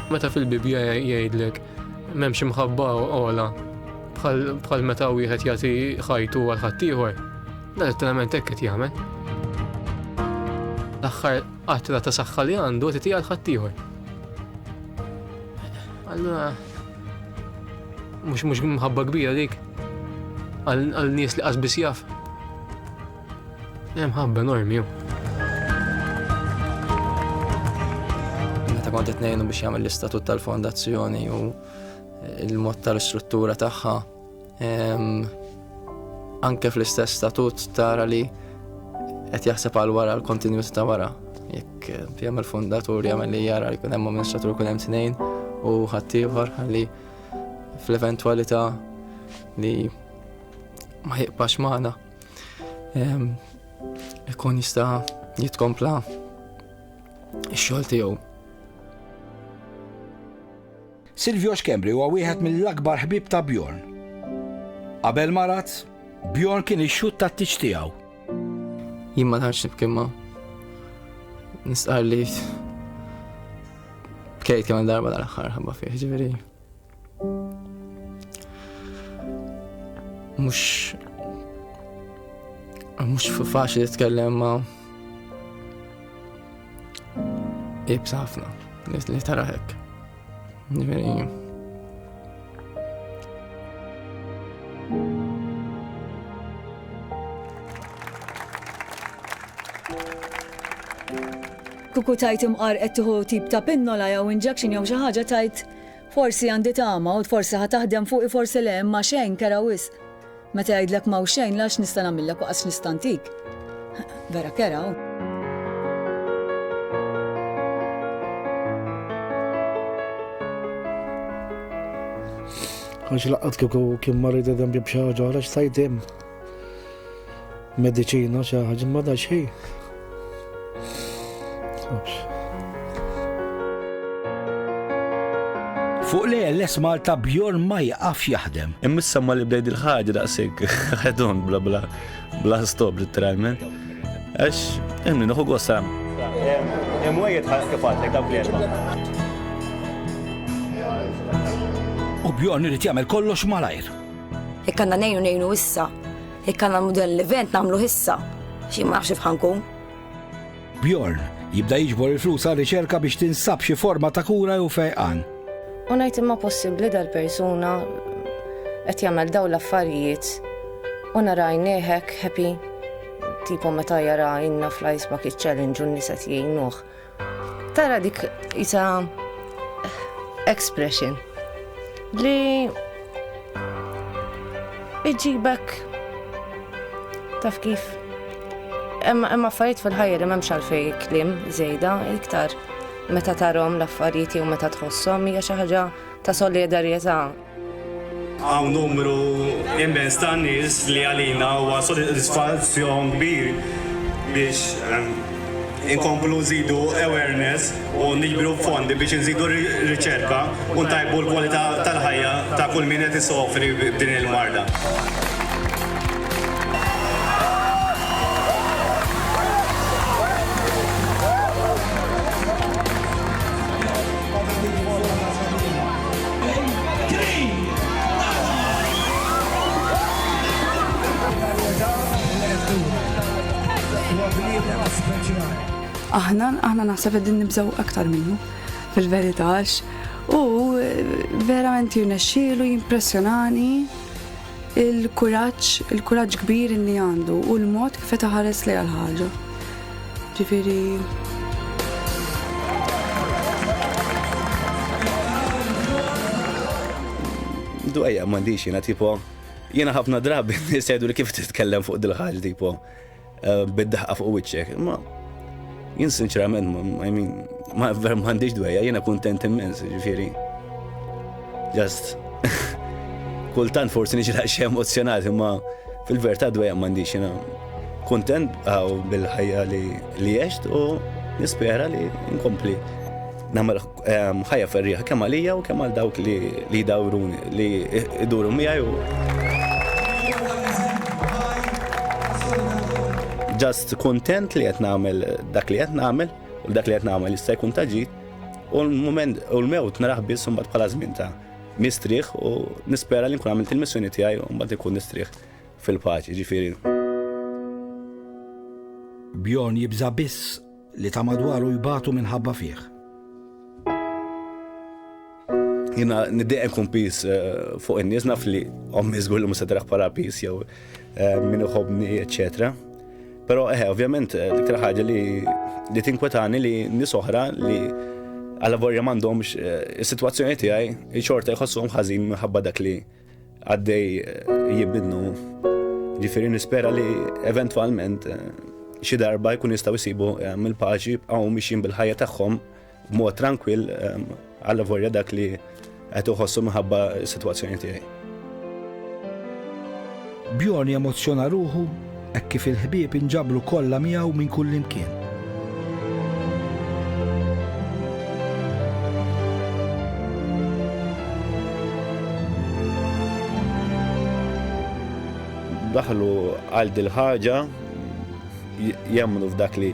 Meta fil-Bibbja jgħidlek m'hemmx imħabba ogħla bħal meta wieħed jagħti ħajtu għal ħaddieħor, dan letteralment hekk qed jagħmel. L-aħħar qatra ta' saħħa li għandu qed għal ħaddieħor. Allura mhux mhux mħabba kbira dik għal nies li qas jaf. Hemm ħabba enormi. Meta kont qed ngħinu biex jagħmel l-istatut tal-fondazzjoni u il-mod tal-istruttura tagħha, anke fl-istess statut tara li qed jaħseb għal wara l-kontinuità ta' wara. Jekk jagħmel fundatur jagħmel li jara li jkun hemm amministratur jkun hemm tnejn u ħaddieħor ħalli fl-eventwalità li ma jibqax magħna ikun jista' jitkompla x-xogħol tiegħu. Silvio Schembri huwa wieħed mill-akbar ħbieb ta' Bjorn. Qabel marad, Bjorn kien ix-xhud tat-tieġ tiegħu. Jien ma tantx nibki ma nistqar li bkejt kemm darba dal-aħħar ħabba fih, ġifieri. Mhux mhux faċli titkellem ma ibsa ħafna li tara hekk. Ġifieri Kuku tajt imqar qed tieħu tip ta' pinnola jew injection jew xi ħaġa tajt Forsi għandi tama u forsi ħa taħdem fuqi forsi le imma xejn kerha wisq. Meta jgħidlek m'hawn xejn la x'nista' nagħmillek u qas x'nista' ntik. Vera kerha hu. Għax laqqat kieku kien marid eżempju b'xi ħaġa oħra x'sajt hemm. Mediċina xi ħaġa ma da xejn. Fuq l-ALS Malta Bjorn ma jiqafx jaħdem. Imma issa ma li bdejt il-ħaġa daqshekk ħedon bla bla bla stop literalment. Għax imni nieħu gost Imwejjed kif għadlek dawk li U Bjorn irid jagħmel kollox malajr. Jekk għandna ngħinu ngħinu issa. Jekk għandna nagħmlu dan l-event nagħmluh issa. Xi ma nafx kif ħankun. Bjorn jibda jiġbor il-flus għal riċerka biex tinsab xi forma ta' kura jew fejqan. U ngħid imma possibbli dal-persuna qed jagħmel dawn l-affarijiet u nara għajnejh hekk happy tipo meta jara inna fl-Ice Bucket Challenge u n-nies qed jgħinuh. Tara dik isa expression li iġibek taf kif hemm affarijiet fil-ħajja li m'hemmx għalfejn kliem żejda iktar meta tarhom l-affarijiet jew meta tħosshom hija xi ħaġa ta' solidarjetà. Hawn numru immens ta' nies li għalina huwa sodisfazzjon kbir biex inkomplu nżidu awareness u niġbru fondi biex inżidu r-riċerka u ntajbu l-kwalità tal-ħajja ta' kull min qed isofri b'din il-marda. Aħna, aħna naħseb qegħdin nibżgħu aktar minnu fil-verità għax u verament jirnexxielu jimpressjonani il-kuraġġ, il-kuraġġ kbir li għandu u l-mod kif qed iħares lejha l-ħaġa. Ġifieri Dwejja m'għandix jiena tipo jiena ħafna drabi nies jgħidu li kif titkellem fuq dil-ħaġa tipo eh, bid-daħqa fuq wiċċek. Ma jien sinċerament I mean, ma ver m'għandix dwejja, jiena kuntent immens, ġifieri. Just kultant forsi niġi daqsxejn emozjonat imma fil-verità dwejja m'għandix jiena kuntent bil-ħajja li għext u nispera li nkompli nagħmel ehm, ħajja ferrieħa kemm għalija u kemm għal dawk li jdawruni, li jduru miegħi u Just kontent li qed nagħmel dak li qed nagħmel u dak li qed nagħmel jista' jkun ta' ġid. U l-mument u l-mewt narah biss imbagħad bħala żmien ta' mistrieħ u nispera li nkun għamilt il-missjoni tiegħi u mbagħad ikun nistrieħ fil-paċi, ġifieri. Bjorn jibża' biss li ta' madwaru jbatu minħabba fih. Jiena niddejjaq nkun pis eh, fuq in-nies naf li ommi żgur li mhux se taraħ bħala pis jew eh, min iħobbni, eċetera. Però eħe, ovvjament eh, l-iktar ħaġa li li tinkwetani li nies oħra li għala vorja m'għandhomx is-sitwazzjoni tiegħi xorta jħossuhom ħażin minħabba dak li għaddej jibidnu. Ġifieri nispera li eventwalment xi darba jkun jistgħu jsibu mill-paċi jibqgħu mixjin bil-ħajja tagħhom b'mod trankwill allavolja dak li qed iħossu minħabba s-sitwazzjoni tiegħi. Bjorn jemozzjona ruħu hekk kif il-ħbieb inġabru kollha miegħu minn kullimkien. Daħlu għal dil-ħaġa jemmnu f'dak li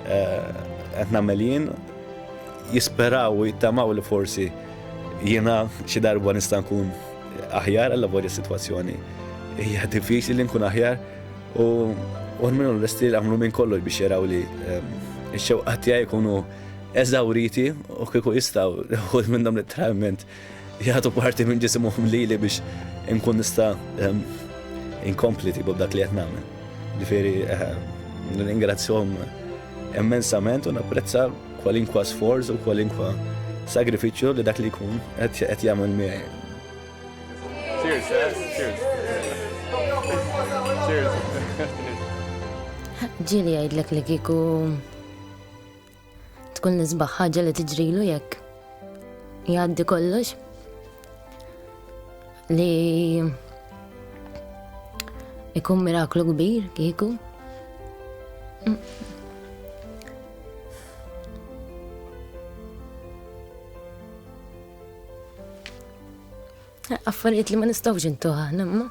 qed nagħmel jien, jisperaw u jittamaw li forsi jiena xi darba nista' nkun aħjar għalla vorja sitwazzjoni hija diffiċli li nkun aħjar u u minnu l-lesti li għamlu minn kollox biex jaraw li ehm, ix-xewqat tiegħi jkunu eżawriti u kieku jistgħu uħud minnhom letteralment jagħtu parti minn ġisimhom lili biex inkun nista' ehm, inkompli tipo b'dak li qed nagħmel. Ġifieri ehm, nirringrazzjahom immensament u napprezza kwalinkwa sforz u kwalinkwa sagrifiċċju li dak li jkun qed jagħmel miegħi. Cheers, eh? Cheers. Cheers. Ġieli jgħidlek li kieku Tkun l-isbaħ ħaġa li tiġrilu jekk jgħaddi kollox li ikun miraklu kbir kieku. Affarijiet li ma nistgħux intuħ aħna imma.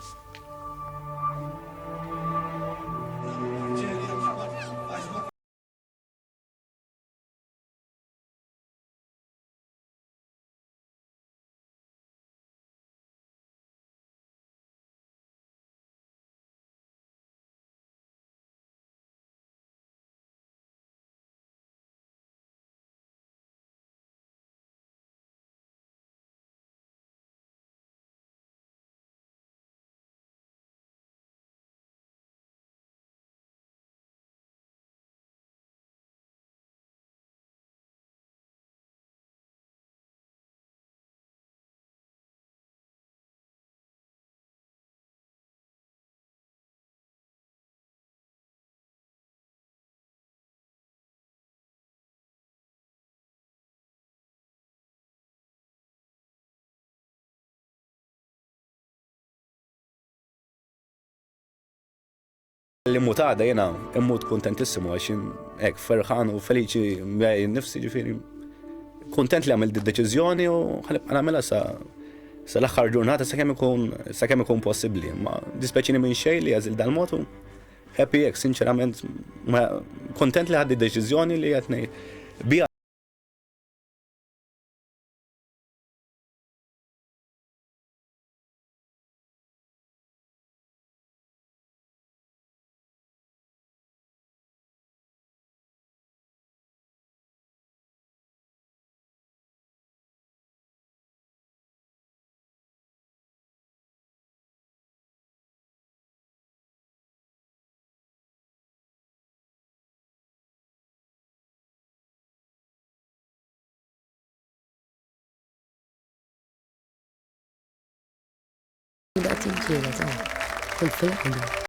Li mmut għada jiena immut kuntentissimu għax jien hekk ferħan u feliċi miegħi nnifsi ġifieri kuntent li għamilt d-deċiżjoni u ħanibqa' nagħmilha sa sal-aħħar ġurnata sakemm ikun sakemm ikun possibbli. Ma dispeċini minn xejn li għażil dal-mod u happy hekk sinċerament kuntent li ħadd id-deċiżjoni li qed ngħid biha. Daqt il-ġiela ta' kull filgħodu.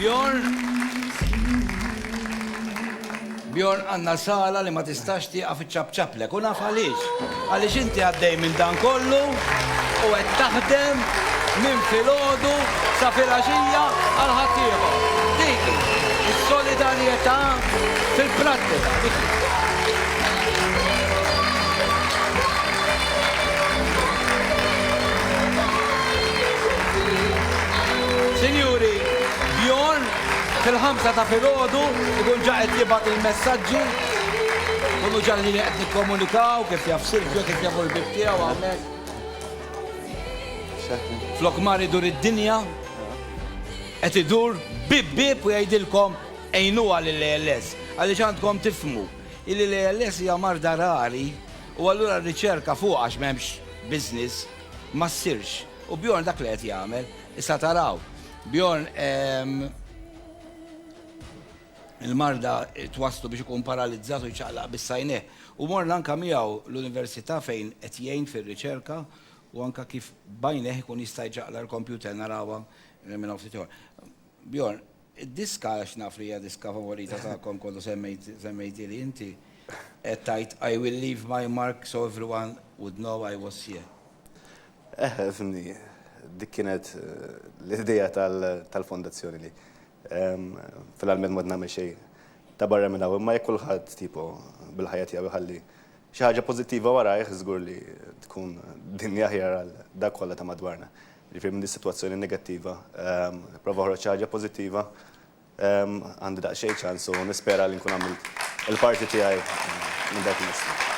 Bjorn, Bjorn għandna sala li ma tistax tieqaf iċċapċaplek u naf għaliex. Għaliex inti għaddej minn dan kollu u qed taħdem minn filgħodu sa filgħaxija għal ħaddieħor. Dik hi s-solidarjetà fil-prattika. Dik hi. Sinjuri, Bjorn fil-ħamsa ta' filgħodu ikun ġa qed jibgħat il-messaġġi. Kunu ġa li qed nikkomunikaw kif jaf Silvio, kif jafu l-bib tiegħu hawnhekk. Flok mar idur id-dinja, qed idur bib bib u jgħidilkom għinuha lill-ALS. Għaliex għandkom tifhmu illi l-ALS hija marda rari u allura r-riċerka fuqha għax m'hemmx business ma ssirx. U Bjorn dak li qed jagħmel. Issa taraw. Bjorn il-marda twasslu biex ikun paralizzat u jċaqlaq biss għajnejh. U morna anke miegħu l-università fejn qed jgħin fir-riċerka u anke kif b'għajnejh ikun jista' jċaqlaq il-kompjuter narawha minn hawn ftit ieħor. Bjorn, id-diska għax naf li hija diska favorita tagħkom kollu semmejtili inti, qed tgħid I will leave my mark so everyone would know I was here. Eħe, fimni, dik kienet l-idea tal-fondazzjoni li finalment ma nagħmel xejn ta' barra minn hawn, imma jekk kulħadd tipo bil-ħajja tiegħu jħalli xi ħaġa pożittiva warajh żgur li tkun dinja aħjar għal dak kollha ta' madwarna. Ġifieri minn dis-sitwazzjoni negattiva, prova oħroġ xi ħaġa pożittiva Għandi daqsxejn ċans u nispera li nkun għamilt il-parti tiegħi minn dak li nista'.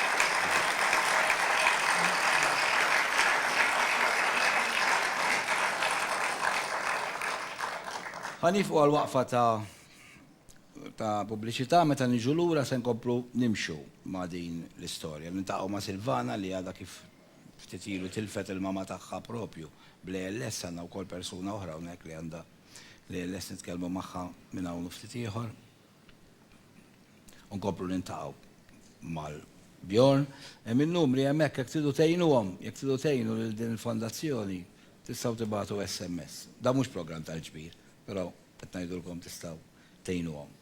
Ħa nieqfu għal waqfa ta' ta' pubbliċità, meta niġu lura se nkomplu nimxu ma' din l-istorja. Niltaqgħu ma' Silvana li għadha kif ftit ilu tilfet il-mama tagħha propju bl-ALS, għandna wkoll persuna oħra hawnhekk li għandha li lest nitkellmu magħha minn hawn u ftit ieħor. U nkomplu niltaqgħu mal-Bjorn. Hemm in-numri hemmhekk jekk tridu tgħinuhom, jekk tridu tgħinu lil din il-fondazzjoni, tistgħu tibagħtu SMS. Dan mhux programm tal-ġbir, però qed ngħidulkom tistgħu tgħinuhom.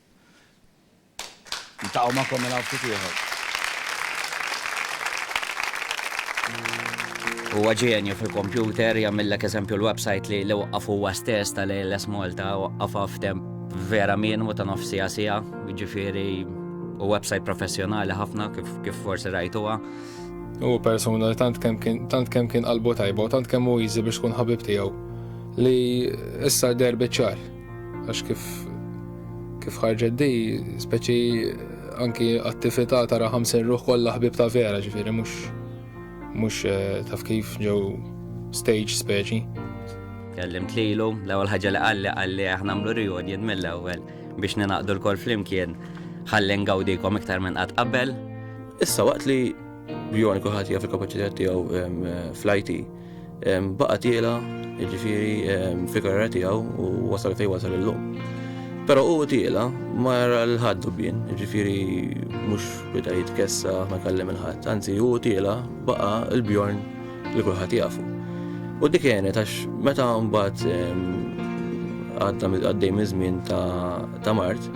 Niltaqgħu magħkom minn hawn ftit ieħor. Huwa ġenju fil-kompjuter, jagħmillek eżempju l-website li li waqqaf huwa stess tal-ALS Malta, waqqafha f'temp vera minimu ta' nofs siegħa siegħa, jiġifieri u website professjonali ħafna kif, kif forsi rajtuha. Hu persuna li tant kemm kien tant kemm kien qalbu tajba u tant kemm hu easy biex tkun ħabib tiegħu li issa deher biċ-ċar. Għax kif kif ħarġet di, speċi anki attività tara 50 ruħ kollha ħbib ta' vera, ġifieri mhux mhux eh, taf kif ġew stage speċi. Kellimt lilu, l-ewwel ħaġa li qalli qalli aħna nagħmlu reunion mill-ewwel biex ninaqdu lkoll flimkien ħalli ngawdikom iktar minn qatt qabel. Issa waqt li Bjorn kulħadd jaf il-kapaċità tiegħu fl-IT, baqa' tiela jiġifieri fil-karriera tiegħu u wasal fejn wasal illum. Però hu tiela ma jara lil ħadd dubien, jiġifieri mhux beda jitkessa ma jkellem il ħadd, anzi hu tiela baqa' l-Bjorn li kulħadd jafu. U dik għenet għax meta mbagħad għadda għaddej minn żmien ta' mard,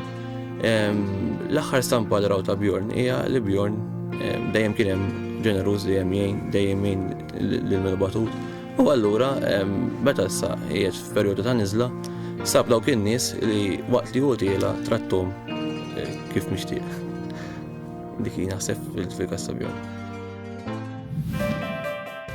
l-aħħar stampa li raw ta' Bjorn hija li Bjorn dejjem kien hemm ġeneruż dejjem jgħin, dejjem jgħin lil min batut. U allura meta issa qiegħed f'perjodu ta' niżla, sab dawk in-nies li waqt li hu tiela trattom eh, kif mixtieq. Dik hi naħseb fil-każ ta' Bjorn.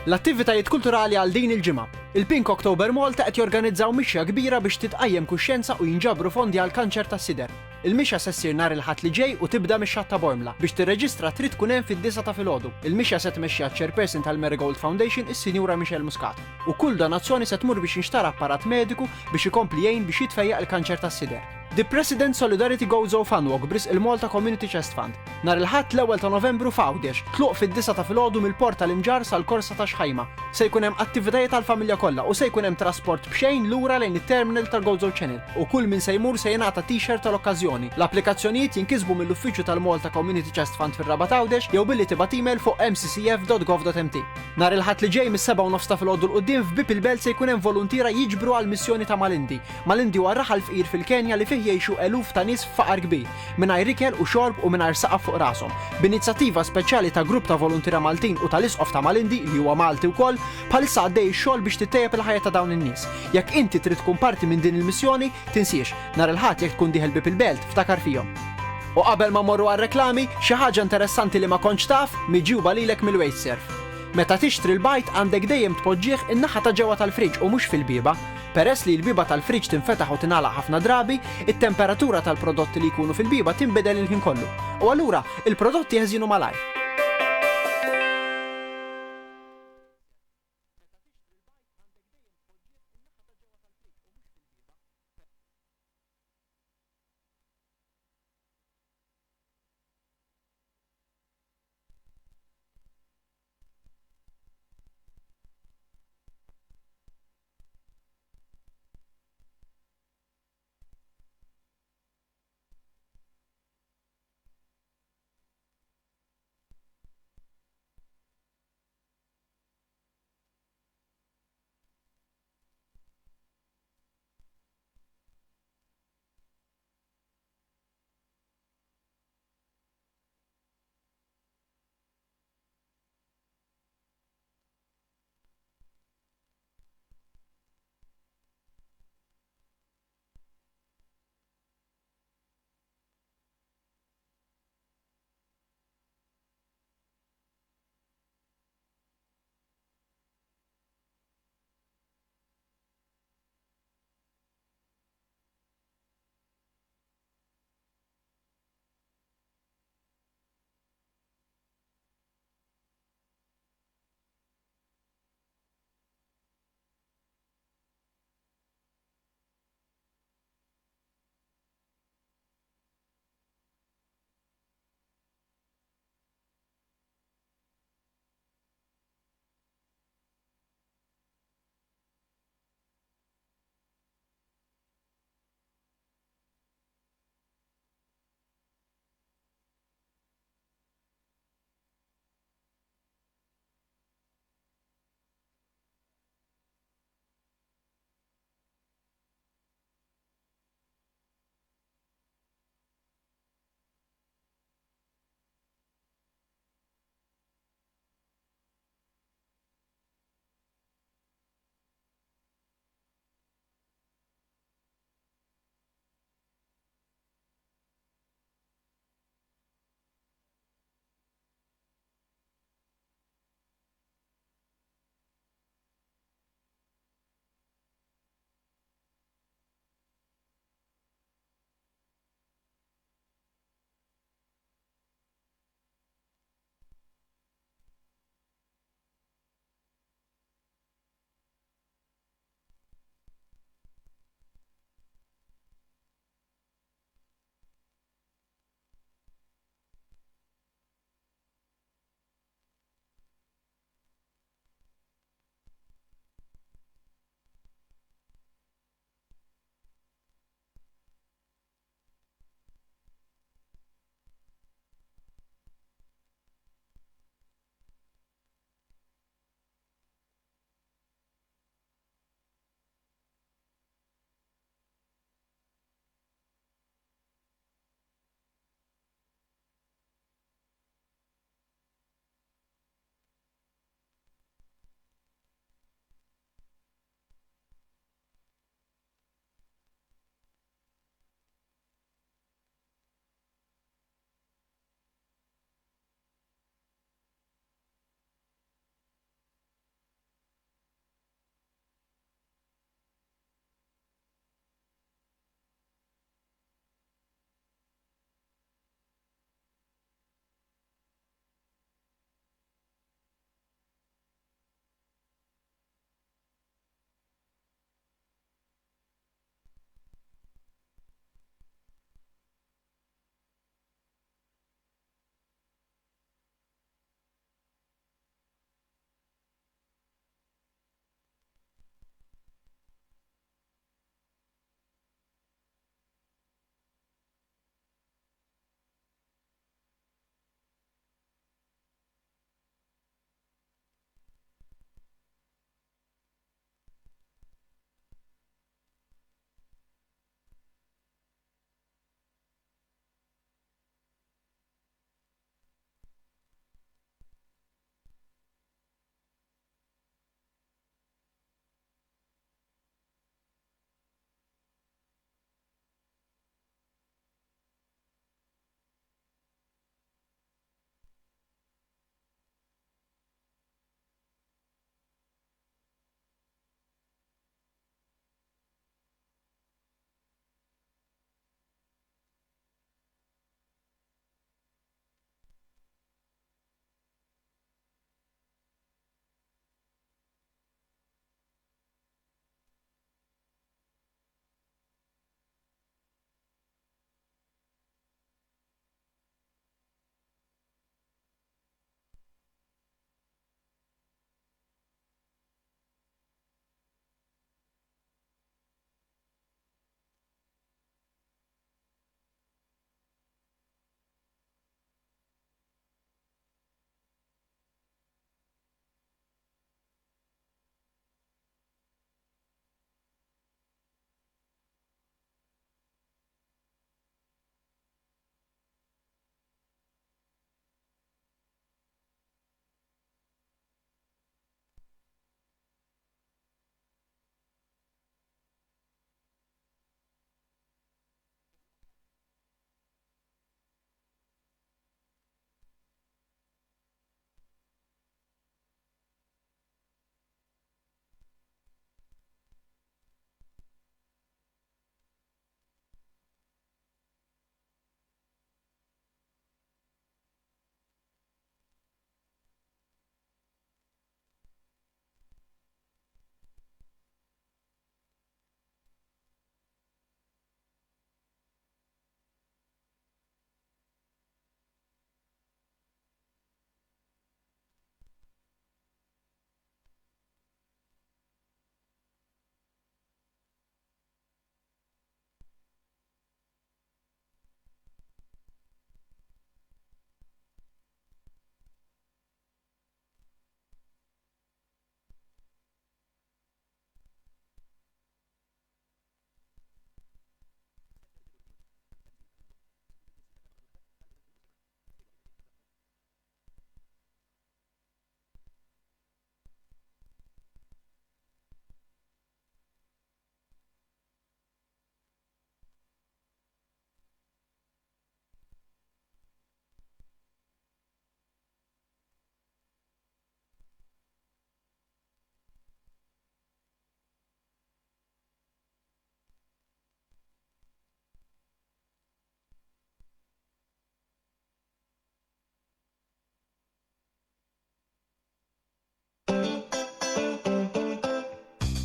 L-attivitajiet kulturali għal din il-ġimgħa. Il-Pink October Malta qed jorganizzaw mixja kbira biex titqajjem kuxjenza u jinġabru fondi għall-kanċer tas-sider. Il-mixja se ssir nhar il-Ħadd li ġej u tibda mix-Xatt ta' Bormla. Biex tirreġistra trid tkun hemm fid-disgħa ta' filgħodu. Il-mixja se tmexxiha ċ-Chairperson tal-Marigold Foundation is-Sinjura Michelle Muscat. U kull donazzjoni se tmur biex jinxtara apparat mediku biex ikompli jgħin biex jitfejjaq il-kanċer tas-sider. The President Solidarity Gozo Fun Walk b'risq il-Malta Community Chest Fund. Nhar il-Ħadd l-ewwel ta' Novembru f'Għawdex, tluq fid-disgħa ta' filgħodu mill-Port tal-Imġarr sal-Korsa ta' Xħajma. Se jkun hemm attivitajiet għall-familja kollha u se jkun hemm trasport b'xejn lura lejn it-terminal tal-Gozo Channel u kull min se jmur se jingħata t-shirt tal-okkażjoni. L-applikazzjonijiet jinkisbu mill-uffiċċju tal-Malta Community Chest Fund fir-Rabat Għawdex jew billi tibgħat email fuq mccf.gov.mt. Nhar il-Ħadd li ġej mis-sebgħa u nofs ta' filgħodu 'l quddiem f'Bieb il-Belt se jkun hemm voluntiera jiġbru għall-missjoni ta' Malindi. Malindi huwa raħal fqir fil-Kenja li fih jgħixu eluf ta' nies f'faqar kbir, mingħajr ikel u xorb u mingħajr saqaf fuq rashom. B'inizjattiva speċjali ta' grupp ta' voluntiera Maltin u tal-Isqof ta' Malindi, li huwa Malti wkoll, bħalissa għaddej ix-xogħol biex tittejjeb il-ħajja ta' dawn in-nies. Jekk inti trid tkun parti minn din il-missjoni, tinsiex, nhar il-Ħadd jekk tkun dieħel bieb il-belt, ftakar fihom. U qabel ma mmorru għar-reklami, xi ħaġa interessanti li ma kontx taf, miġjuba lilek mill-Wasteserv. Meta tixtri l-bajd għandek dejjem tpoġġih in-naħa ta' ġewwa tal-friġġ u mhux fil-bieba. Peress li l-bieba tal-friġġ tinfetaħ u tingħalaq ħafna drabi, it-temperatura tal-prodotti li jkunu fil-bieba tinbidel il-ħin kollu. U allura, il-prodotti jeħżienu malajr.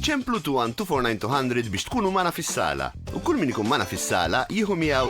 Ċemplu 21 249 200 biex tkunu magħna fis-sala u kull min ikun magħna fis-sala jieħu miegħu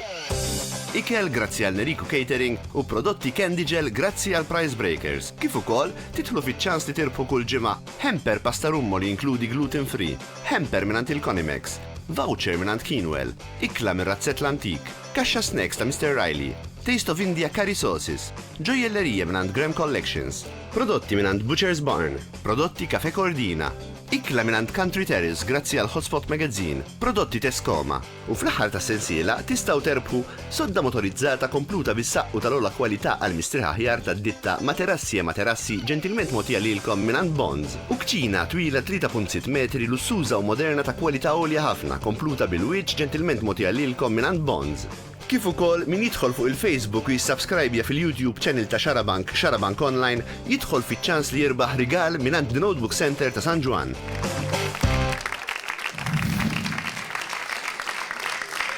ikel grazzi għal Neriku Catering u prodotti Candy Gel grazzi għal Price Breakers, kif ukoll tidħlu fiċ-ċans li tirbħu kull ġimgħa hamper pasta rummo li jinkludi gluten free, hamper mingħand il-Conimex, voucher mingħand Keenwell, ikla mir-Razzett l-Antik, kaxxa snacks ta' Mister Riley, Taste of India curry sauces, ġojjellerija mingħand Graham Collections, prodotti mingħand Butcher's Barn, prodotti Cafe Cordina, ikla mingħand Country Terrace grazzi għal Hotspot Magazine, prodotti Tescoma, u fl-aħħar tas-sensiela tistgħu terbħu sodda motorizzata kompluta bis-saqqu tal-ogħla kwalità għal mistrieħ aħjar tad-ditta Materassi e Materassi ġentilment mogħtija lilkom mingħand Bonds u kċina twila 3.6 metri lussuża u moderna ta' kwalità għolja ħafna kompluta bil-wiċċ ġentilment mogħtija lilkom mingħand Bonds. Kif ukoll min jidħol fuq il-Facebook u jissubscribja fil-YouTube channel ta' Xarabank, Xarabank Online, jidħol fiċ-ċans li jirbaħ rigal mingħand The Notebook Centre ta' San Ġwann.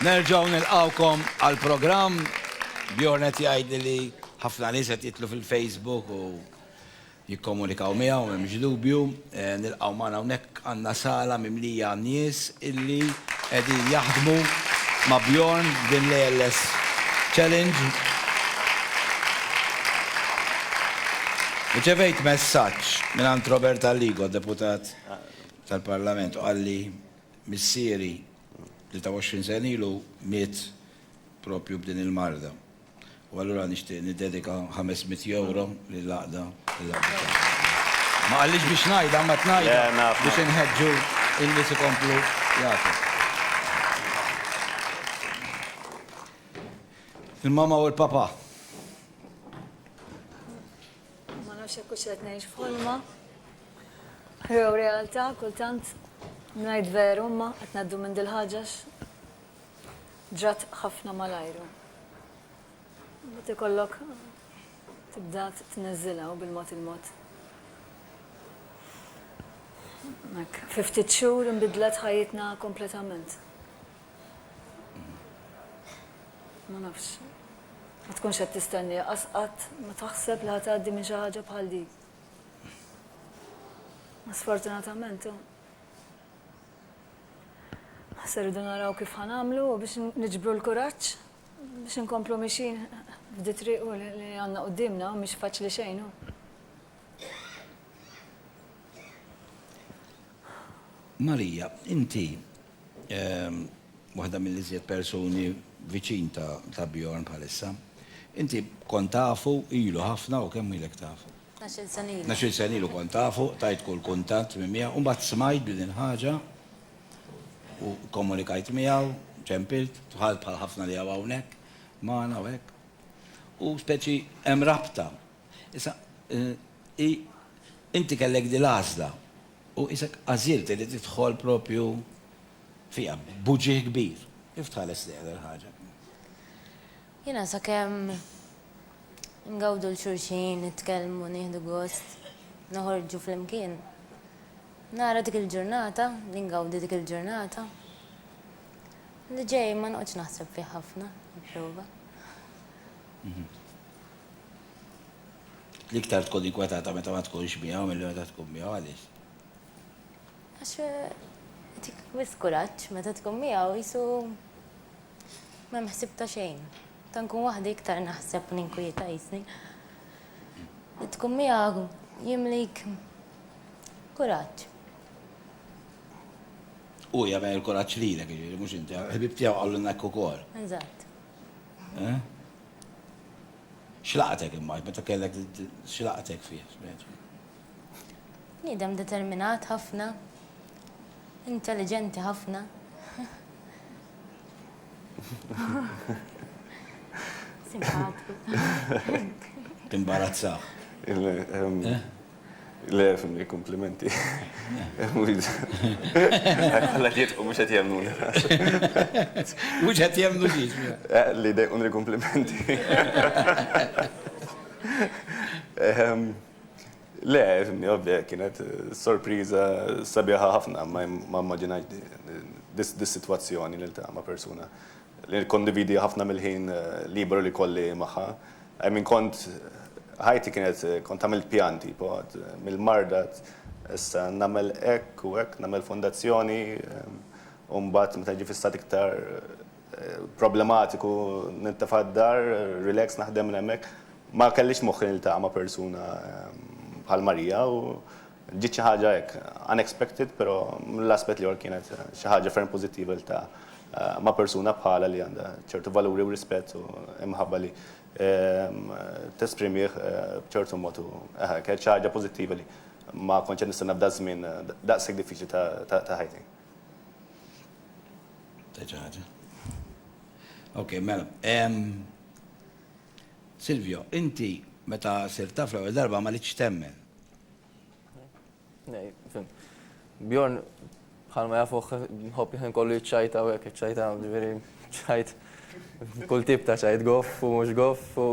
Nerġgħu nilqgħukom għall-programm. Bjorn qed jgħidli li ħafna nies qed jidħlu fil-Facebook u jikkomunikaw miegħu, m'hemmx dubju. Nilqgħu magħna hawnhekk għandna sala mimlija nies illi qegħdin jaħdmu ma' Bjorn f'din l-ALS Challenge. Riċevejt messaġġ mingħand Robert Alligo, deputat tal-Parlament, u qalli missieri 23 sena ilu miet propju b'din il-marda. U allura nixtieq niddedika 500 euro lill-għaqda lill-għaqda tagħna. Ma qallix biex ngħidha, imma qed ngħidha biex inħeġġu n-nies ikomplu jagħtu. Il-mama u l-papa. Ma nafx jekk hux qed ngħix f'ħolma. Jew realtà kultant ngħid veru imma qed ngħaddu minn dil-ħaġa Ġrat ħafna malajr u mbagħad ikollok tibda tneżżilha u bil-mod il-mod. Hekk, fi ftit xhur inbidlet ħajjitna kompletament. Ma nafx. Ma tkunx qed tistenni qas qatt ma taħseb li ħa tgħaddi minn xi ħaġa bħal din. Ma sfortunatament Issa rridu naraw kif ħa nagħmlu biex niġbru l-kuraġġ biex inkomplu mixjin f'di triq li għandna quddiemna u mhix faċli xejn hu. Marija, inti ehm, waħda mill-iżjed persuni viċin ta' Bjorn bħalissa. Inti kont tafu ilu ħafna u kemm ilek tafu? Tnax-il sena ilu. Tnax-il sena ilu kont tafu, tajt kull kuntatt minn miegħu, u mbagħad smajt b'din il-ħaġa u kkomunikajt miegħu, ċempilt, dħalt bħal ħafna li hawn hawnhekk magħna u hekk. U speċi hemm rabta. Issa, inti kellek din l-għażla u isek għażilt li tidħol propju fiha b'uġigħ kbir. Kif tħares lejha dil-ħaġa? Jiena sakemm ngawdu 'l xulxin, nitkellmu, nieħdu gost, noħorġu flimkien. Nara dik il-ġurnata, li ngawdi dik il-ġurnata. Li ġej ma noqgħodx naħseb fih ħafna, nipprova. L-iktar tkun inkwetata meta ma tkunx miegħu milli meta tkun miegħu għaliex? Għax jtik wisq kuraġġ meta tkun miegħu qisu M'hemm ħsieb ta' xejn. Meta nkun waħdi iktar naħseb u ninkwieta qisni. Li tkun miegħu jimlik kuraġġ. Hu jagħmel il-kuraġġ lilek, jiġifieri mhux inti. Il-ħbieb tiegħu qalulna hekk ukoll. Eżatt. Eh? X'laqtek imma meta kellek x'laqtek fih? Bniedem determinat ħafna, intelliġenti ħafna. Simpatiku. Timbarazzah. Le, fimni, komplimenti. Għalla jitqu mux għet jemnu. Mux għet jemnu xiex. Eh, li dejqun li komplimenti. Le, fimni, ovvja, kienet sorpriza sabiħa ħafna, ma immaġinajt dis-sitwazzjoni li niltaqa' ma' persuna li nikkondividi ħafna mill-ħin liberu li jkolli magħha. I mean kont ħajti kienet kont għamilt pjan tipo mill-marda. Issa nagħmel hekk u hekk, nagħmel fondazzjoni u mbagħad meta niġi fi stat iktar problematiku nintefa' d-dar, relax naħdem minn hemmhekk. Ma kellix f'moħħi niltaqa' ma' persuna bħal Marija u ġiet xi ħaġa hekk unexpected però mill-aspett l-ieħor kienet xi ħaġa ferm pożittiva li tiltaqa' ma' persuna bħalha li għandha ċertu valuri u rispett u imħabba li tesprimih b'ċertu mod u eħe kienet xi ħaġa pożittiva li ma kontx qed nistenna f'daż-żmien daqshekk diffiċli ta' ħajti. Tgħid xi ħaġa? Ok, mela. Silvio, inti meta sirt taf l-ewwel darba ma ridtx temmen. Bjorn bħalma jafuh nħobb il-ħin kollu jiċċajta u hekk, jiċċajta ġifieri ċajt kull tip ta' ċajt goff u mhux goff u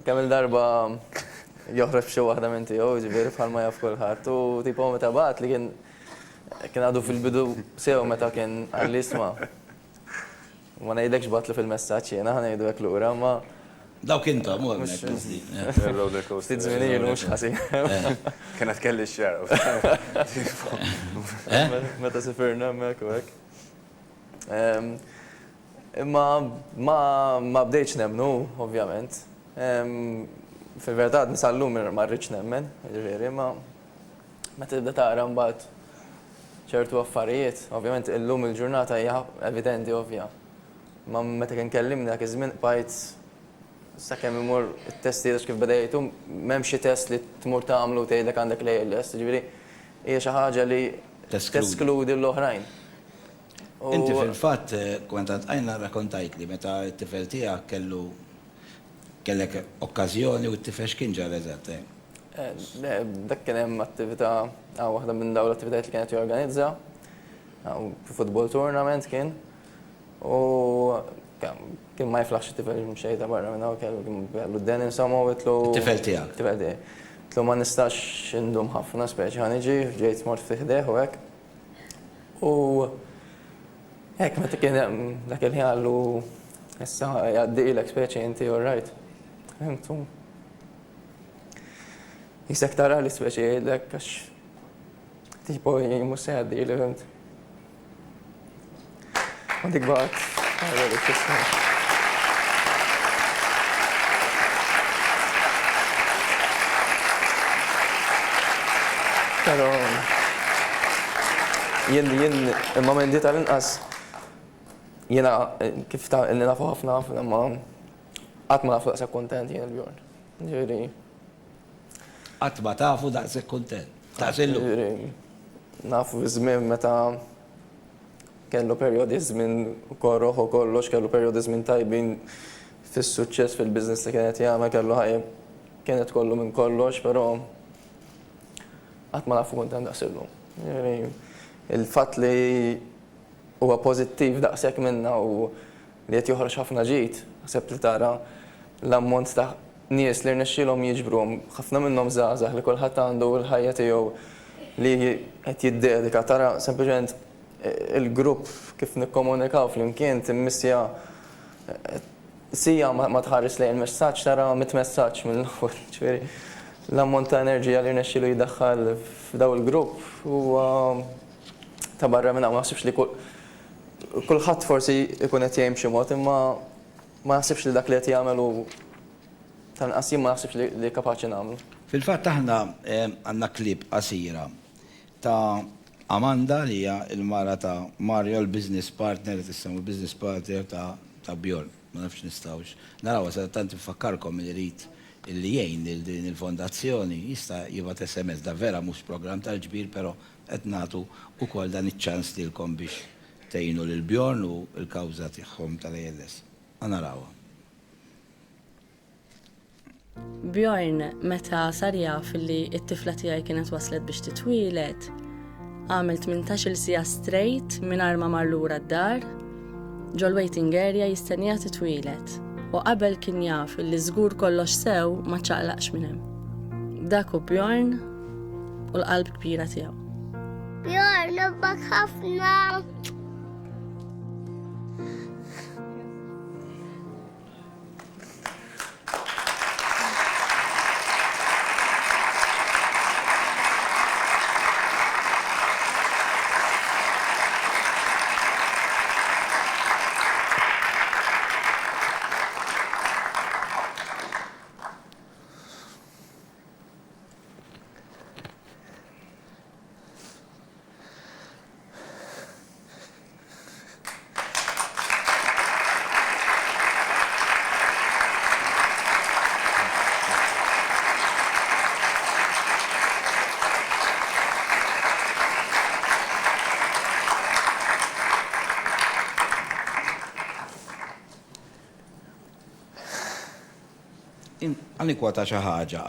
kemm il-darba joħroġ b'xi waħda minn tiegħu ġifieri bħalma jaf kulħadd u tipo meta bagħat li kien kien għadu fil-bidu sew meta kien qalli isma' Ma ngħidlekx bagħtlu fil-messaġġ jiena, ħa ngħidu hekk lura, imma. Dawk intom, u hemmhekk niżlin. Ftit żmien ilu mhux ħażin. Kienet kelli x-xagħar. Meta sifirna hemmhekk u hekk. Imma ma bdejtx nemmnu, ovvjament. Fil-verità għadni sal-lum ma rridx nemmen, jiġifieri, imma meta tibda taqra mbagħad ċertu affarijiet, ovvjament illum il-ġurnata hija evidenti ovvja. Imma meta kien kellimni dak iż-żmien qbajt sakemm imur it-testijiet għax kif beda jgħid hu m'hemm xi test li tmur tagħmlu u tgħidlek għandek l-ALS, jiġifieri hija xi ħaġa li teskludi l-oħrajn. Inti fil-fatt meta ltqajna rrakkontajtli meta t-tifel tiegħek kellu kellek okkażjoni u t-tifel x'kien ġara eżatt? Le, dak kien hemm attività, waħda minn dawn l-attivitajiet li kien qed jorganizza, football tournament kien, u kien ma jiflaħx it-tifel xejn ta' barra minn hawn, kellu d-den insomma u għidtlu. It-tifel tiegħek? It-tifel tiegħi. Għidtlu ma nistax indum ħafna speċi ħa niġi, ġejt mort ftit ħdejh u hekk. U hekk meta kien hemm dak il-ħin qallu issa jgħaddilek speċi inti all right. Fhimtu? Jisek tara li speċi jgħidlek għax tipo mhux se jgħaddili fhimt. U dik baqgħet Pero jien jien imma minn di tal-inqas jiena kif ta' illi nafu ħafna ħafna ma qatt ma nafu daqshekk kuntent jien il-Bjorn. Ġifieri. Qatt ma tafu daqshekk kuntent. Daqs illum. Ġifieri, nafu fi żmien meta kellu perjodi żmien koroh u kollox, kellu perjodi żmien tajbin fis-suċċess fil-business li kien qed jagħmel, kellu ħajja kienet kollu minn kollox, però qatt ma nafu kuntent daqs illum. Ġifieri, il-fatt li huwa pożittiv daqshekk minna u li qed joħroġ ħafna ġid, naħseb li tara l-ammont ta' nies li rnexxielhom jiġbruhom, ħafna minnhom żgħażagħ li kulħadd għandu l-ħajja tiegħu li qed jiddedika, tara sempliċement il-grupp kif nikkomunikaw flimkien timmissja siegħa ma tħares lejn il-messaġġ tara mitt messaġġ mill-ewwel, ġifieri l-ammont ta' enerġija li rnexxielu jdaħħal f'dawn il-grupp huwa ta' barra minn hawn, ma naħsibx li kulħadd forsi jkun qed jgħin b'xi mod, imma ma naħsibx li dak li qed jagħmel hu tal-inqas jien ma naħsibx li kapaċi nagħmlu. Fil-fatt aħna għandna clip qasira ta' Amanda li hija l-mara ta' Mario l-business partner, qed issemmu l-business partner ta' Bjorn. Ma nafx nistgħux narawha, sadattant infakkarkom min irid illi jgħin lil din il-fondazzjoni jista' jibgħat SMS, da vera mhux programm tal-ġbir però Qed nagħtu wkoll dan iċ-ċans lilkom biex tgħinu lil Bjorn u l-kawża tagħhom tal-ALS. Ħa narawha. Bjorn meta sar jaf li t-tifla tiegħi kienet waslet biex titwieled, għamel 18-il siegħa straight mingħajr ma mar lura d-dar, ġol-waiting area jistenniha titwieled u qabel kien jaf li żgur kollox sew ma ċaqlaqx minn hemm. Dak hu Bjorn u l-qalb kbira tiegħu. Bjorn, nħobbok ħafna. Ħa nikkwota xi ħaġa.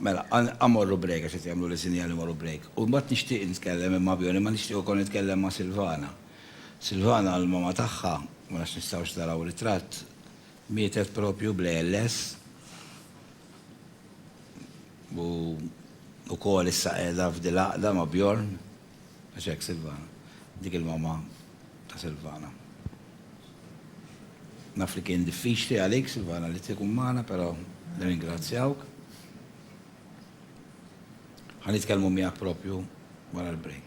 Mela, ħa mmorru break għax qed jagħmluli sinjal li mmorru break. U mbagħad nixtieq nitkellem ma' Bjorn imma nixtieq ukoll nitkellem ma' Silvana. Silvana l-mama tagħha, ma nafx nistgħux naraw ritratt, mietet propju bl-ALS u wkoll issa qiegħda f'dil-għaqda ma' Bjorn. Għax hekk Silvana. Dik il-mama ta' Silvana. Naf li kien diffiċli għalik, Silvana, li tkun magħna, però nirringrazzjawk. Ħa nitkellmu miegħek propju wara l-break.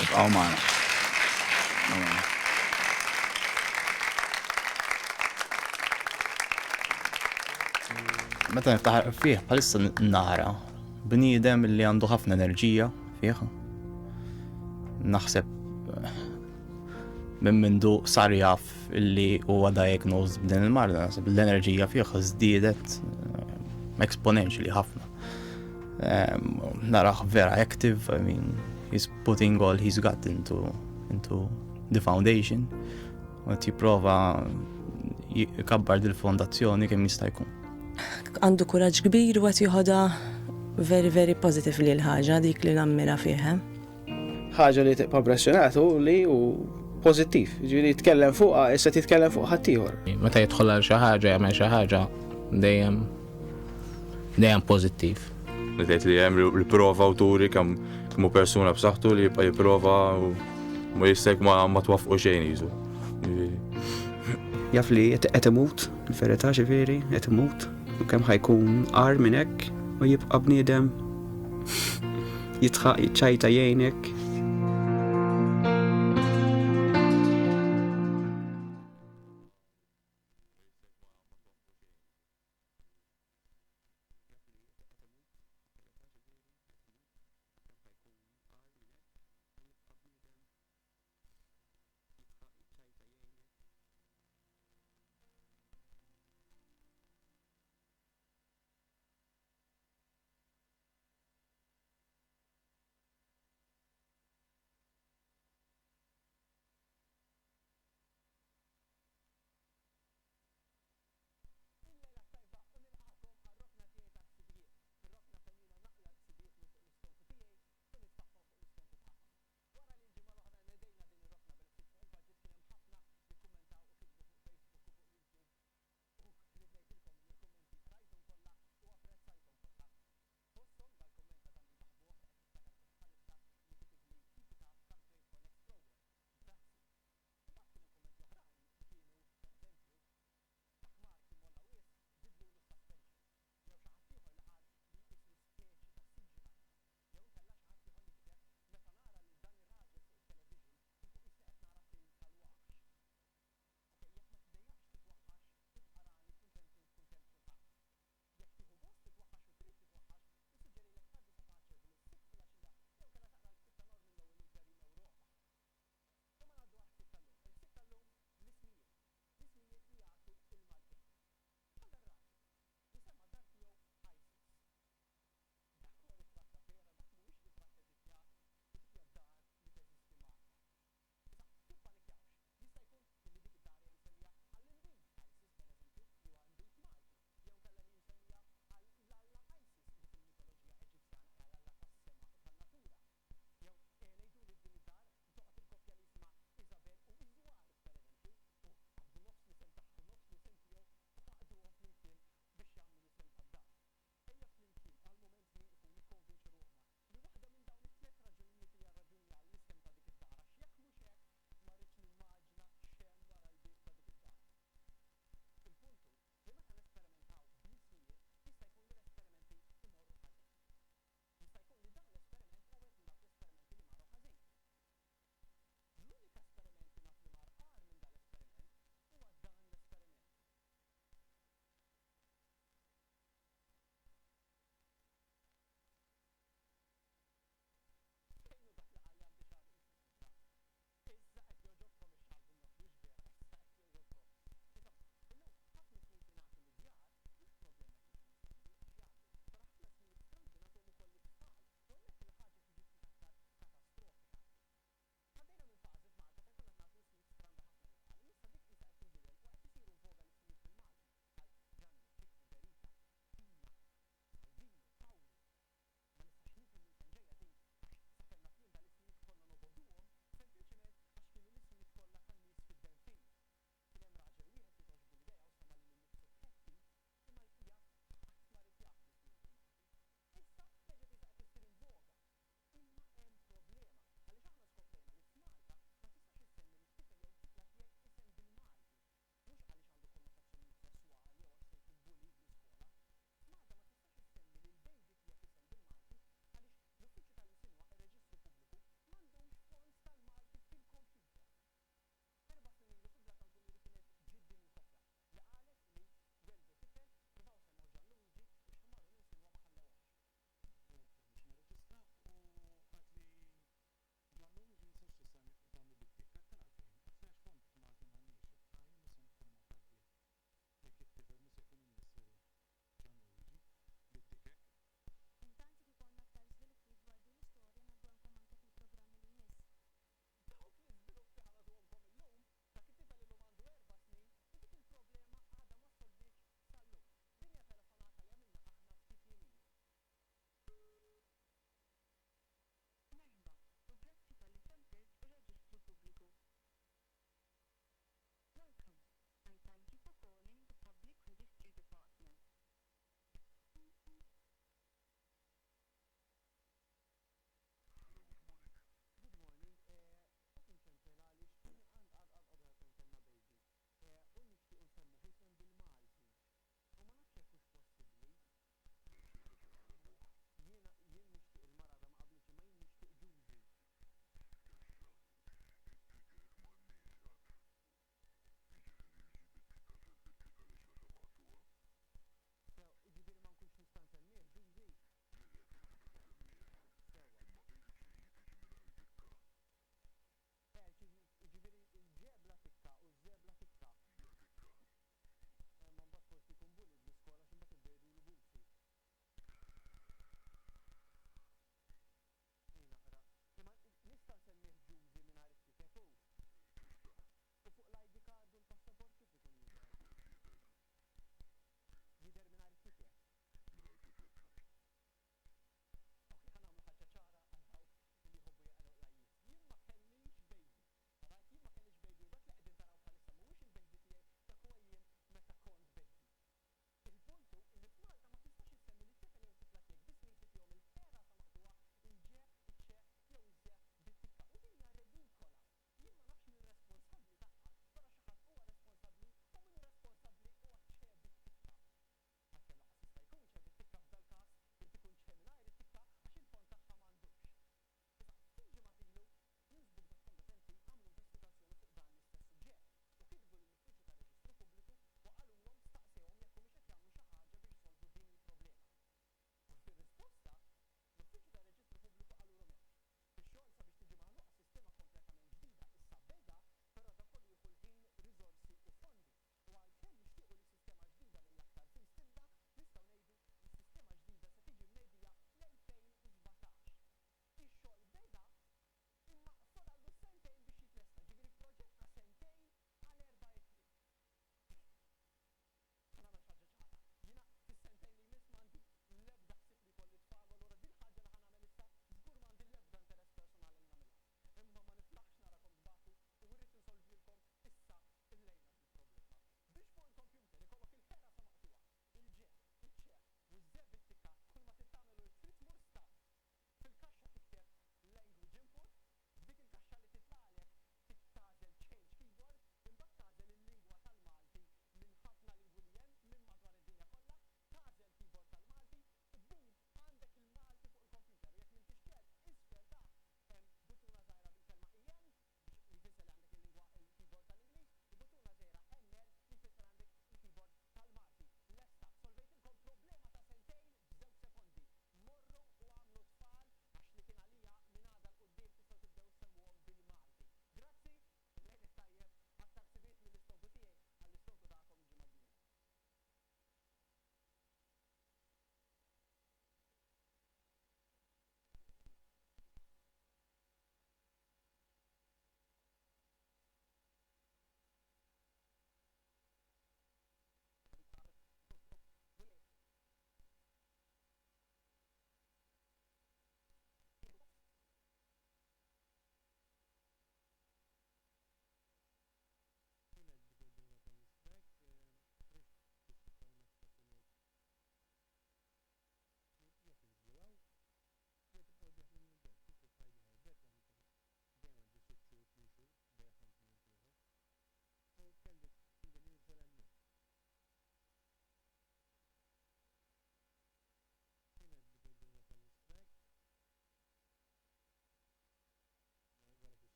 Ibqgħu magħna. Meta niftaħar fih bħalissa nara bniedem li għandu ħafna enerġija fih. Naħseb minn mindu sar jaf illi huwa diagnosed b'din il-marda, naħseb l-enerġija fih żdiedet eh, exponentially ħafna. Naraħ vera active, I mean, he's putting all he's got into, into the foundation. U qed jipprova jkabbar dil-fondazzjoni kemm jista' jkun. Għandu kuraġġ kbir u qed joħodha very very positively l-ħaġa dik li nammira fih. Eh? Ħaġa li tibqa' impressjonat hu li hu pożittiv, jiġifieri jitkellem fuqha issa jitkellem fuq ħaddieħor. Meta jidħol għal xi ħaġa jagħmel xi ħaġa dejjem dejjem pożittiv. Li tgħid li hemm li prova u turi kemm kemm hu persuna b'saħħtu li jibqa' jipprova u ma jista' ma ma twaffqu xejn jisu. Jaf li qed imut, il-verità ġifieri, qed imut, u kemm ħajkun agħar minn hekk u jibqa' bniedem Jidħaq, jiċċajta, jgħinek.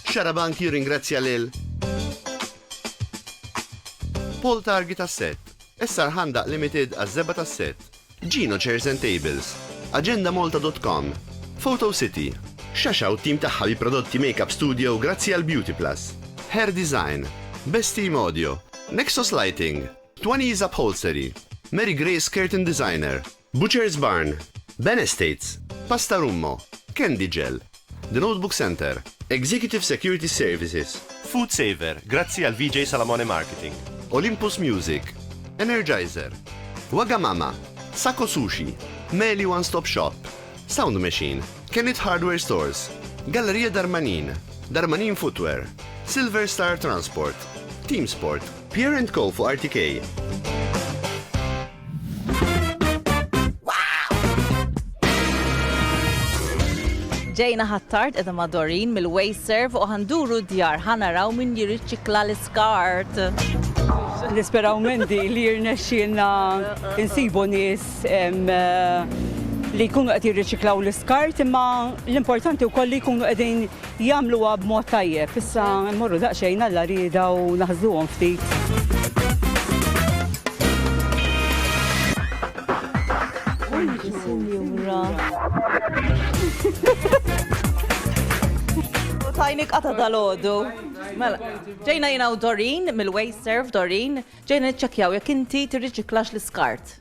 Xarabank jirringrazzja lil Paul Targi tas-Sett, SR Ħandaq Limited għaż-żebgħa tas-sett, Gino Chairs and Tables, AgendaMalta dot com, Photo City, Xaxa u t-tim tagħha bi prodotti Makeup Studio grazzi għal Beauty Plus, Hair Design, Best Team Audio, Nexos Lighting, Twanny's Upholstery, Mary Grace Curtain Designer, Butcher's Barn, Ben Estates, Pasta Rummo, Candy Gel, The Notebook Centre, Executive Security Services, Food Saver, grazzi għal VJ Salamone Marketing, Olympus Music, Energizer, Wagamama, Sako Sushi, Meli One Stop Shop, Sound Machine, Kenneth Hardware Stores, Galleria Darmanin, Darmanin Footwear, Silver Star Transport, Team Sport, Pierre and Co fuq RTK. Ġejna Ħ'Attard qiegħda ma' Doreen mill-Wasteserv u ħa nduru d-djar ħa naraw min jirriċikla l-iskart. Nisperaw Mandy li jirnexxielna nsibu nies li jkunu qed jirriċiklaw l-iskart imma l-importanti wkoll li jkunu qegħdin jagħmluha b'mod tajjeb. Issa mmorru daqsxejn Alla rieda u naħsduhom ftit. Sinjura. Tajnik qata dal-ħodu. Mela, ġejna jina u Doreen mill-Wasteserv, Doreen, ġejna niċċekkjaw jekk inti tirriċiklax l-iskart.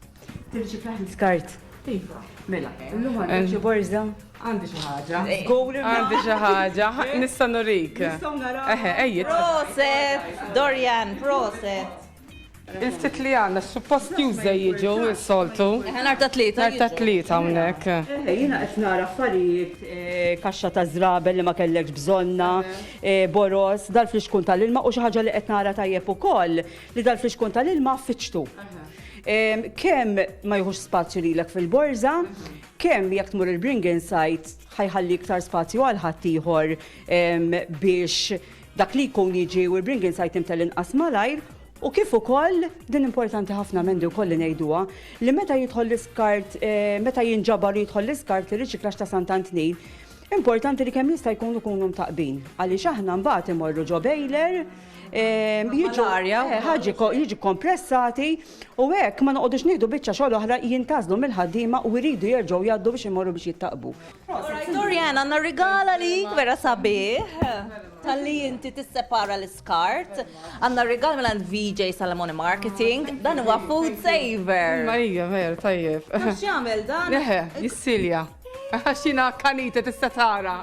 Tirriċiklax l-iskart? Iva. Mela, illum għandek xi borża? Għandi xi ħaġa. Żgur imma. Għandi xi ħaġa, nista' nurik. Nistgħu naraw. Eħe, ejja. Proset, Dorian, proset. Il-ftit li għandna, suppost Tuesday jiġu s-soltu. Eħe, nhar ta' tlieta. Nhar ta' tlieta hawnhekk. Eħe, jiena qed nara affarijiet, kaxxa ta' żrabel li ma kellekx bżonnha, boroż, dal-flixkun tal-ilma u xi ħaġa li qed nara tajjeb ukoll li dal-flixkun tal-ilma ffiċtu. Kemm ma jieħux spazju lilek fil-borża, kemm jekk tmur il-bring-in site ħa jħalli iktar spazju għal ħaddieħor biex dak li jkun jiġi u l-bring-in site timtela inqas malajr u kif ukoll, din importanti ħafna Mandy wkoll li ngħiduha, li meta jidħol l-iskart, meta jinġabar u jidħol l-iskart ir-riċiklaġġ ta' Sant'Antnin, importanti li kemm jista' jkun ikunu mtaqqbin għaliex aħna mbagħad imorru ġo bejler, jiġu jiġu kompressati u hekk ma noqogħdux nieħdu biċċa xogħol oħra jintgħażlu mill-ħaddiema u jridu jerġgħu jgħaddu biex imorru biex jittaqbu. Dorian, għandna rigal għalik vera sabiħ talli inti tissepara l-iskart. Għandna rigal minn VJ Salamone Marketing, dan huwa food saver. Ma hija vera tajjeb. X'jagħmel dan? Eħe, jissilja. Għax jiena akkanita tista' tara.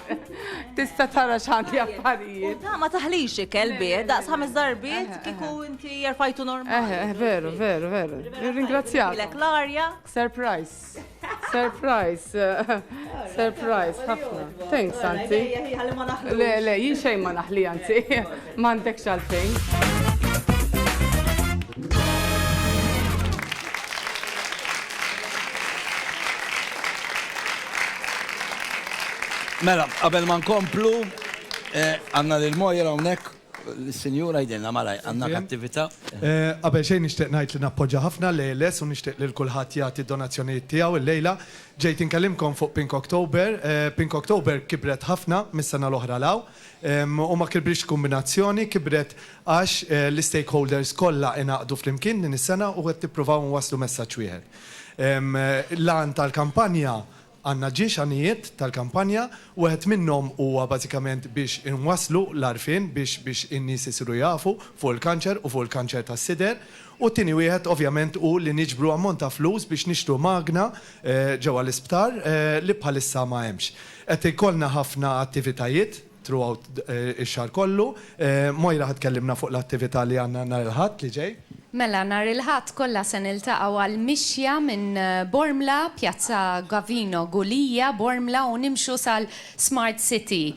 Tista' tara x'għandi affarijiet. U da ma taħlix ikel bih, daqs ħames darbiet kieku inti jerfajtu normali. Eh, veru, veru, veru. Ringrazzjak. Ilek l-arja. Surprise. Surprise. Surprise, ħafna. Thanks, anzi. Le, le, jien xejn ma naħli, anzi. M'għandekx għalfejn. Mela, qabel ma nkomplu, eh, għandna lil Moira hawnhekk, l-sinjura jidilna malaj, għandna attività. Eh, qabel xejn nixtieq ngħid li nappoġġa ħafna l-ALS u nixtieq lil kulħadd jagħti donazzjonijiet tiegħu illejla. Ġejt inkellimkom fuq Pink October. Eh, Pink October kibret ħafna mis-sena l-oħra 'l hawn. U ma kibritx kumbinazzjoni, kibret għax l-istakeholders kollha ingħaqdu flimkien din is-sena u qed nippruvaw nwasslu messaġġ wieħed. L-għan tal-kampanja, għandna ġiex għanijiet tal-kampanja, wieħed minnhom huwa bażikament biex inwasslu l-għarfien biex biex in-nies isiru jafu fuq il-kanċer u fuq il-kanċer tas-sider. U t-tieni wieħed ovvjament hu li niġbru ammont ta' flus biex nixtru magna ġewwa l-isptar li bħalissa ma hemmx. Qed ikollna ħafna attivitajiet throughout ix-xahar kollu. Moira ħa tkellimna fuq l-attività li għandna nhar il-Ħadd li ġej. Mela, nhar il-Ħadd kollha se niltaqgħu għal mixja minn Bormla, Pjazza Gavino Gulia, Bormla u nimxu sal-Smart City.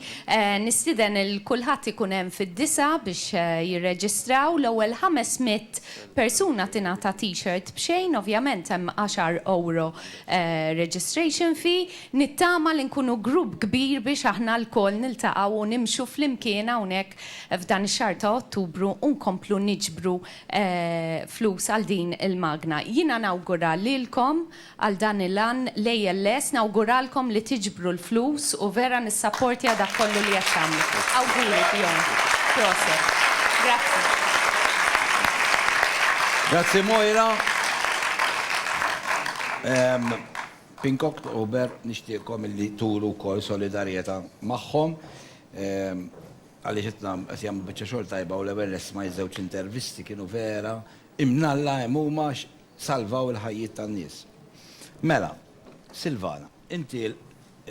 Nistieden il kulħadd ikun hemm fid-disgħa biex jirreġistraw. L-ewwel 500 persuna tingħata t-shirt b'xejn, ovvjament hemm għaxar ewro registration fee. Nittama li nkunu grupp kbir biex aħna lkoll niltaqgħu u nimxu flimkien hawnhekk f'dan ix-xahar ta' Ottubru u nkomplu niġbru flus għal din il-magna. Jiena nawgura lilkom għal dan il-għan l-ALS, nawguralkom li tiġbru l-flus u vera nissapportja dak kollu li qed tagħmlu. Awguri Bjorn. Proset. Grazzi. Grazzi Moira. Pink October nixtieqkom illi turu wkoll solidarjetà magħhom. Għaliex qed qed jagħmlu biċċa xogħol tajba u l-ewwel smajt żewġ intervisti kienu vera imnalla hemm huma għax salvaw il-ħajjiet tan-nies. Mela, Silvana, inti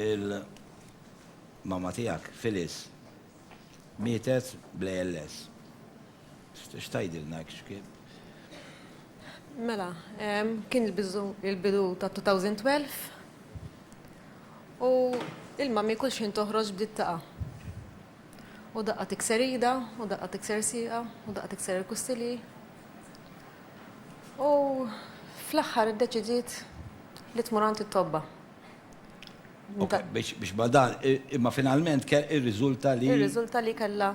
il-mama tiegħek, Phyllis, mietet bl-ALS. X'tgħidilna hekk x'kien? Mela, kien il-bidu ta' 2012 u il-mami kull xħin toħroġ bdiet taqa'. U daqqa tikser idha, u daqqa tikser sieqha, u daqqa tikser il-kustilji. U fl-aħħar iddeċidiet li tmur għand it-tobba. Biex ma dan, imma finalment irriżulta li. Irriżulta li kellha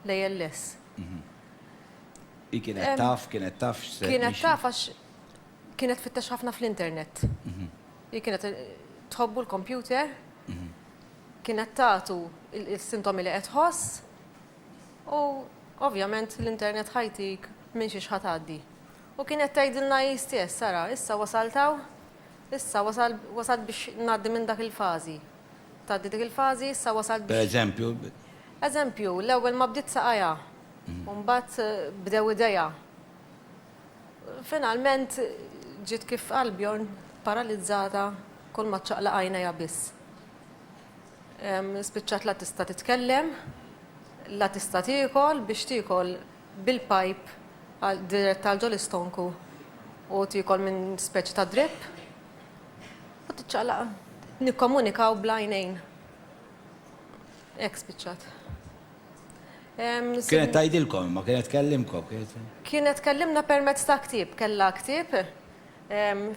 l-ALS. Hi kienet taf, kienet taf x'se. Kienet taf għax kienet tfittex ħafna fl-internet. Hi kienet tħobbu l-kompjuter, kienet tagħtu s-sintomi li qed tħoss u ovvjament l-internet ħa jtik minn xiex ħa tgħaddi. U kienet tgħidilna hi stess, ara, issa wasalt hawn, issa wasalt biex ngħaddi minn dak il-fażi. Tgħaddi dik il-fażi, issa wasalt biex. Pereżempju? Eżempju, l-ewwel ma bdiet saqajha, u mbagħad bdew idejha. Finalment ġiet kif qal Bjorn paralizzata kull ma ċċaqlaq għajnejha biss. Spiċċat la tista' titkellem, la tista' tiekol, biex tiekol bil-pajp dirett għal ġol-istonku u tiekol minn speċi ta' drip u tiċċaqlaq nikkomunikaw bl-għajnejn. Hekk spiċċat. Kienet tgħidilkom imma kienet tkellimkom, kienet. Kienet tkellimna permezz ta' ktieb, kellha ktieb,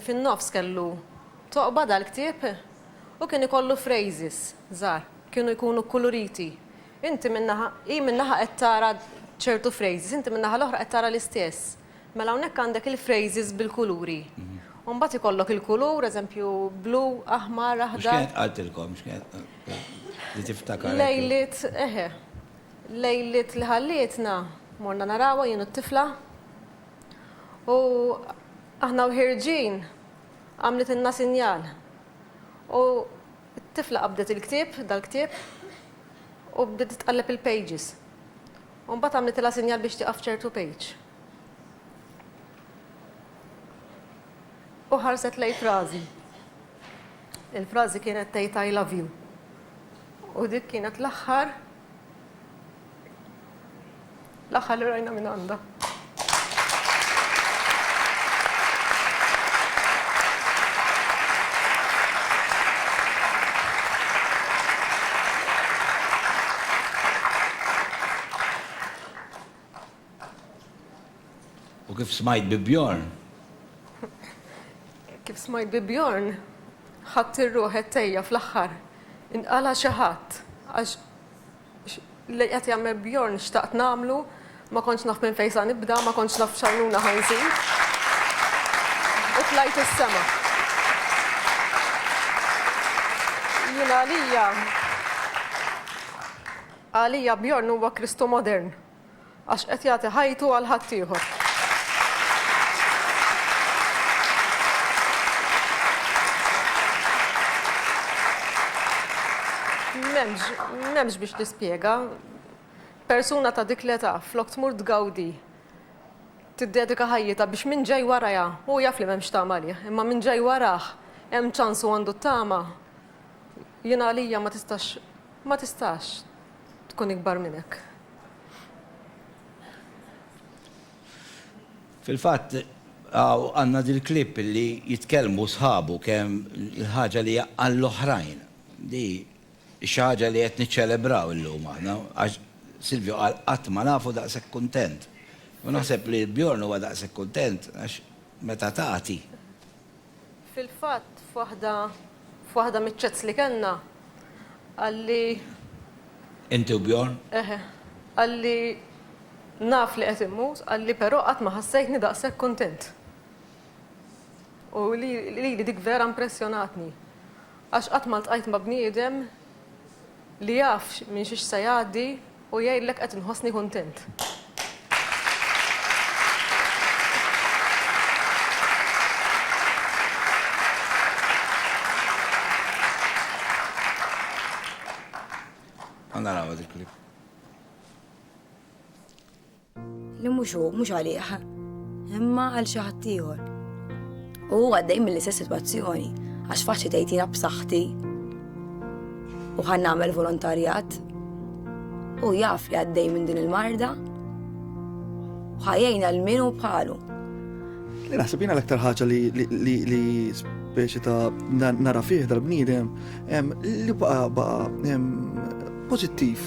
fin-nofs kellu toqba dal-ktieb u kien ikollu phrases żgħar, kienu jkunu kkuluriti. Inti minn naħa, hi minn naħa qed tara ċertu phrases, inti min-naħa l-oħra qed tara l-istess. Mela hawnhekk għandek il-phrases bil-kuluri. U mbagħad ikollok il-kulur, eżempju, blu, aħmar, aħdar. X'kienet qaltilkom? X'kienet li tiftakar? Lejliet, eħe. Lejliet li ħallietna, morna narawha jien u t-tifla. U aħna u ħierġin għamlitilna sinjal. U t-tifla qabdet il-ktieb, dal-ktieb, u bdiet tqalleb il-pages. U mbagħad għamlitilha sinjal biex tieqaf f'ċertu page. U ħarset lejn frażi. Il-frażi kienet tgħid I love you. U dik kienet l-aħħar l-aħħar li rajna minn għandha. U kif smajt bi Bjorn? Kif smajt bi Bjorn, ħadt ir-ruħ għedt ejja fl-aħħar inqala' xi ħadd għax li qed jagħmel Bjorn xtaqt nagħmlu, ma kontx naf minn fejn sa nibda, ma kontx naf x'għajnuna ħa nsib. U tlajt is-sema. Jien għalija għalija Bjorn huwa Kristu modern. Għax qed jagħti ħajtu għal ħaddieħor. M'hemmx, m'hemmx biex tispjega. Persuna ta' dik l-età, flok tmur tgawdi, tiddedika ħajjitha biex min ġej warajha, hu jaf li m'hemmx tama għalih, imma min ġej warah hemm ċans u għandu t-tama, jien għalija ma tistax, ma tistax tkun ikbar minn hekk. Fil-fatt, għandna dil-clip li jitkellmu sħabu kemm il-ħaġa li għall-oħrajn. Di xi ħaġa li qed niċċelebraw illum aħna, għax Silvio qal qatt ma nafu daqshekk kuntent. U naħseb li Bjorn huwa daqshekk kuntent għax meta tagħti. Fil-fatt f'waħda f'waħda miċ-chats li kellna qalli. Inti u Bjorn? Eħe. Qalli. Naf li qed immut, qalli però qatt ma ħassejtni daqshekk kuntent. U lili dik vera impressjonatni. Għax qatt ma ltqajt ma' bniedem li jaf minn xiex se jgħaddi u jgħidlek qed inħossni kuntent. Ħa narawha dik-clip. Li mhux hu, mhux għalih, imma għal xi ħadd ieħor. U hu għaddej mill-istess sitwazzjoni, għax faċli tgħid jiena b'saħħti u ħan nagħmel volontarjat. U jaf li għaddej minn din il-marda u ħajjejna l min hu bħalu. Li naħseb jiena l-aktar ħaġa li li li speċi ta' nara fih dal-bniedem li baqa' baqa' pożittiv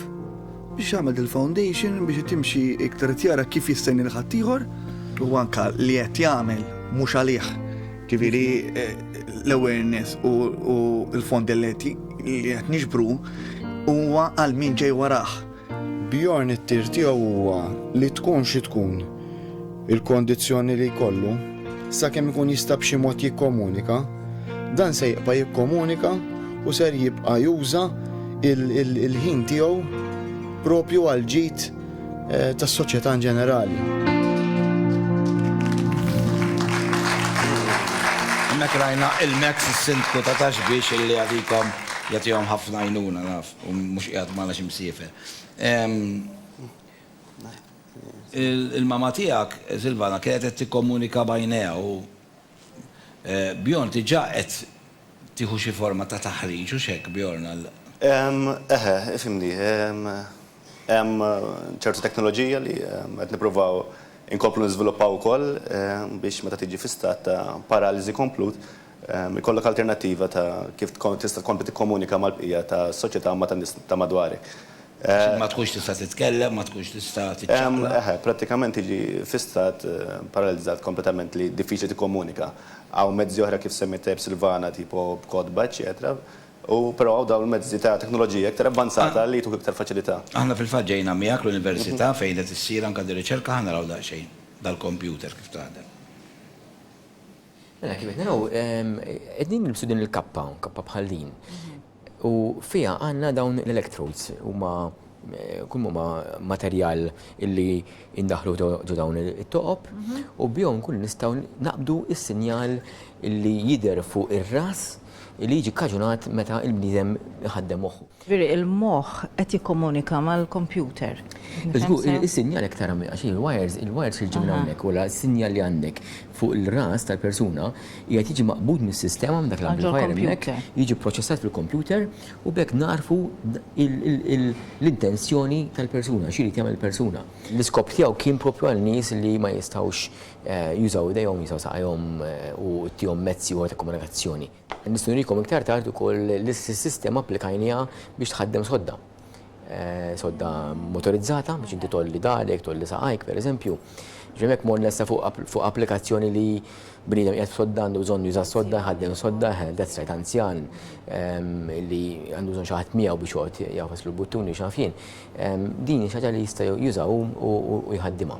biex jagħmel dil-foundation biex timxi iktar qed jara kif jista' jgħin lil ħaddieħor. U anke li qed jagħmel mhux għalih. Ġifieri l-awareness u l-fondi li qed niġbru huwa għal min ġej warah. Bjorn it-tir tiegħu huwa li tkun xi tkun il-kondizzjoni li jkollu, sakemm ikun jista' b'xi mod jikkomunika, dan se jibqa' jikkomunika u ser jibqa' juża il-ħin tiegħu propju għall-ġid tas-soċjetà in ġenerali. Hemmhekk rajna il-Max is-Sindku ta' Ta' Xbiex illi jagħtikom jagħtihom ħafna għajnuna naf u mhux qiegħed magħna xi msiefer. Il-mama tiegħek, Silvana, kienet qed tikkomunika b'għajnejha u Bjorn diġà qed tieħu xi forma ta' taħriġ, hux hekk Bjorn għal. Eħe, ifhimni. Hemm ċertu teknoloġija li qed nippruvaw inkomplu niżviluppaw ukoll biex meta tiġi fi stat ta' paraliżi komplut ikollok alternattiva ta' kif tista' tkompli tikkomunika mal-bqija tas-soċjetà u ma' tan-nies ta' madwarek. Għax ma tkunx tista' titkellem, ma tkunx tista' tiċċaqlaq. Eħe, prattikament tiġi fi stat paralizzat kompletament li diffiċli tikkomunika. Hawn mezzi oħra kif semmiet tajjeb Silvana tipo b'kotba eċċetera u però hawn dawn il-mezzi ta' teknoloġija iktar avvanzata li jtuk iktar faċilità. Aħna fil-fatt ġejna miegħek l-università fejn qed issir anke dir-riċerka ħa naraw daqsxejn dal-kompjuter kif taħdem. Mela kif qed naraw, qegħdin nilbsu din il-kappa, kappa bħal din. U fiha għandna dawn l-electrodes, huma kull huma materjal illi indaħlu ġo dawn it-toqob u bihom nkunu nistgħu naqbdu s-sinjal illi jidher fuq ir-ras illi jiġi kkaġunat meta l-bniedem iħaddem moħħu. Ġifieri il-moħħ qed jikkomunika mal-kompjuter. Żgur, is-sinjal hekk tara għax il-wires, il-wires jiġu minn hawnhekk u s-sinjal li għandek fuq il-ras tal-persuna qiegħed jiġi maqbud mis-sistema minn dak l-amplifier hemmhekk, jiġi pproċessat fil-kompjuter u b'hekk nagħrfu l-intenzjoni tal-persuna, x'irid jagħmel il-persuna. L-iskop tiegħu kien proprju għal nies li ma jistgħux jużaw idejhom, jużaw saqajhom u ttihom mezz ieħor ta' komunikazzjoni. Nista' nurikom iktar tard ukoll l-istess sistema applikajniha biex tħaddem sodda. Sodda motorizzata biex inti tgħolli darek, tgħolli saqajk pereżempju. Ġifieri hemmhekk morna issa fuq applikazzjoni li bniedem qiegħed f'sodda għandu bżonn juża s-sodda, jħaddem sodda, that's right, anzjan li għandu bżonn xi ħadd miegħu biex joqgħod jagħfas l-buttuni x'naf jien. Din hi xi ħaġa li jista' juża hu u jħaddimha.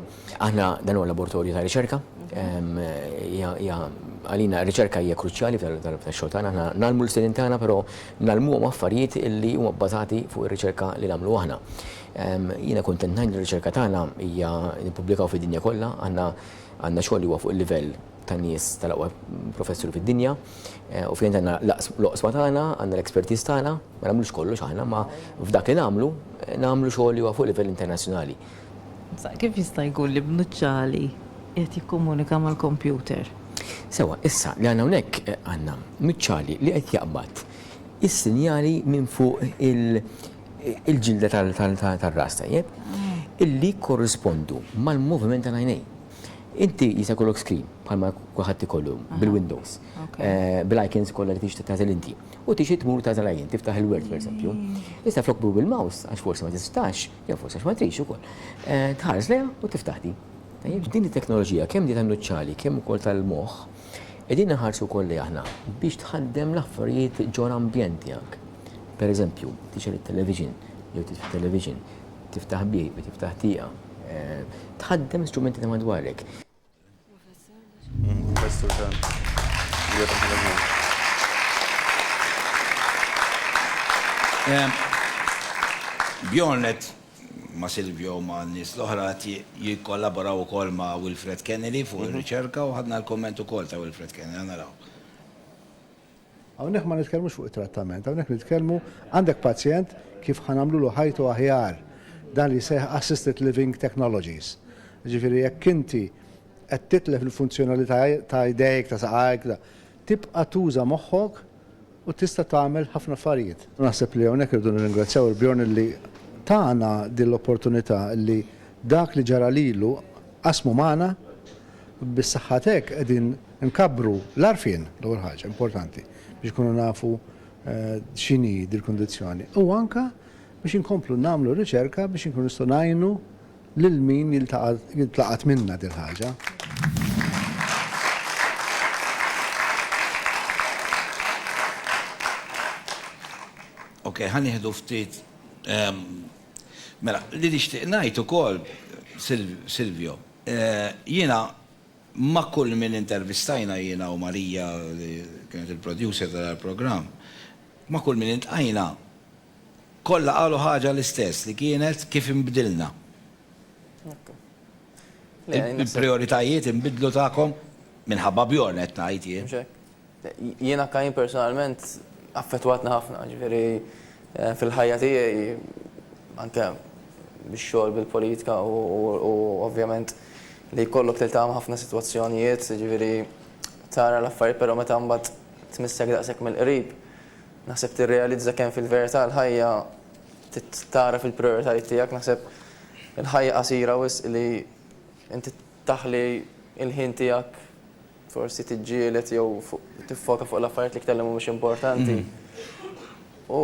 Aħna dan huwa laboratorju ta' riċerka, hija għalina r-riċerka hija kruċjali f'dan-xogħol tagħna. Aħna ngħallmu l-istudenti tagħna però ngħallmuhom affarijiet li huma bbażati fuq ir-riċerka li nagħmlu aħna. Jiena kuntent ngħid li r-riċerka tagħna hija nippubblikaw fid-dinja kollha, aħna għandna xogħol li huwa fuq il-livell ta' nies tal-aqwa professuri fid-dinja. Ovvjament għandna l-oqsma tagħna, għandna l-expertise tagħna, ma nagħmlux kollox aħna, ma f'dak li nagħmlu, nagħmlu xogħol li huwa fuq livell internazzjonali. Kif jista' jkun li b'nuċċali qiegħed jikkomunika mal-kompjuter? Sewwa, issa li għandna hawnhekk għandna nuċċali li qed jaqbad is-sinjali minn fuq il-ġilda tar-ras, tajjeb, illi jikkorrispondu mal-moviment tal-għajnejn. Inti jista' jkollok screen bħalma kulħadd ikollu bil-Windows, bil-icons kollha li tixtieq tagħżel inti. U tixtieq tmur tagħżel icon, tiftaħ il-Word pereżempju. Issa flok bil-mouse, għax forsi ma tistax, jew forsi għax ma tridx ukoll, tħares lejha u tiftaħ din. Tajjeb, din it-teknoloġija kemm di tan-nuċċali kemm ukoll tal-moħħ, qegħdin inħarsu wkoll lejha aħna biex tħaddem l-affarijiet ġol-ambjent tiegħek. Pereżempju, tixgħel it-television jew titfi t-television, tiftaħ bieb, tiftaħ tieqa. Tħaddem strumenti ta' madwarek. Bjorn qed ma' Silvio u ma' n-nies l-oħra qed jikkollaboraw ukoll ma' Wilfred Kennedy fuq ir-riċerka u ħadna l-kumment ukoll ta' Wilfred Kennedy, ħa naraw. Hawnhekk ma nitkellmux fuq it-trattament, hawnhekk nitkellmu għandek pazjent kif ħa nagħmlulu ħajtu aħjar, dan li jissejjaħ assisted living technologies. Jiġifieri jekk inti qed titlef il-funzjonalità ta' jdejk, ta' saqajk, tibqa' tuża moħħok u tista' tagħmel ħafna affarijiet. Naħseb li hawnhekk irridu nirringrazzjaw lil Bjorn li tana din l-opportunità li dak li ġara lilu qasmu magħna, bis-saħħa t'hekk qegħdin Nkabbru l-għarfien, l-ewwel ħaġa importanti, biex inkunu nafu x'inhi dil-kundizzjoni u anke biex inkomplu nagħmlu riċerka biex inkunu nistgħu ngħinu lil min jintlaqat minnha dil-ħaġa. Ok, ħa nieħdu ftit Mela, li nixtieq ngħid ukoll, Silvio, jiena Ma' kull min intervistajna jiena u Marija li kienet il-producer ta' dal-programm, ma' kull min iltqajna, kollha qalu ħaġa l-istess li kienet kif inbdilna. Il-prijoritajiet inbidlu tagħkom minħabba Bjorn qed ngħid jien. Mhux hekk. Jiena Kain personalment affettwatni ħafna, ġifieri fil-ħajja tiegħi anke bix-xogħol bil-politika u ovvjament li jkollok tiltaqa' ma' ħafna sitwazzjonijiet, jiġifieri tara l-affarijiet però meta mbagħad tmissek daqshekk mill-qrib, naħseb tirrealizza kemm fil-verità l-ħajja trid tagħraf il-prijoritajiet tiegħek, naħseb il-ħajja qasira wisq li inti taħli l-ħin tiegħek forsi tiġġieled jew tiffoka fuq l-affarijiet l-iktar li mhumiex importanti. U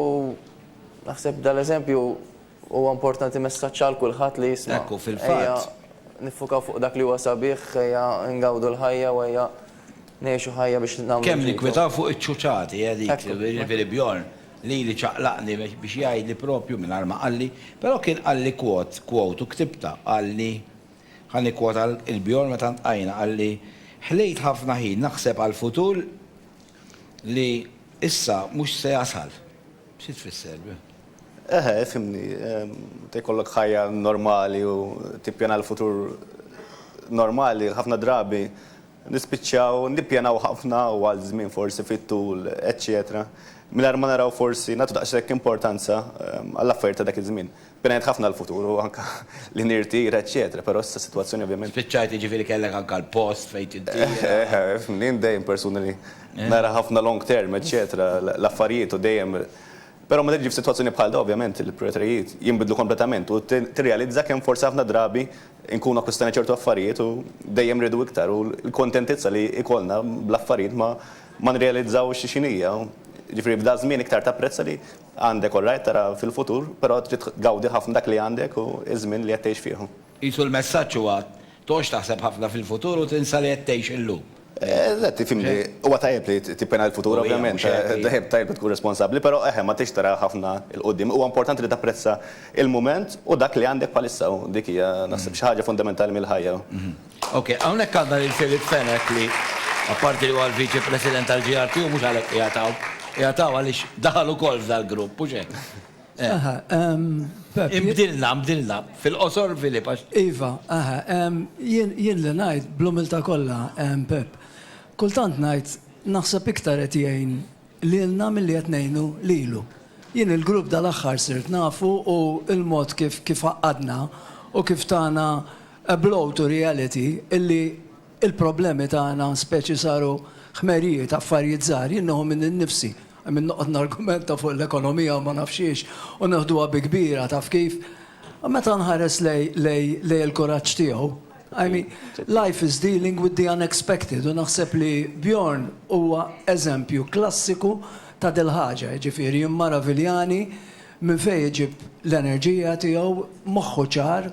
naħseb dal-eżempju huwa importanti messaġġ għal kulħadd li jisma'. Ekku, fil-fatt. Niffukaw fuq dak li huwa sabiħ, ejja ngawdu l-ħajja u ejja ngħixu ħajja biex nagħmlu. Kemm nikkwitaw fuq iċ-ċuċati, eh dik, jiġifieri Bjorn lili ċaqlaqni biex jgħidli propju mingħajr ma qalli, però kien qalli quote, quote u ktibtha, qalli Ħa nikkwota 'l Bjorn meta ltqajna, qalli, Ħlejt ħafna ħin naħseb għall-futur li issa mhux se jasal. Xi tfisser, Bjorn? Eħe, ifhimni, meta jkollok ħajja normali u tippjana l-futur normali, ħafna drabi nispiċċaw nippjanaw ħafna u għal żmien forsi fit-tul, eċċetera, mingħajr ma naraw forsi nagħtu daqshekk importanza għall-affarijiet ta' dak iż-żmien. Pjanajt ħafna għall-futur u anke li nirtira eċċetera, però issa s-sitwazzjoni ovvjament. Spiċċajt jiġifieri kellek anke l-post fejn tirtira. Eħe, fhimni, jien dejjem persuna li nara ħafna long term eċċetera l-affarijiet u dejjem Però meta tiġi f'sitwazzjoni bħal da ovvjament il-prijoritajiet jinbidlu kompletament u tirrealizza kemm forsi ħafna drabi nkunu akkwistajna ċertu affarijiet u dejjem rridu iktar u l-kontentizza li jkollna bl-affarijiet ma ma nirrealizzawx x'inhija. Jiġifieri f'daż-żmien iktar tapprezza li Għandek all right tara fil-futur, però trid tgawdi ħafna dak li għandek u ż-żmien li qed tgħix fih. Qisu l-messaġġ huwa toqgħodx taħseb ħafna fil-futur u tinsa li qed tgħix illum. Eżatt, ifhimni, huwa tajjeb li tippjana l-futur ovvjament, tajjeb tajjeb li tkun responsabbli, però eħe ma tridx tara ħafna 'l quddiem. Huwa importanti li tapprezza l-mument u dak li għandek bħalissa u dik hija naħseb xi ħaġa fundamentali mill-ħajja. Ok, hawnhekk għandna lil Philip Fenech li apparti li huwa l-Viċi President tal-GRTU mhux għalhekk qiegħed hawn, qiegħed hawn għaliex daħal ukoll f'dal-grupp, hux hekk? Aha, Pep. Inbdilna, nbdilna. Fil-qosor Philip għax. Iva, aha, jien jien li ngħid bl-umiltà kollha, Pep, kultant ngħid naħseb iktar qed jgħin lilna milli qed ngħinu lilu. Jien il-grupp dal-aħħar sirt nafu u l-mod kif kif għaqqadna u kif tana a blow to reality illi l-problemi tagħna speċi saru ħmerijiet, affarijiet żgħar, jien nieħu minni nnifsi, I mean noqgħod nargumenta fuq l-ekonomija u ma nafx xiex u neħduha bi kbira taf kif. Meta nħares lejn lejn lejn il-kuraġġ tiegħu, I mean, life is dealing with the unexpected u naħseb li Bjorn huwa eżempju klassiku ta' dil-ħaġa, jiġifieri jimmaraviljani minn fejn iġib l-enerġija tiegħu, moħħu ċar,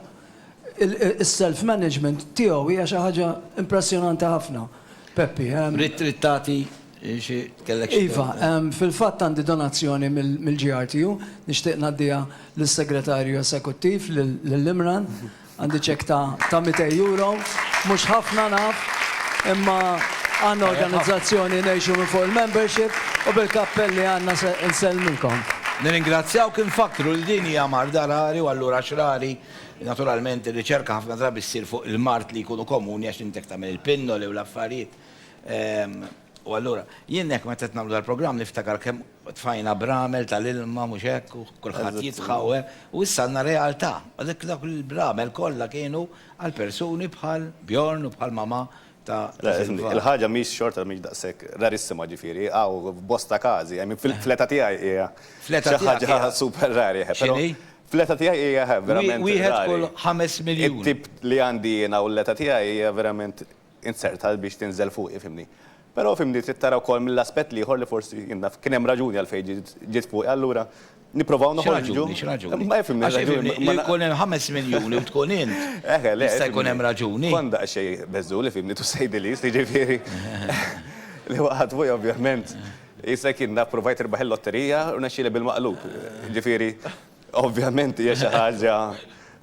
is-self management tiegħu hija xi ħaġa impressjonanti ħafna, Peppi. Ridt trid tagħti xi kellek xi. Iva, fil-fatt għandi donazzjoni mill-GRTU, nixtieq ngħaddiha lis-Segretarju Esekuttiv, lil Imran. Għandi ċekk ta' ta' 200 euro, mhux ħafna naf, imma għandna organizzazzjoni ngħixu minn fuq il-membership u bil-kappell li għandna se nsellmilkom. Nirringrazzjawk infakkru li din hija marda rari u allura għax rari, naturalment ir-riċerka ħafna drabi ssir fuq il-mard li jkunu komuni għax intek tagħmel il-pinnoli u l-affarijiet. U allura, jien hekk meta qed nagħmlu dal-programm niftakar kemm tfajna bramel tal-ilma mhux hekk u kulħadd jidħaq u hekk, u issa għandna realtà. Għalhekk dawk il-bramel kollha kienu għal persuni bħal Bjorn u bħal mamà ta' Silvana. Il-ħaġa mhix xorta mhix daqshekk rarissima ġifieri, hawn f'bosta każi, I mean fl-età tiegħi hija xi ħaġa super rari. X'inhi? Fl-età tiegħi hija verament rari. Wieħed kull 5 miljun. It-tip li għandi jiena u l-età tiegħi hija verament inzerta biex tinżel fuqi, fhimni. Però fhimni trid tara wkoll mill-aspett l-ieħor li forsi jien naf kien hemm raġuni għalfejn ġiet fuqi, allura nipprovaw noħorġu. X'raġuni, x'raġuni? Ma fhimni Għax raġuni. ifhimni, li jkun hemm 5 miljuni u tkun int. Eħe, le. Jista' jkun hemm raġuni. Kont daqsxejn beżżul, ifhimni, to say the least, jiġifieri li waqgħet fuqi ovvjament. Isek jien naf provajt irbaħ il-lotterija u rnexxieli bil-maqlub. Jiġifieri Ovvjament hija xi ħaġa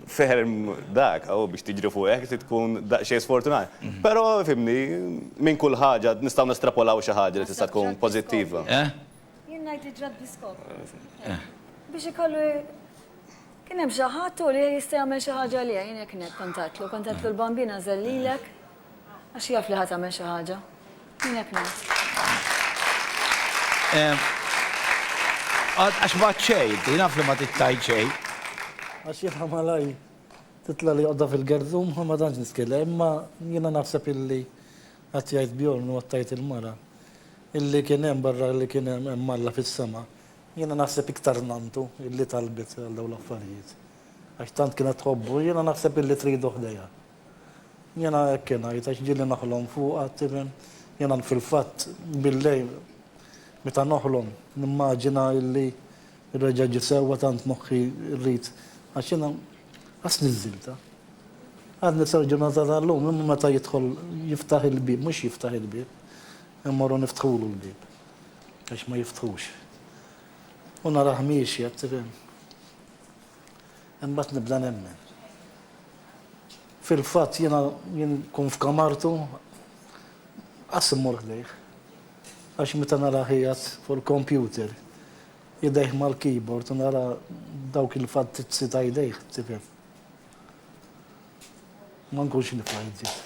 ferm dak, u biex tiġri fuq hekk trid tkun daqsxejn sfortunat. Però fimni, minn kull ħaġa nistgħu nestrapolaw xi ħaġa li tista' tkun pożittiva. Jien ngħid li ġrat bi skop. Biex ikollu kien hemm xi ħadd u li jista' jagħmel xi ħaġa għaliha, jien hekk ngħid kont għedtlu, kont għedtlu l-Bambin għażel lilek Għax jaf li ħa tagħmel xi ħaġa. Jien hekk ngħid. Għax ma xejn, inti naf li ma tittajt xejn. Għax jiena malaj titla' li għodda fil-gerdum u ma tantx nitkellem, imma jiena naħseb illi qed jgħid Bjorn u qed tgħid il-mara illi kien hemm barra li kien hemm hemm Alla fis-sema. Jiena naħseb iktar nanntu illi talbet għal dawn l-affarijiet. Għax tant kienet tħobbu, jiena naħseb illi tridu ħdejha. Jiena hekk ingħid għax ġieli noħlom fuqha, tifhem? Jiena fil-fatt bil-lejl meta noħlom nimmaġina illi reġa' ġie sewwa tant moħħi rrid għax jiena qas niżżiltha. Għadni sal-ġurnata tal-lum imma meta jidħol jiftaħ il-bieb, mhux jiftaħ il-bieb, immorru niftħulu l-bieb għax ma jiftħux. U narah miexja, tifhem? Imbagħad nibda nemmen. Fil-fatt jiena jien nkun f'kamartu qas immur ħdejh. Għax meta narah qiegħed fuq il-computer, idejh mal-keyboard u nara dawk il-fattizzi ta' jdejh, tifhem. Ma nkunx niflaħ iżjed.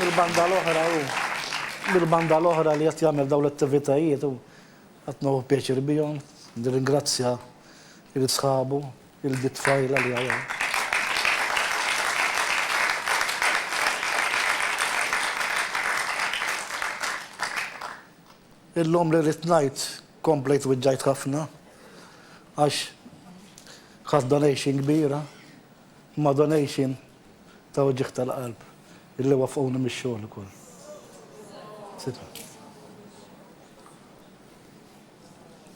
Mill-banda l-oħra hu, mill-banda l-oħra li qed jagħmel dawn l-attivitajiet hu qed nieħu pjaċir bihom, nirringrazzja lil sħabu, lil di tfajla li hawn. Illum li rrid ngħid komplejt weġġajt ħafna għax ħadt donation kbira, imma donation ta' uġigħ tal-qalb illi waffquni mix-xogħol ukoll.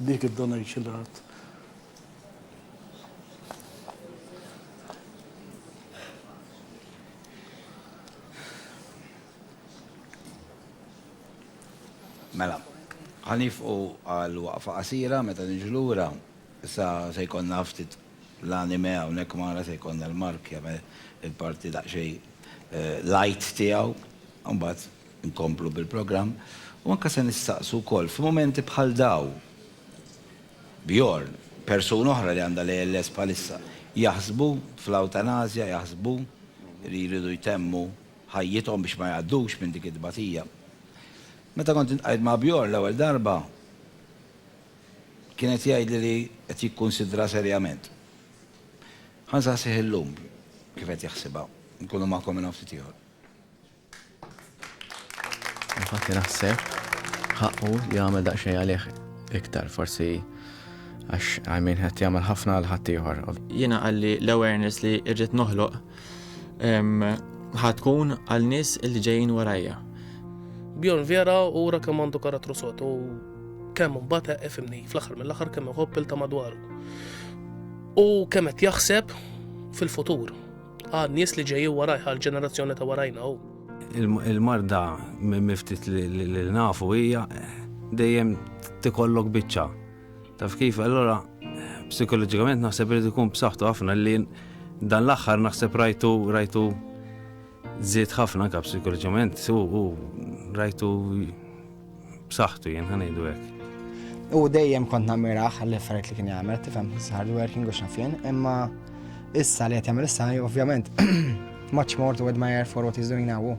Dik id-donation li ħadt. Mela, ħa niefqu għal waqfa qasira meta niġu lura issa se jkollna ftit l-anime hawnhekk magħna se jkollna l-Mark jagħmel il-parti daqsxejn light tiegħu u mbagħad inkomplu bil-programm u anke se nistaqsu wkoll f'mumenti bħal daw Bjorn, persuna oħra li għandha l-ALS bħalissa, jaħsbu fl-awtanasja, jaħsbu li jridu jtemmu ħajjithom biex ma jgħaddux minn dik it-tbatija. Meta kont iltqajt ma' Bjorn l-ewwel darba, kien qed jgħidli li qed jikkunsidra serjament. Ħa nsaqsih illum kif qed jaħsibha. Nkunu magħkom minn hawn ftit ieħor. Infatti naħseb ħaqqu li jagħmel daqsxejn għalih iktar forsi għax I mean qed jagħmel ħafna għal ħaddieħor. Jiena qalli l-awareness li rrid noħloq ħa tkun għal nies li ġejjin warajja. Bjorn Vera ura kemm għandu karattru sod u kemm imbagħad ifhimni fl-aħħar mill-aħħar kemm iħobb il ta' madwaru. U kemm qed jaħseb fil-futur għal nies li ġejjin warajh għal ġenerazzjoni ta' warajna hu. Il-marda minn ftit li nafu hija dejjem tikollok biċċa. Taf kif, allura psikoloġikament naħseb irid ikun b'saħħtu ħafna li dan l-aħħar naħseb rajtu rajtu żied ħafna anke psikoloġikament u rajtu b'saħħtu jien ħanejdu hekk. U dejjem kont nammirah għall-affarijiet li kien jagħmel, tifhem, hard working u x'naf jien, imma issa li qed jagħmel issa ovvjament much more to admire for what he's doing now.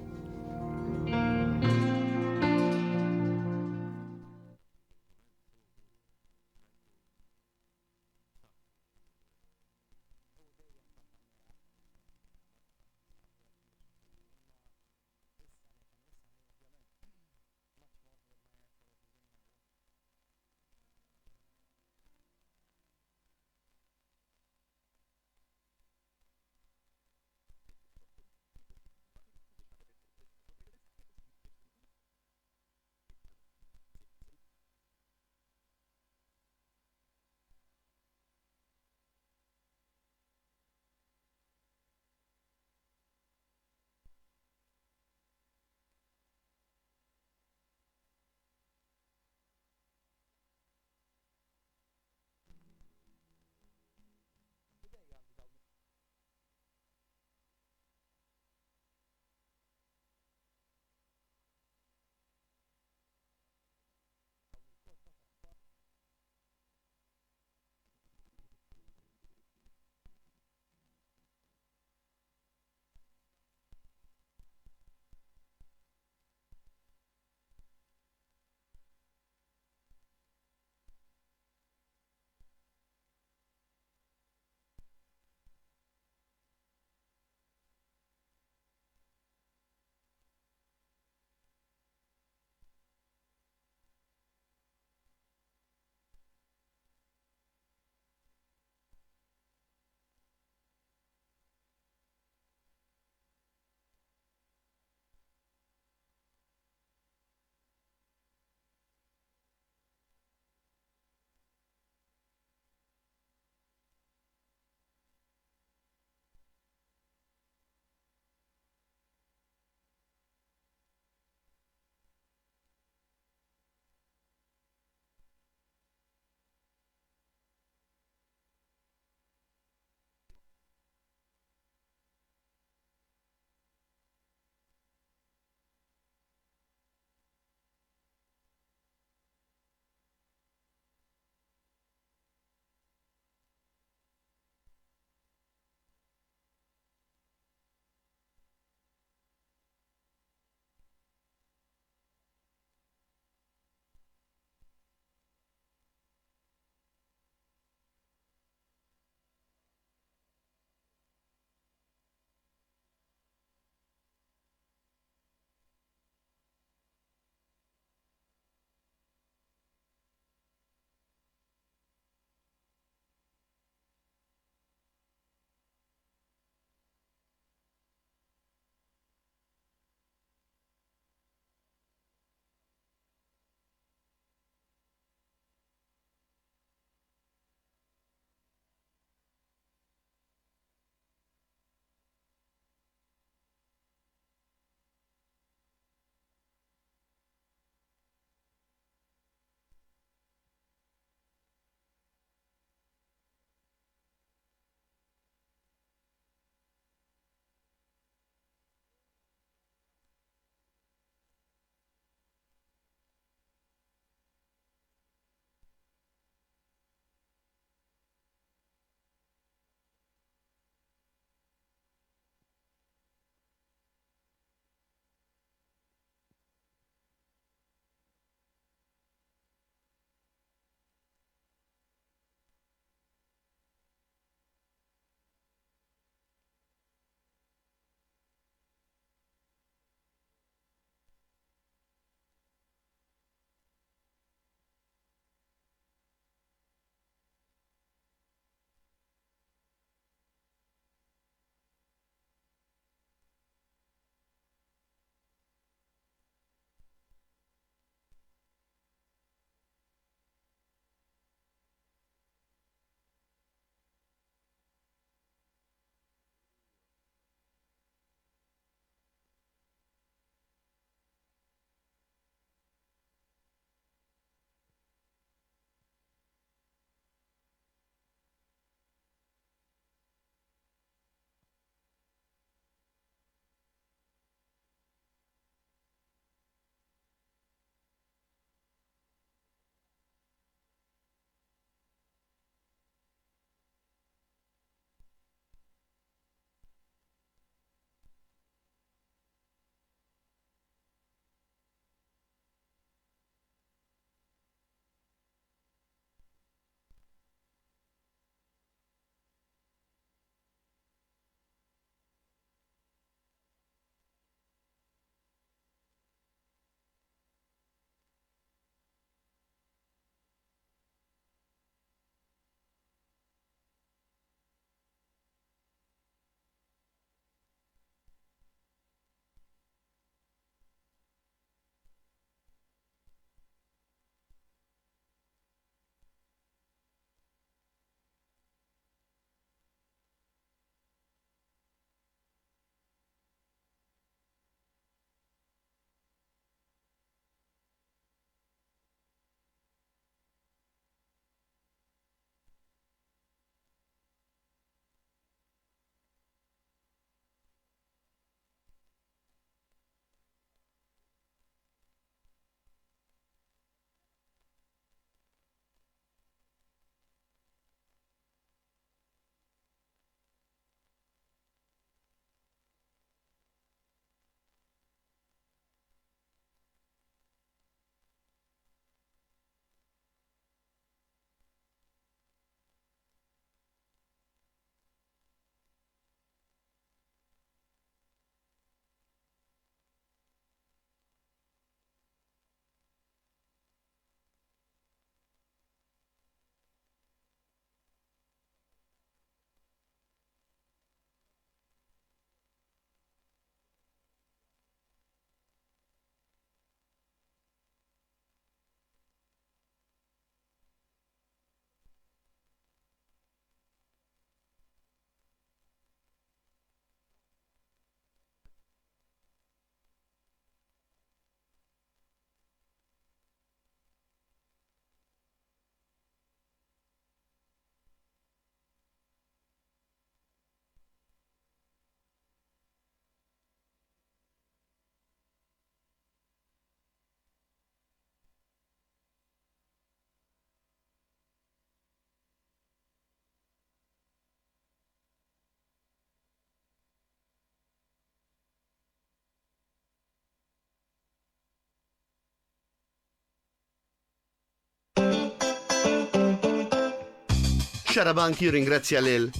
Xarabank jirringrazzja lil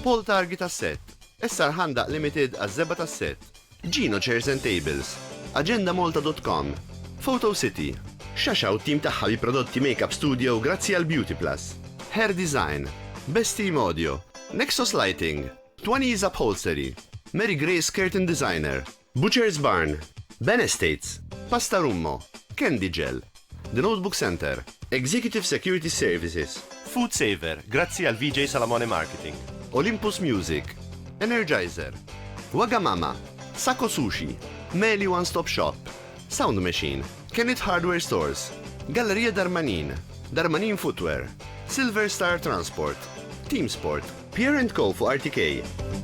Paul Targi tas-Sett, SR Ħandaq Limited għaż-żebgħa tas-sett, Gino Chairs and Tables, AgendaMalta.com, Photo City, Xaxa u t-tim tagħha bi prodotti Makeup Studio grazzi għal Beauty Plus, Hair Design, Best Team Audio, Nexos Lighting, Twanees Upholstery, Mary Grace Curtain Designer, Butcher's Barn, Ben Estates, Pasta Rummo, Candy Gel, The Notebook Centre, Executive Security Services, Food Saver, grazzi għal VJ Salamone Marketing, Olympus Music, Energizer, Wagamama, Sako Sushi, Meli One Stop Shop, Sound Machine, Kenneth Hardware Stores, Galleria Darmanin, Darmanin Footwear, Silver Star Transport, Team Sport, Pierre and Co fuq RTK.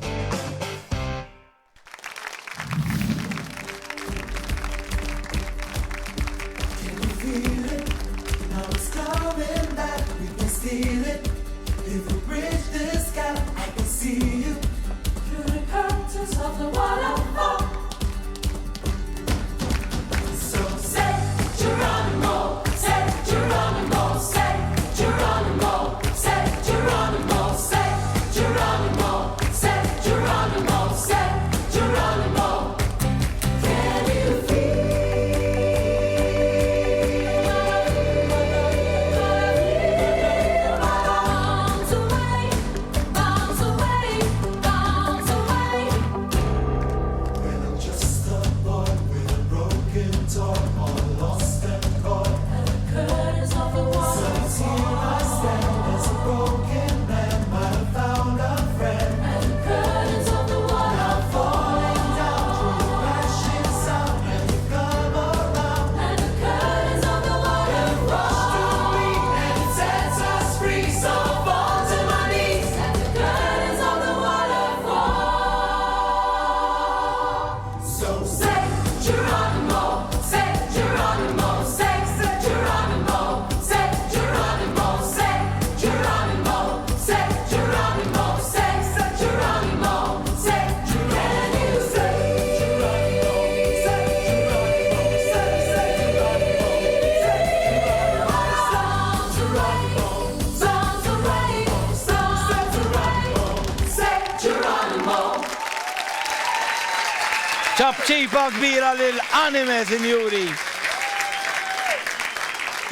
Ċapċipa kbira lil Anime, sinjuri!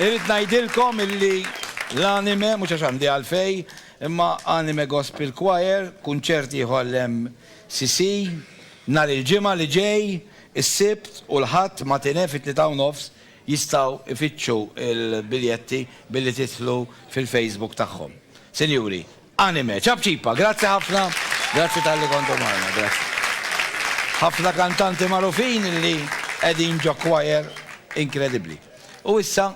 Irrid ngħidilkom illi l-Anime, mhux għax għandi għalfejn, imma Anime Gospel Choir, kunċert ieħor l-MCC, nhar il-Ġimgħa li ġej, is-Sibt u l-Ħadd matinè fit-3 u nofs jistgħu jfittxu l-biljetti billi tidħlu fil-Facebook tagħhom. Sinjuri, Anime, ċapċipa, grazzi ħafna, grazzi talli kontu magħna, grazzi. Ħafna kantanti magħrufin li qegħdin ġo choir inkredibbli. U issa,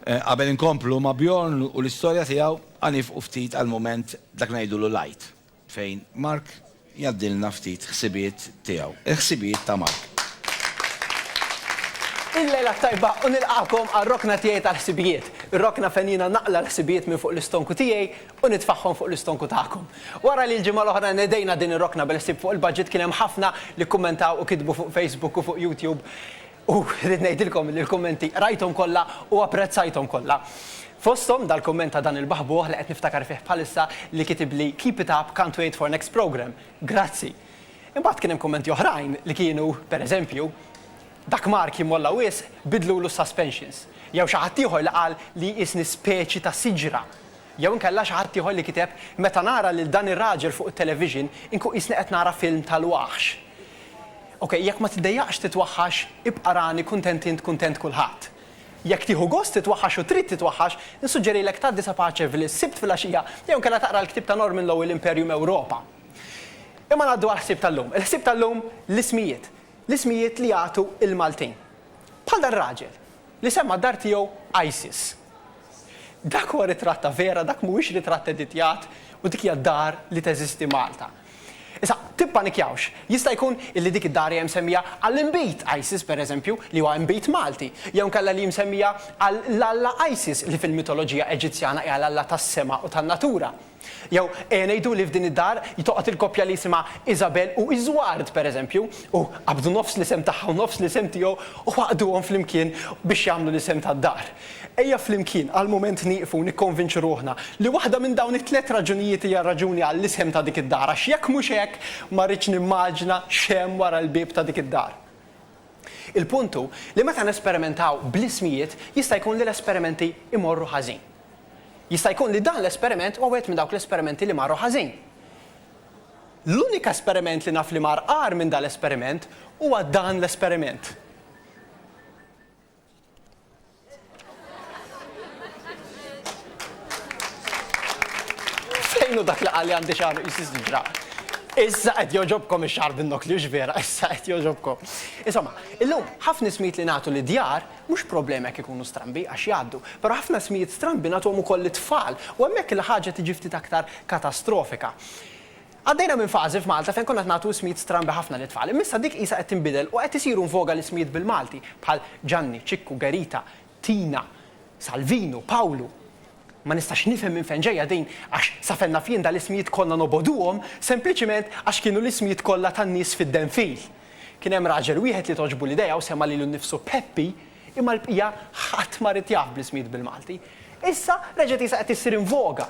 qabel inkomplu ma' Bjorn u l-istorja tiegħu, ħa nifqu ftit għal mument dak ngħidulu light, fejn Mark jgħaddilna ftit ħsibijiet tiegħu, il-ħsibijiet ta' Mark. Il-lejla t-tajba u nilqagħkom għar-rokna tiegħi tal-ħsibijiet. Ir-rokna fejn jiena naqla' l-ħsibijiet minn fuq l-istonku tiegħi u nitfagħhom fuq l-istonku tagħkom. Wara li l-ġimgħa l-oħra nedejna din ir-rokna bil-ħsieb fuq il-budget kien hemm ħafna li kkummentaw u kitbu fuq Facebook u fuq YouTube u rrid ngħidilkom li l-kummenti qrajthom kollha u apprezzajthom kollha. Fosthom dal-kumment ta' dan il-baħbuħ li qed niftakar fih bħalissa li kitibli keep it up, can't wait for next program. Grazzi. Imbagħad kien hemm kummenti oħrajn li kienu, per eżempju, Dak Mark jimmolla wisq, bidlulu s-suspensions. Jew xi ħadd ieħor li qal li jqisni speċi ta' siġra. Jew inkella xi ħadd ieħor li kiteb, Meta nara lil dan ir-raġel fuq it-television, inkun qisni qed nara film tal-waħx. Ok, jekk ma tiddejjaqx titwaħħax, ibqa' rani kuntent int kuntent kulħadd. Jekk tieħu gost titwaħħax u trid titwaħħax, nissuġġerilek tgħaddi sa Paceville is-Sibt filgħaxija jew inkella taqra l-ktieb ta' Norman Lowell Imperium Europa. Imma ngħaddu għall-ħsieb tal-lum. Il-ħsieb tal-lum, l-ismijiet. L-ismijiet li jagħtu l-Maltin. Bħal dan raġel li semma d-dar tiegħu ISIS. Dak huwa ritratt ta' vera, dak mhuwiex ritratt editjat u dik hija dar li teżisti Malta. Issa, Tippanikjawx. Jista' jkun illi dik id-dar hija msemmija għall-inbid Isis, pereżempju, li huwa inbid Malti, jew inkella li hi msemmija għal l-alla Isis li fil-mitoloġija Eġizzjana hija l-alla tas-sema u tan-natura. Jew ejja ngħidu li f'din id-dar toqgħod il-koppja li jisimha Isabel u Isward, pereżempju, u qabdu nofs l-isem tagħha u nofs l-isem tiegħu u għaqqduhom flimkien biex jagħmlu l-isem tad-dar. Ejja flimkien għal mument nieqfu u nikkonvinċu ruħna li waħda minn dawn it-tlett raġunijiet hija r-raġuni għall-isem ta' dik id-dar għax jekk mhux hekk ma rridx nimmaġina x'hemm wara l-bieb ta' dik id-dar. Il-punt hu li meta nesperimentaw bl-ismijiet jista' jkun li l-esperimenti jmorru ħażin. Jista' jkun li dan l-esperiment huwa wieħed minn dawk l-esperimenti li marru ħażin. L-unika esperiment li naf li mar agħar minn dal-esperiment huwa dan l-esperiment. Fejn hu dak li qal li għandi xagħar qisu siġra? Issa qed jogħġobkom ix-xagħar bin-nokli hux vera, issa qed jogħġobkom. Insomma, illum ħafna ismijiet li nagħtu lid-djar mhux problema jekk ikunu strambi għax jgħaddu, però ħafna ismijiet strambi nagħtuhom ukoll lit-tfal u hemmhekk il-ħaġa tiġi ftit aktar katastrofika. Għaddejna minn fażi f'Malta fejn konna qed nagħtu ismijiet strambi ħafna lit-tfal, imma issa dik qisha qed tinbidel u qed isiru in voga l-ismijiet bil-Malti, bħal Ġanni, Ċikku, Gerita, Tina, Salvinu, Pawlu. Ma nistax nifhem minn fejn ġejja din għax sa fejn naf jien dal-ismijiet konna nobogħduhom sempliċiment għax kienu l-ismijiet kollha tan-nies fid-denfil. Kien hemm raġel wieħed li togħġbu l-idea u semma lilu nnifsu Peppi imma l-bqija ħadd ma ried jaf bl-ismijiet bil-Malti. Issa reġgħet qisha qed issir in voga.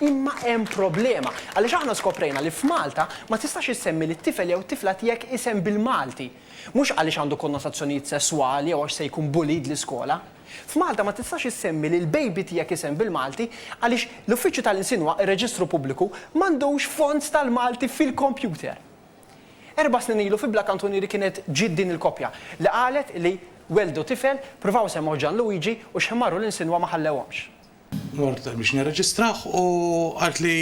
Imma hemm problema, għaliex aħna skoprejna li f'Malta ma tistax issemmi lit-tifel jew t-tifla tiegħek isem bil-Malti. Mhux għaliex għandu konnotazzjonijiet sesswali jew għax se jkun bullied l-iskola. F'Malta ma tistax issemmi lill-baby tiegħek isem bil-Malti għaliex l-Uffiċċju tal-Insinwa, ir-Reġistru Pubbliku, m'għandux fonts tal-Malti fil-kompjuter. Erba' snin ilu fi Bla Kantunieri kienet ġiet din il-koppja li qalet li welldu tifel, pruvaw isemmgħuh Gianluigi u x'ħin marru l-Insinwa ma ħallewhomx. Mort biex nirreġistrah u qaltli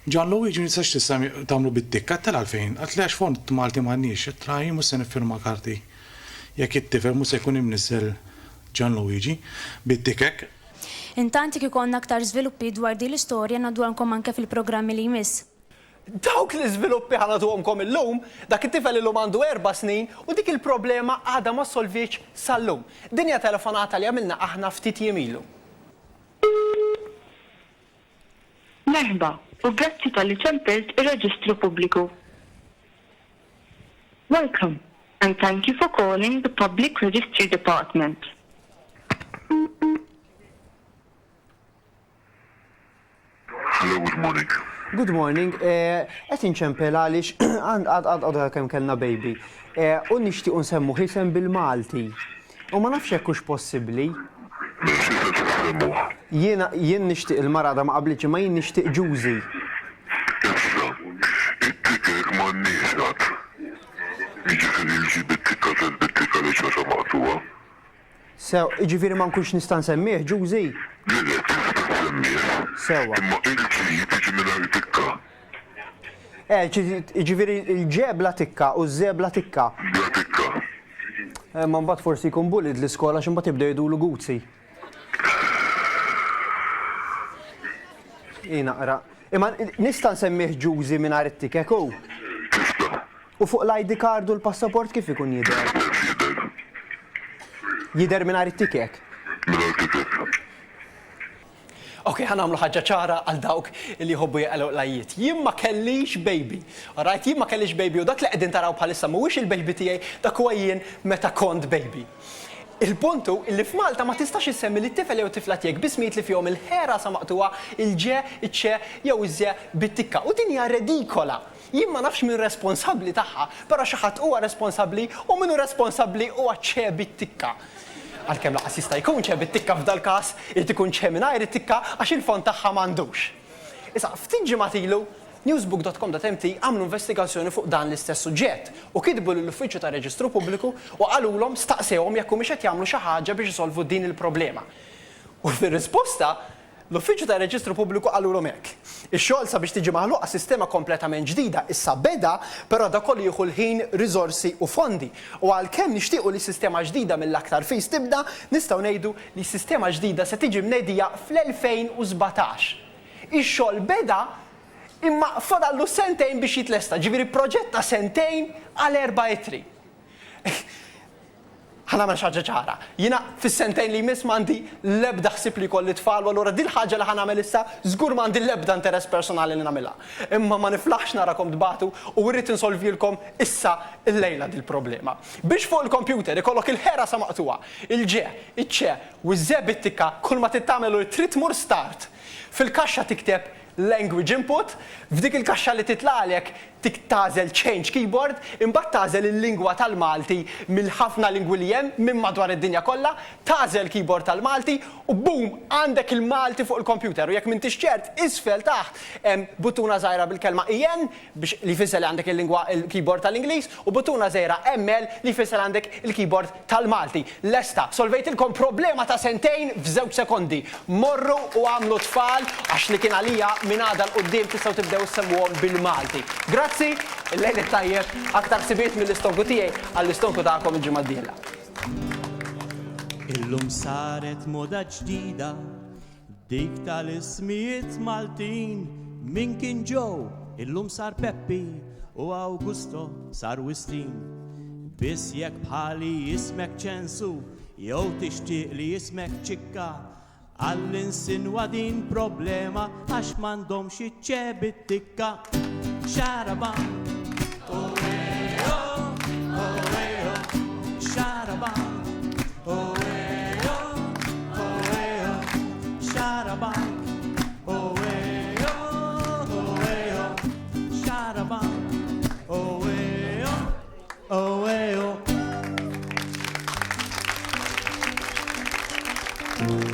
Gianluigi ma tistax tagħmlu bit-tikka. Għedtilha għalfejn? Qaltli għax fond Malti m'għandniex. Għedtilha jien mhux se niffirma karti jekk it-tifel mhux se jkun imniżżel Gianluigi bit-tikek. Intant jekk ikollna aktar żviluppi dwar din l-istorja ngħadduhalkom anke fil-programmi li jmiss. Dawk l-iżviluppi ħa nagħtuhomkom illum, dak it-tifel illum għandu erba' snin u dik il-problema għadha ma ssolvietx sal-lum. Din hija telefonata li għamilna aħna ftit jiem ilu. Merħba u grazzi talli ċempilt ir-Reġistru Pubbliku. Welcome and thank you for calling the Public Registry Department. Hello, good morning. Good morning, qed inċempel għaliex għadha kemm kellna baby u nixtiequ nsemmuh isem bil-Malti. U ma nafx jekk hux possibbli. Jiena jien nixtieq il-mara għadha ma qablitx imma jien nixtieq Ġużi. Issa, it-tikek m'għandniex għad. Jiġifieri l-ġi bit-tikka z bit-tikka li ċasa maqtugħa. Sew, jiġifieri ma nkunx nista' nsemmih, Ġużi? Le, le, tista' ssemmih. Sewwa. Imma il-G tiġi mingħajr tikka. Eh, jiġifieri l-Ġ bla tikka u ż bla tikka. Bla tikka. Imma mbagħad forsi jkun bullied l-iskola għax imbagħad jibdew jgħidulu Guzzi. Hi naqra. Imma nista' nsemmih Ġużi mingħajr it-tikek hu? Tista'. U fuq l-ID card u l-passaport kif ikun jidher? L-istess jidher. Jidher mingħajr it-tikek? Mingħajr tikek. Ok, ħa nagħmlu ħaġa ċara għal dawk li jħobbu jaqilgħu qlajjiet. Jien ma kellix baby. Alright, jien ma kellix baby u dak li qegħdin taraw bħalissa mhuwiex il-baby tiegħi, dak huwa jien meta kont baby. Il-punt hu li f'Malta ma tistax issemmi lit-tifel jew tifla tiegħek b'ismijiet li fihom il-ħ rasha maqtugħa, il-ġ, iċ-ċ jew iż-ż bit-tikka. U din hija redikola! Jien ma nafx min responsabbli tagħha, però xi ħadd huwa responsabbli u min hu responsabbli huwa ċ bit-tikka. Għalkemm lanqas jista' jkun ċ bit-tikka f'dal-każ, irid ikun ċ mingħajr it-tikka għax il-fond tagħha m'għandux. Issa, ftit ġimgħat ilu, newsbook.com.mt għamlu investigazzjoni fuq dan l-istess suġġett u kitbu lill-Uffiċċju tar-Reġistru Pubbliku u qalulhom staqsewhom jekk humiex qed jagħmlu xi ħaġa biex isolvu din il-problema. U fir-risposta, L-Uffiċċju tar-Reġistru Pubbliku qalulhom hekk, Ix-xogħol sabiex tiġi maħluqa sistema kompletament ġdida issa beda, però dak kollu jieħu l-ħin, riżorsi u fondi. U għalkemm nixtiequ li s-sistema ġdida mill-aktar fis tibda, nistgħu ngħidu li s-sistema ġdida se tiġi mnedija fl-2017. Ix-xogħol beda. Imma fadallu sentejn biex jitlesta, ġifieri proġett ta' sentejn għal erba' ittri. Ħa nagħmel xi ħaġa ċara. Jiena fis-sentejn li jmiss m'għandi l-ebda ħsieb li jkolli tfal u allura dil-ħaġa li ħa nagħmel issa żgur m'għandi l-ebda interess personali li nagħmilha. Imma ma niflaħx narakom tbatu u rrid insolvilkom issa llejla dil-problema. Biex fuq il-kompjuter ikollok il-ħera sa maqtugħa, il-ġe, iċ-ċe u ż-ze bit-tikka kull ma trid tagħmel hu li trid tmur start. Fil-kaxxa tikteb Language Input, f'dik il-kaxxa li titlagħlek tik tagħżel Change Keyboard, imbagħad tagħżel il-lingwa tal-Malti mill-ħafna lingwi li hemm minn madwar id-dinja kollha, tagħżel keyboard tal-Malti u boom għandek il-Malti fuq il-kompjuter u jekk m'intix ċert isfel taħt hemm buttuna żgħira bil-kelma EN biex li jfisser li għandek il-lingwa il-keyboard tal-Ingliż u buttuna żgħira ML li jfisser għandek il-keyboard tal-Malti. Lesta, solvejtilkom problema ta' sentejn f'żewġ sekondi. Morru u agħmlu tfal għax li kien għalija minn għada 'l quddiem tistgħu tibdew issemmuhom bil-Malti. Grazzi, il-lejl it-tajjeb, aktar ħsibijiet mill-istonku tiegħi għall-istonku tagħkom il-ġimgħa d-dieħla. Illum saret moda ġdida Dik tal-ismijiet Maltin, min kien Joe, illum sar Peppi u Augusto sar Wistin. Biss jekk bħali ismek Ċensu jew tixtieq li ismek Ċikka, għall-insinwa din problema għax m'għandhomx iċ-ċe bit-tikka. Xarabank, oh eh oh, oh eh oh, xarabank, oh eh oh.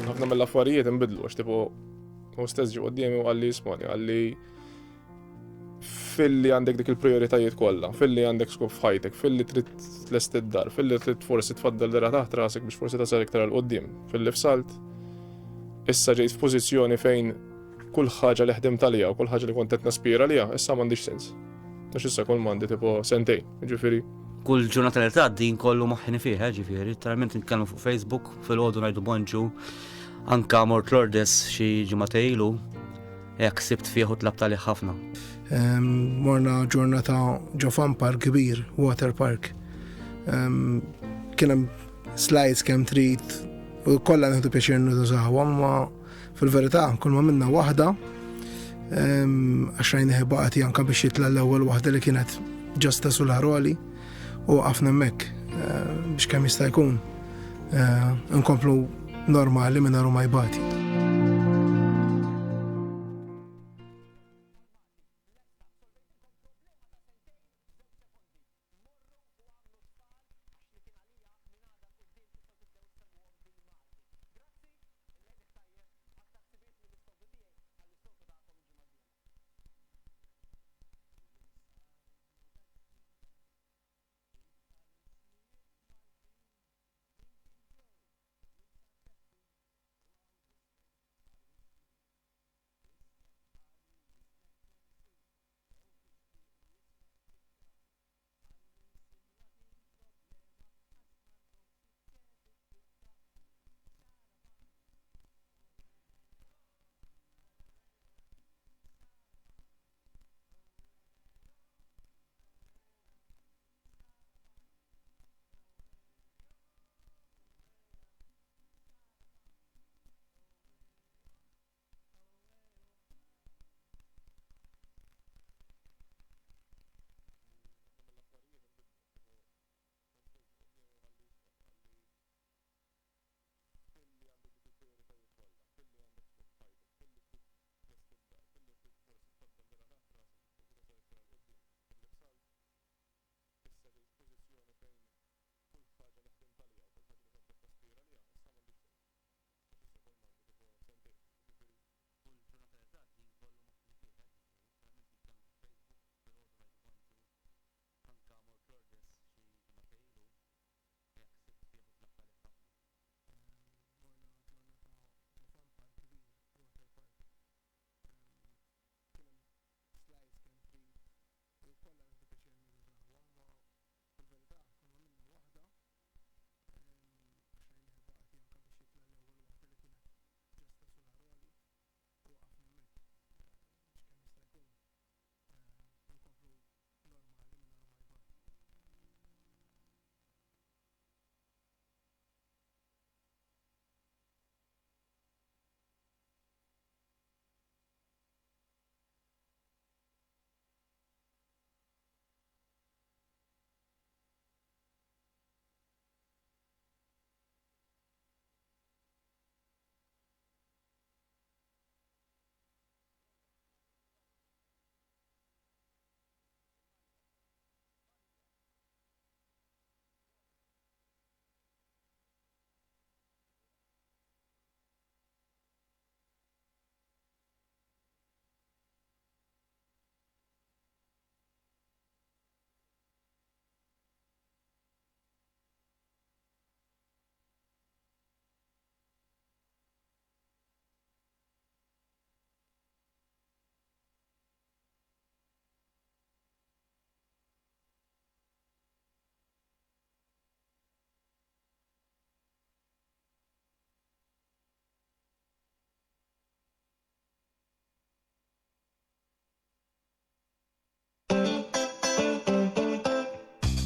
Ħafna mill-affarijiet inbidlu għax tipo hu stess ġie quddiemi u qalli ismani qalli filli għandek dik il-prioritajiet kollha, filli għandek skop f'ħajtek, filli trid tlest id-dar, filli trid forsi tfaddal dera taħt rasek biex forsi tasal iktar 'l quddiem, filli f'salt issa ġejt f'pożizzjoni fejn kull ħaġa li ħdimt għaliha u kull ħaġa li kont qed naspira għaliha issa m'għandix sens. Għax issa kull m'għandi tipo sentejn, ġifieri. Kull ġurnata li tgħaddi nkollu moħħini fih, eh, ġifieri, literalment nitkellmu fuq Facebook, filgħodu ngħidu bonġu, anka mort Lourdes xi ġimgħa ilu, Hekk sibt fih u tlabt għalih ħafna. Morna ġurnata ġo fun park kbir, water park. Kien hemm slides kemm trid u kollha nieħdu pjaċir nużawha, ma fil-verità kull ma minna waħda għax rajnih baqati anka biex jitla l-ewwel waħda li kienet ġasta sularoli u waqafna hemmhekk eh, biex kemm jista' jkun eh, nkomplu normali minn ma jbati.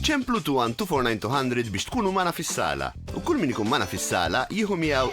Ċemplu 21 249 200 biex tkunu magħna fis-sala u kull min ikun magħna fis-sala jieħu miegħu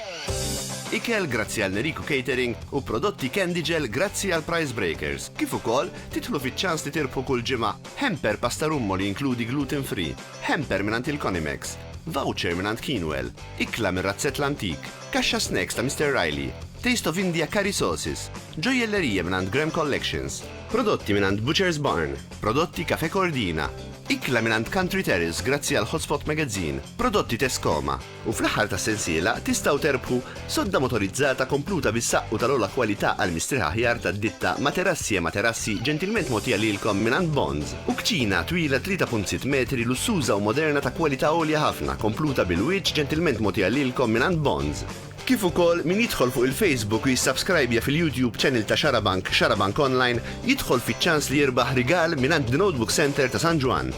ikel grazzi għal Neriku Catering u prodotti Candy Gel grazzi għal Price Breakers, kif ukoll tidħlu fiċ-ċans li tirbħu kull ġimgħa hamper pasta rummo li jinkludi gluten free, hamper mingħand il-Conimex, voucher mingħand Keenwell, ikla mir-Razzett l-Antik, kaxxa snacks ta' Mister Riley, Taste of India curry sauces, ġojjellerija mingħand Graham Collections, prodotti mingħand Butcher's Barn, prodotti Cafe Cordina, ikla mingħand Country Terrace grazzi għal Hotspot Magazine, prodotti Tescoma, u fl-aħħar tas-sensiela tistgħu terbħu sodda motorizzata kompluta bis-saqqu tal-ogħla kwalità għal mistrieħ aħjar tad-ditta Materassi e Materassi ġentilment mogħtija lilkom mingħand Bonds u kċina twila 3.6 metri lussuża u moderna ta' kwalità għolja ħafna kompluta bil-wiċċ ġentilment mogħtija lilkom mingħand Bonds. Kif ukoll min jidħol fuq il-Facebook u jissubscribja fil-YouTube channel ta' Xarabank, Xarabank Online, jidħol fiċ-ċans li jirbaħ rigal mingħand The Notebook Centre ta' San Ġwann.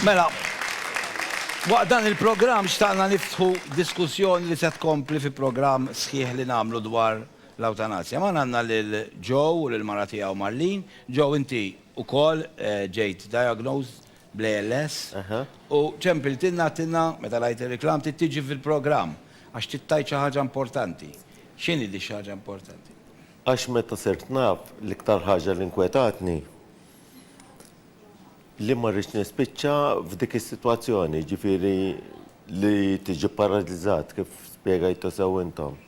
Mela, waqt dan il-programm xtaqna niftħu diskussjoni li se tkompli fi programm sħiħ li nagħmlu dwar l-awtanasja. Magħna għandna lil Joe u lill-mara tiegħu Marlene. Joe inti wkoll ġejt diagnosed bl-ALS u ċempiltilna għedtilna meta rajt ir-reklam trid tiġi fil-programm għax trid tgħid xi ħaġa importanti. X'inhi di xi ħaġa importanti? Għax meta sirt naf, l-iktar ħaġa li nkwetatni li ma rridx nispiċċa f'dik is-sitwazzjoni, jiġifieri li tiġi pparalizzat kif spjegajtu sew intom.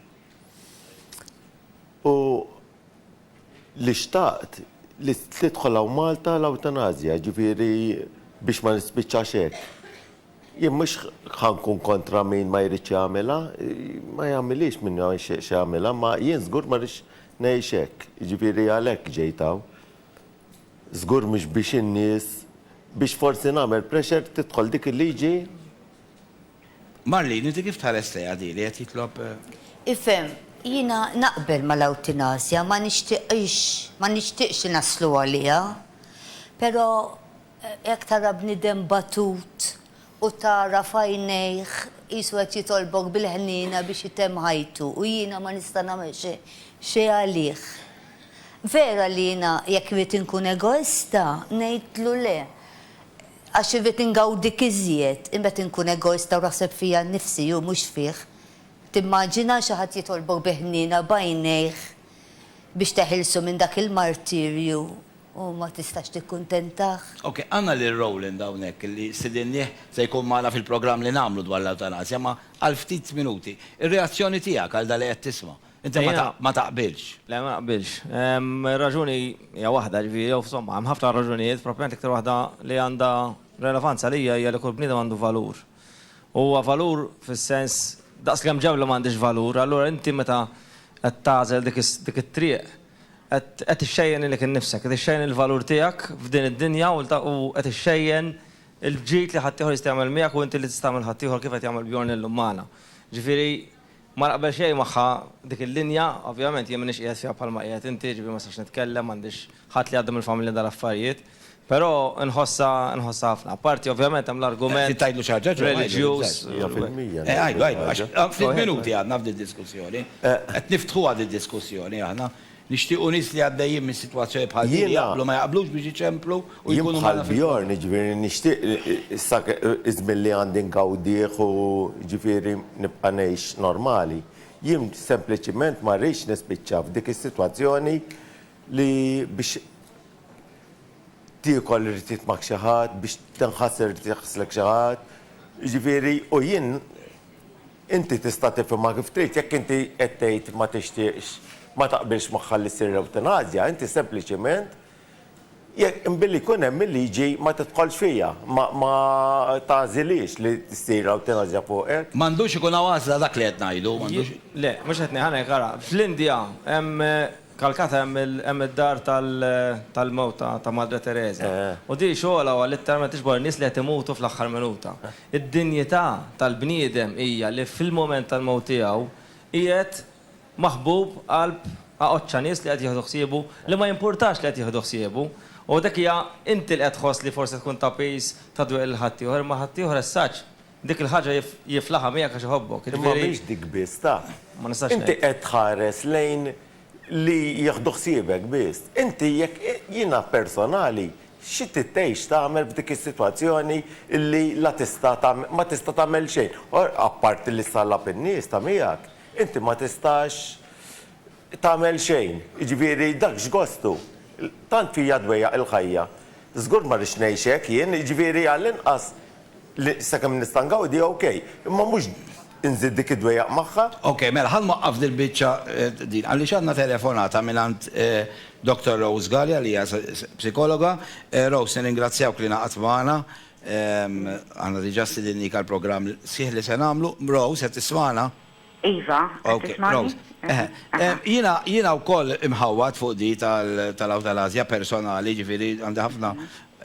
U li xtaqt li tidħol hawn Malta l-awtanasja, jiġifieri biex ma nispiċċax hekk. Jien mhux ħa nkun kontra min ma jridx jagħmilha, ma jagħmilhiex min ma jixtieqx jagħmilha, imma jien żgur ma rridx ngħix hekk, jiġifieri għalhekk ġejt hawn. Żgur mhux biex in-nies, biex forsi nagħmel pressure tidħol dik il-liġi Marlene, inti kif tħares lejha di li qed jitlob? Ifhem, jiena naqbel mal-awtinasja, ma nixtieqhiex, ma nixtieqx li naslu għaliha. Però jekk tara bniedem batut u tara f'għajnejh qisu qed jitolbok bil-ħniena biex itemm ħajtu u jiena ma nista' nagħmel xejn għalih. Vera li jiena jekk irrid inkun egoista ngħidlu le. Għax irrid ingawdik iżjed, imbagħad inkun egoista u naħseb fija nnifsi u mhux fih. Timmaġina xi ħadd jitolbok bi ħniena b'għajnejh biex teħilsu minn dak il-martirju u ma tistax tikkuntentah? Ok, għandna lil Roland hawnhekk li stidinnieh se jkun magħna fil-programm li nagħmlu dwar l-ewtanasja, ma għal ftit minuti. Ir-reazzjoni tiegħek għal dan li qed tisma'? Inti ma taqbilx? Le, ma naqbilx. Ir-raġuni hija waħda, jiġifieri, jew insomma, hemm ħafna raġunijiet, proprjament l-iktar waħda li għandha relevanza għalija hija li kull bniedem għandu valur. U huwa valur fis-sens daqs kemm ġebla m'għandhiex valur, allura inti meta qed tagħżel dik it-triq qed ixxejjen lilek innifsek, qed ixxejjen il-valur tiegħek f'din id-dinja u qed ixxejjen il-ġid li ħaddieħor jista' jagħmel miegħek u inti li tista' tagħmel ħaddieħor kif qed jagħmel Bjorn illum magħna. Ġifieri Ma naqbel xejn magħha dik il-linja, ovvjament jien m'iniex qiegħed fiha bħalma qiegħed inti, jiġifieri ma nistax nitkellem, m'għandix ħadd li għadda mill-familja dal-affarijiet, però nħossha nħossha ħafna. Apparti ovvjament hemm l-argument Trid tgħidlu xi ħaġa Joe? reliġjuż. Eh għidu, għidu, għax ftit minuti għadna f'din diskussjoni. Qed niftħuha din diskussjoni aħna. Nixtiequ nies li għaddejjin minn sitwazzjoni bħal din jaqblu ma jaqblux biex iċemplu u Jien jkunu bħal magħna fil Bjorn, jiġifieri nixtieq issa iż-żmien li għandi ngawdih u jiġifieri nibqa' ngħix normali. Jien sempliċiment ma rridx nispiċċa f'dik is-sitwazzjoni li biex tiekol irid jitmak xi ħadd, biex tinħasel irid jaħslek xi ħadd. Jiġifieri u jien Inti tista' tifhimha kif trid, jekk inti qed tgħid ma tixtieqx, ma taqbilx magħha li ssir l-ewtanasja, inti sempliċiment jekk billi jkun hemm il-liġi ma tidħolx fiha, ma ma tagħżilhiex li ssir l-ewtanasja fuqek. M'għandux ikun hawn għażla dak li qed ngħidu, m'għandux. Le, mhux qed ngħid, ħa ngħidlek ara, fl-Indja hemm Calcutta hemm id-dar tal-mewt ta' Madre Teresa. U di xogħolha huwa litteralment tiġbor in-nies li qed imutu fl-aħħar minuta. Id-dinjità tal-bniedem hija li fil-mument tal-mewt tiegħu qiegħed maħbub qalb qaqoċċa nies li qed jieħdu ħsiebu li ma jimpurtax li qed jieħdu ħsiebu. U dik hija inti li qed tħoss li forsi tkun ta' piż ta' dwieq lil ħaddieħor imma ħaddieħor as such Dik il-ħaġa jiflaħha miegħek għax iħobbok. Imma mhix dik biss, taf. Ma nistax ngħid. Inti qed tħares lejn li jieħdu ħsiebek biss. Inti jekk jiena personali. Xi trid tgħix tagħmel f'dik is-sitwazzjoni illi la tista' tagħmel, ma tista' tagħmel xejn. Apparti li ssallab in-nies ta' miegħek, inti ma tistax tagħmel xejn. Jiġifieri dak x'gostu. Tant fija dwejjaq il-ħajja. Żgur ma rridx ngħix hekk jien, jiġifieri għall-inqas li sakemm nista' ngawdi ok, imma mhux inżid dik id-dwejjaq magħha. Ok, mela ħa nwaqqaf dil-biċċa din għaliex għandna telefonata mingħand Doctor Rose Galea li hija psikologa. Rose, nirringrazzjawk li ngħaqadt magħna. Aħna diġà stidinnik għall-programm sħiħ li se nagħmlu. Rose, qed tismagħna? Iva, qed tismagħni? Jiena jiena wkoll imħawwad fuq di tal-awtanażja personali, jiġifieri għandi ħafna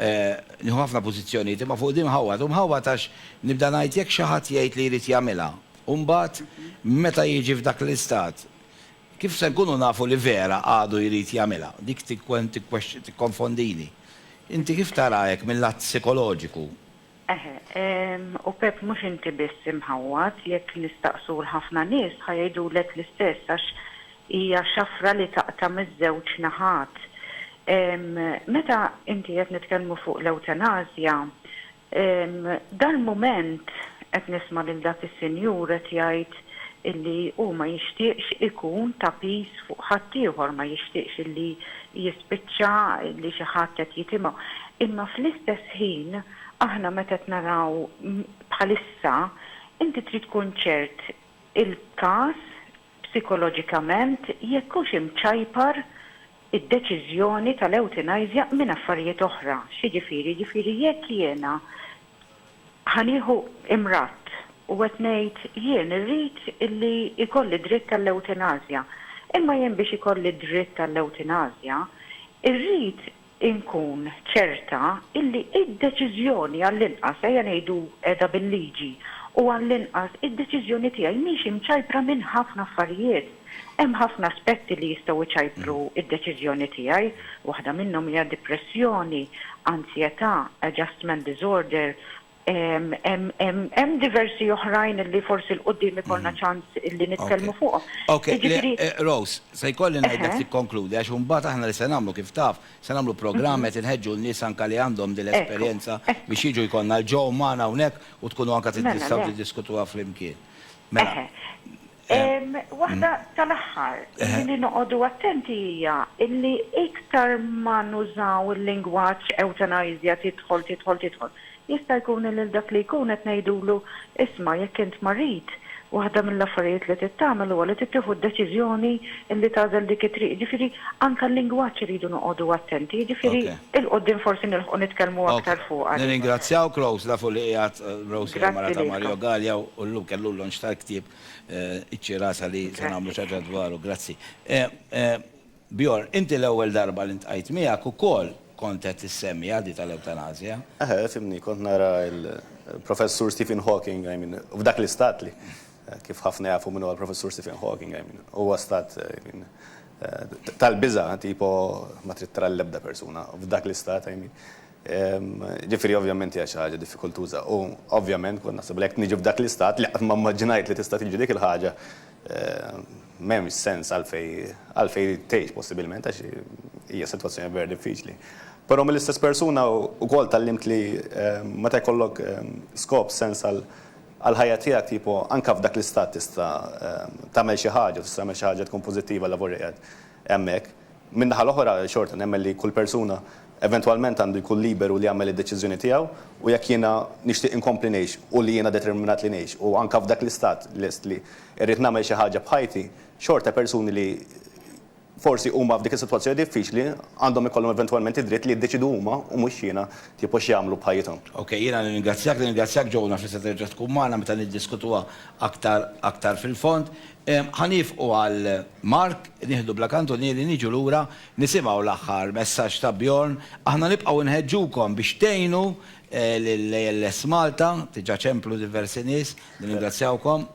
nieħu ħafna pożizzjonijiet, imma fuq di mħawwad. U mħawwad għax nibda ngħid jekk xi ħadd jgħid li jrid jagħmilha, u mbagħad meta jiġi f'dak l-istat, kif se nkunu nafu li vera għadu jrid jagħmilha? Dik tikkonfondini. Inti kif taraha hekk mil-lat psikoloġiku? Eħe, u Pep mhux inti biss imħawwad, jekk nistaqsu 'l ħafna nies ħa jgħidulek l-istess għax hija xafra li taqta' miż-żewġ naħat. Meta inti qed nitkellmu fuq l-ewtanasja, dal-mument qed nisma' lil dak is-sinjur qed jgħid illi hu ma jixtieqx ikun ta' piż fuq ħaddieħor, ma jixtieqx illi jispiċċa li xi ħadd qed jitimgħu. Imma fl-istess ħin aħna meta qed naraw bħalissa inti trid tkun ċert il-każ psikoloġikament jekk hux imċajpar id-deċiżjoni tal-ewtinajżja minn affarijiet oħra. X'jiġifieri? Jiġifieri jekk jiena ħa nieħu imradt u qed ngħid jien irrid illi jkolli dritt għall-ewtinasja. Imma jien biex ikolli dritt għall-ewtinasja irrid inkun ċerta illi id-deċiżjoni għall-inqas, ejja ngħidu qiegħda bil-liġi, u għall-inqas id-deċiżjoni tiegħi mhix imċajpra minn ħafna affarijiet. Hemm ħafna aspetti li jistgħu jċajpru d-deċiżjoni tiegħi. Waħda minnhom hija dipressjoni, anzjetà, adjustment disorder, hemm diversi oħrajn li forsi 'l quddiem ikollna ċans li nitkellmu fuqhom. Ok, Rose, se jkolli ngħidlek tikkonkludi għax imbagħad aħna li se nagħmlu kif taf, se nagħmlu programm qed inħeġġu n-nies anke li għandhom din l-esperjenza biex jiġu jkollna l-Joe magħna hawnhekk u tkunu anke tistgħu tiddiskutuha flimkien. Mela. Waħda tal-aħħar li noqogħdu attenti hija li iktar ma nużaw il-lingwaġġ euthanasia tidħol, tidħol, tidħol, jista' jkun li lil dak li jkun qed ngħidulu isma' jekk int marid, waħda mill-affarijiet li trid tagħmel huwa li trid tieħu d-deċiżjoni li tagħżel dik it-triq. Jiġifieri anke l-lingwaġġ iridu noqogħdu attenti, jiġifieri 'il quddiem forsi nilħqu nitkellmu aktar fuqha din. Nirringrazzjawk Rose, nafu li qiegħed Rose hija l-mara ta' Mario Galea u llum kellu l-launch tal-ktieb Iċ-ċirasa li se nagħmlu xi ħaġa dwaru, grazzi. Bjorn, inti l-ewwel darba li ntqajt miegħek ukoll kont qed issemmiha di tal-ewtanasja. Eħe, fimni, kont nara l-Professur Stephen Hawking, I mean, f'dak l-istat li, kif ħafna jafu min huwa l-Professur Stephen Hawking, I mean, huwa stat, I mean, tal-biża', tipo ma trid tara l-ebda persuna f'dak l-istat, I mean. Ġifieri ovvjament hija xi ħaġa diffikultuża u ovvjament kont naħseb li jekk niġi f'dak l-istat li qatt ma mmaġinajt li tista' tiġi dik il-ħaġa m'hemmx sens għalfejn għalfejn tgħix possibilment għax hija sitwazzjoni vera diffiċli. Però mill-istess persuna wkoll tgħallimt li meta jkollok skop, sens għall-ħajja tiegħek tipo anke f'dak l-istat tista' tagħmel xi ħaġa, tista' tagħmel xi ħaġa tkun pożittiva avolja qiegħed hemmhekk. Min-naħa l-oħra, xorta nemmen li kull persuna eventwalment għandu jkun liberu li jagħmel id-deċiżjoni tiegħu u jekk jiena nixtieq inkompli ngħix u li jiena determinat li ngħix u anke f'dak l-istat lest li rrid nagħmel xi ħaġa b'ħajti, xorta persuni li forsi huma f'dik is-sitwazzjoni diffiċli għandhom ikollhom eventwalment id-dritt li jiddeċiedu huma u mhux jiena tipo x'jagħmlu b'ħajjithom. Ok, jiena nirringrazzjak, nirringrazzjak Joe naf li se terġa' tkun magħna meta niddiskutuha aktar aktar fil-fond. Ħa niefqu għal Mark, nieħdu bla kantunieri, niġu lura, nisimgħu l-aħħar messaġġ ta' Bjorn. Aħna nibqgħu nħeġġukom biex tgħinu lil ALS Malta, diġà ċemplu diversi nies, nirringrazzjawkom.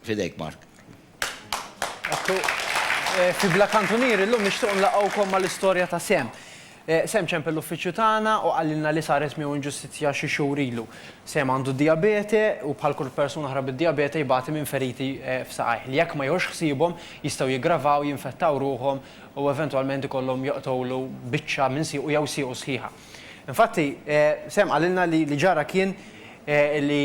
F'idejk Mark. Ekku, fi Bla Kantunieri llum nixtiequ nlaqgħukom mal-istorja ta' Sam. Sam ċempel l-uffiċċju tagħna u qalilna li saret miegħu inġustizzja xi xhur ilu. Sam għandu d-dijabete u bħal kull persuna oħra bid-dijabete jbati minn feriti f'saqajh li jekk ma jieħux ħsiebhom jistgħu jiggravaw, jinfettaw ruħhom u eventwalment ikollhom joqtgħulu biċċa minn siequ jew siequ sħiħa. Infatti, Sam qalilna li li ġara kien li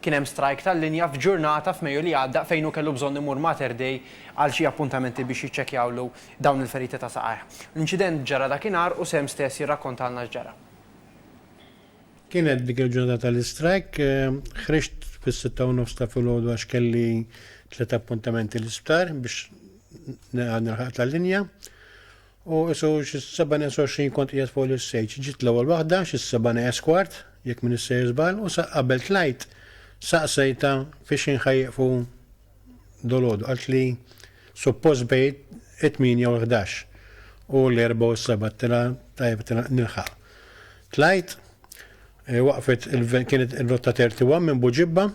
kien hemm strajk tal-linja f'ġurnata f'Mejju li għadda fejn hu kellu bżonn imur Mater Dei għal xi appuntamenti biex jiċċekkjawlu dawn il-feriti ta' saqajh. L-inċident ġara dakinhar u Sam stess jirrakkontalna x'ġara. Kienet dik il-ġurnata tal-istrajk, ħriġt fis-sitta u nofs ta' filgħodu għax kelli tliet appuntamenti l-isptar biex nilħaq tal-linja. U isu xi s-sebgħa neqes 20 kont qiegħed fuq l-istejġ. Ġiet l-ewwel waħda xi s-sebgħa neqes kwart, jekk m'iniex sejjer żball, u sa qabel tlajt saqsejtha fiex x'ħin ħa jieqfu dolgħodu. Qaltli suppost bejn it-tmienja u l-ħdax. U l-erbgħa u s-sebgħa għedtilha tajjeb għedtilha nilħaq. Tlajt, waqfet kienet ir-rotta 31 minn Buġibba,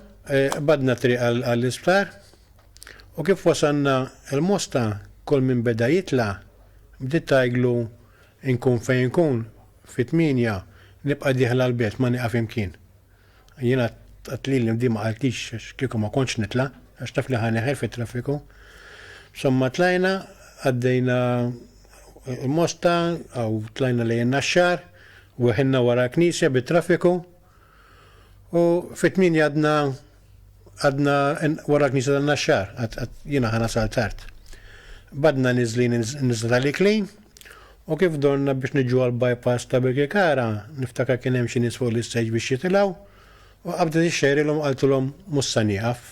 qbadna t-triq għall-isptar. U kif wasalna l-Mosta kull min beda jitla' bdiet tgħidlu nkun fejn nkun fit-tmienja nibqa' dieħla l-belt ma nieqaf imkien. Jien għedt lili din ma qaltlix għax kieku ma kontx nitla' għax taf li ħa neħel fit-traffiku. Insomma tlajna għaddejna l-Mosta u tlajna lejn in-Naxxar weħilna wara l-knisja bit-traffiku u fit-tmienja għadna Għadna wara l-knisja tan-Naxxar, jiena ħa nasal tard. Badna niżlin in-niżla tal-Iklin u kif dorna biex niġu għall-bypass ta' Birkirkara, niftakar kien hemm xi nies fuq l-istage biex jitilgħu u qabdet ixxejrilhom u qaltilhom mhux sa nieqaf.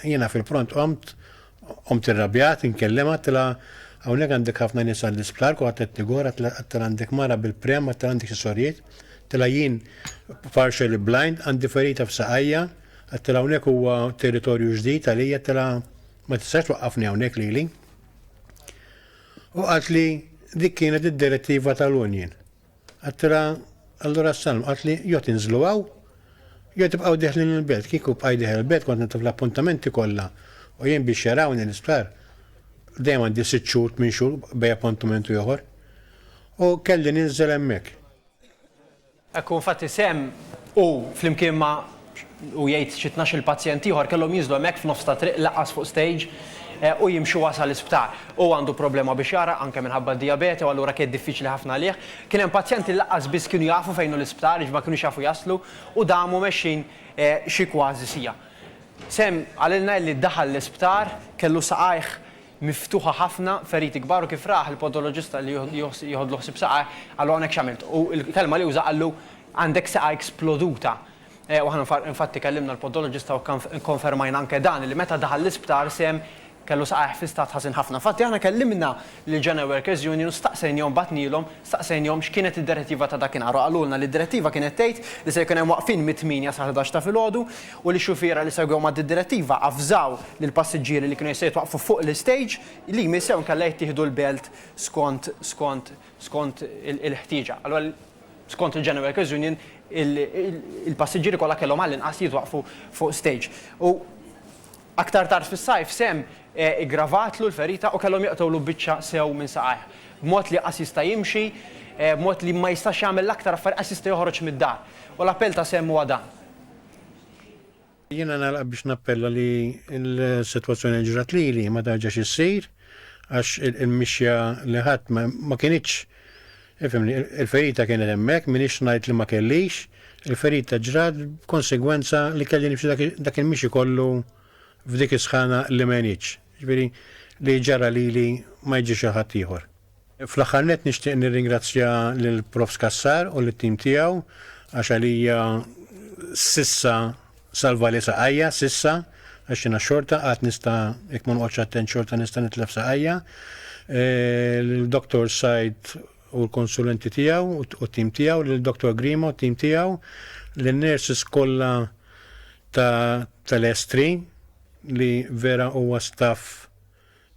Jiena fil-pront qomt, qomt irrabjat, inkellimha, għedtilha hawnhekk għandek ħafna nies għall-isptar, kulħadd qed igorr, għedtilha għandek mara bil-prem, għedtilha għandek xi sorijiet, għedtilha jien partially blind, għandi ferita f'saqajja, Għedtilha hawnhekk huwa territorju ġdid għalija, għedtilha ma tistax twaqqafni hawnhekk lili. U qaltli dik kienet id-direttiva tal-union. Għedtilha allura s-salm, qaltli jew tinżlu hawn jew tibqgħu deħlin il-belt. Kieku bqajt dieħel il-belt kont nitlef l-appuntamenti kollha u jien biex jarawni l-isptar dejjem għandi sitt xhur, tmien xhur bejn appuntament u ieħor. U kelli ninżel hemmhekk. Hekk hu, infatti Sam hu flimkien ma' u jgħid xi tnax-il pazjent ieħor kellhom jinżlu hemmhekk f'nofs ta' triq lanqas fuq stage u jimxu sa l-isptar. Hu għandu problema biex jara anke minħabba d-dijabete u allura kienet diffiċli ħafna għalih. Kien hemm pazjenti li lanqas biss kienu jafu fejn hu l-isptar, jiġifieri ma kinux jafu jaslu u damu mexjin xi kważi siegħa. Sam qalilna illi daħal l-isptar, kellu saqajh miftuħa ħafna, feriti kbar u kif rah il-podoloġista li joħodlu ħsieb saqajh, qallu hawnhekk x'għamilt? U l-kelma li uża qallu għandek saqajk sploduta. U aħna infatti kellimna l-podoloġista u kkonfermajna anke dan li meta daħal l-isptar Sam kellu saqajh fi stat ħażin ħafna. Infatti aħna kellimna lill-General Workers Union u staqsejniehom bagħtnielhom, staqsejniehom x'kienet id-direttiva ta' dakinhar u qalulna li d-direttiva kienet tgħid li se jkun hemm waqfien mit-tmienja sal-ħdax ta' filgħodu u li x-xufiera li segwew ma' d-direttiva avżaw lill-passiġġieri li kienu se jitwaqqfu fuq l-istage li jmiss jew inkella jittieħdu l-belt skont skont skont il-ħtieġa. Allura skont il-General Workers Union il-passiġġieri kollha kellhom għall-inqas jitwaqqfu fuq stage. U Aktar tard fis-sajf Sam iggravatlu l-ferita u kellhom jaqtgħulu biċċa sew minn saqajh, b'mod li qas jista' jimxi, b'mod li ma jistax jagħmel l-aktar affarijiet, qas jista' joħroġ mid-dar. U l-appell ta' Sam huwa dan. Jiena nagħlaq biex nappella li l-sitwazzjoni li ġrat lili ma terġax issir għax il-mixja li ħadt ma kinitx Ifhimni, il-ferita kienet hemmhekk, m'iniex ngħid li ma kellix, il-ferita ġrat b'konsegwenza li kelli nimxi dak il-mixi kollu f'dik is-sħana li m'għenitx. Jiġifieri li ġara lili ma jiġrix lil ħaddieħor. Fl-aħħar nett nixtieq nirringrazzja lil Profs Cassar u lit-tim tiegħu għax għalija s'issa Salvali saqajja, s'issa, għax jiena xorta għad nista' jekk ma noqgħodx attent xorta nista' nitlef saqajja. Lil Dottor Said u l-konsulenti tiegħu u t-tim tiegħu, lil Dottor Grima u t-tim tiegħu, lin-nurses kollha ta' tal-S3 li vera huwa staff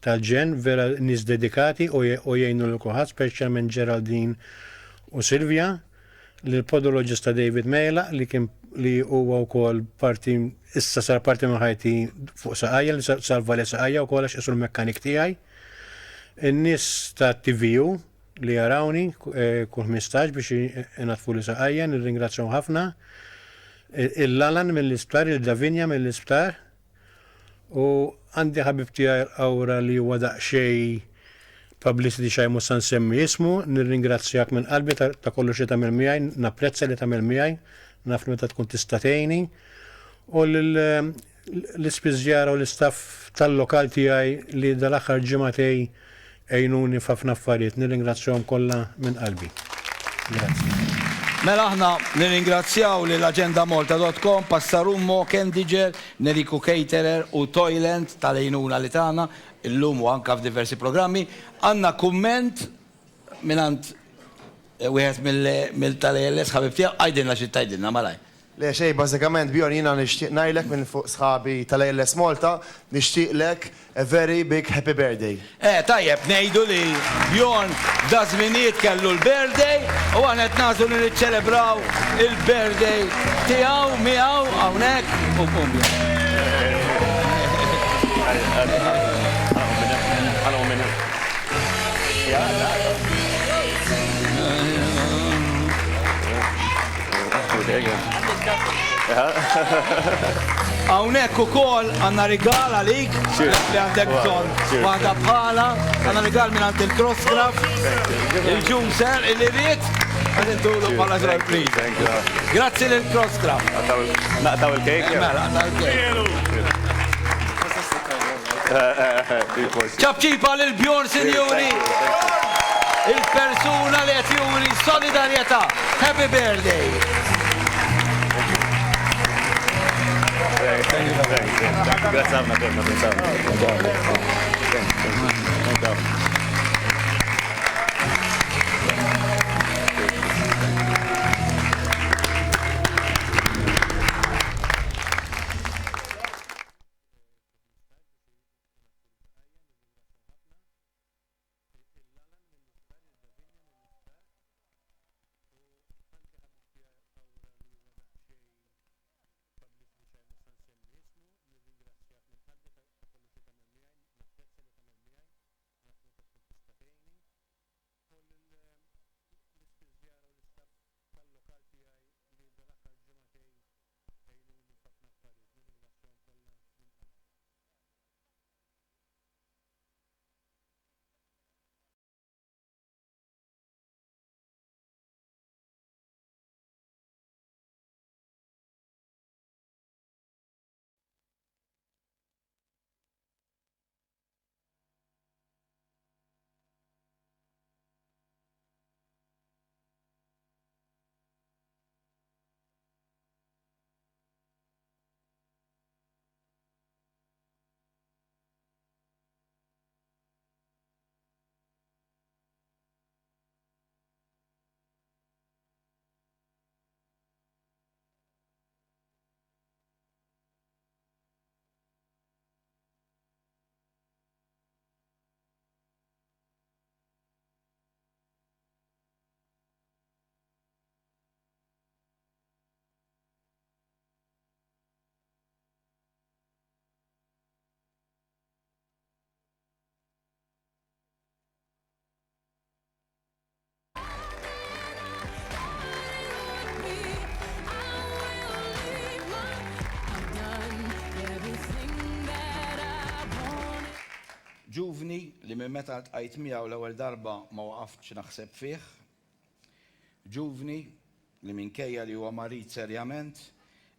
tal-ġenn, vera nies dedikati u jgħinu lil kulħadd, speċjalment Geraldine u Silvia, lill-podoloġista David Mela li kien li huwa wkoll parti issa sar parti minn ħajti fuq saqajja li salvali saqajja wkoll għax qisu l-mekkanik tiegħi. In-nies ta' TVU. li jarawni kull 15 biex inaddfuli saqajja, nirringrazzjahom ħafna. Il-Alan mill-isptar, il-Davinia mill-isptar. U għandi ħabib tiegħi l-Qawra li huwa daqsxejn publicity shy mhux se nsemmi ismu, nirringrazzjak minn qalbi ta' kollox li tagħmel miegħi, napprezza li tagħmel miegħi, naf li meta tkun tista' tgħinni. U l-ispiżjara u l-istaff tal-lokal tiegħi li dal-aħħar ġimagħtej Għinuni f'ħafna affarijiet. Nirringrazzjahom kollha minn qalbi. Grazzi. Mela aħna nirringrazzjaw lil agendamolta dot com, Passarummo, Candyger, Neriku Caterer u Toyland tal-għinuna li tana illum u anka f'diversi programmi. Għandna kumment mingħand wieħed mill tal-ALS ħabib tiegħu, għidilna xi tgħidilna malajr. Le xejn, bażikament Bjorn jiena nixtieq ngħidlek minn fuq sħabi tal-ALS Malta, nixtieqlek a very big happy birthday. Eh, tajjeb ngħidu li Bjorn f'daż-żminijiet kellu l-birthday u aħna qed nagħżlu li niċċelebraw il-birthday tiegħu miegħu hawnhekk u qum Bjorn. Hawnhekk ukoll għandna rigal għalik li għandek bżonn waħda bħala, għandna rigal minn il-Crosscraft, il-ġuser illi ried għad intulu bħala sorpriża. Grazzi lil Crosscraft. Naqtaw il-kejk. Mela, naqtaw il-kejk. Ċapċipa lil Bjorn Sinjuri, il-persuna li qed juri solidarjetà. Happy birthday! Grazie ħafna, Ġuvni li minn meta ltqajt miegħu l-ewwel darba ma waqaftx naħseb fih. Ġuvni li minkejja li huwa marid serjament,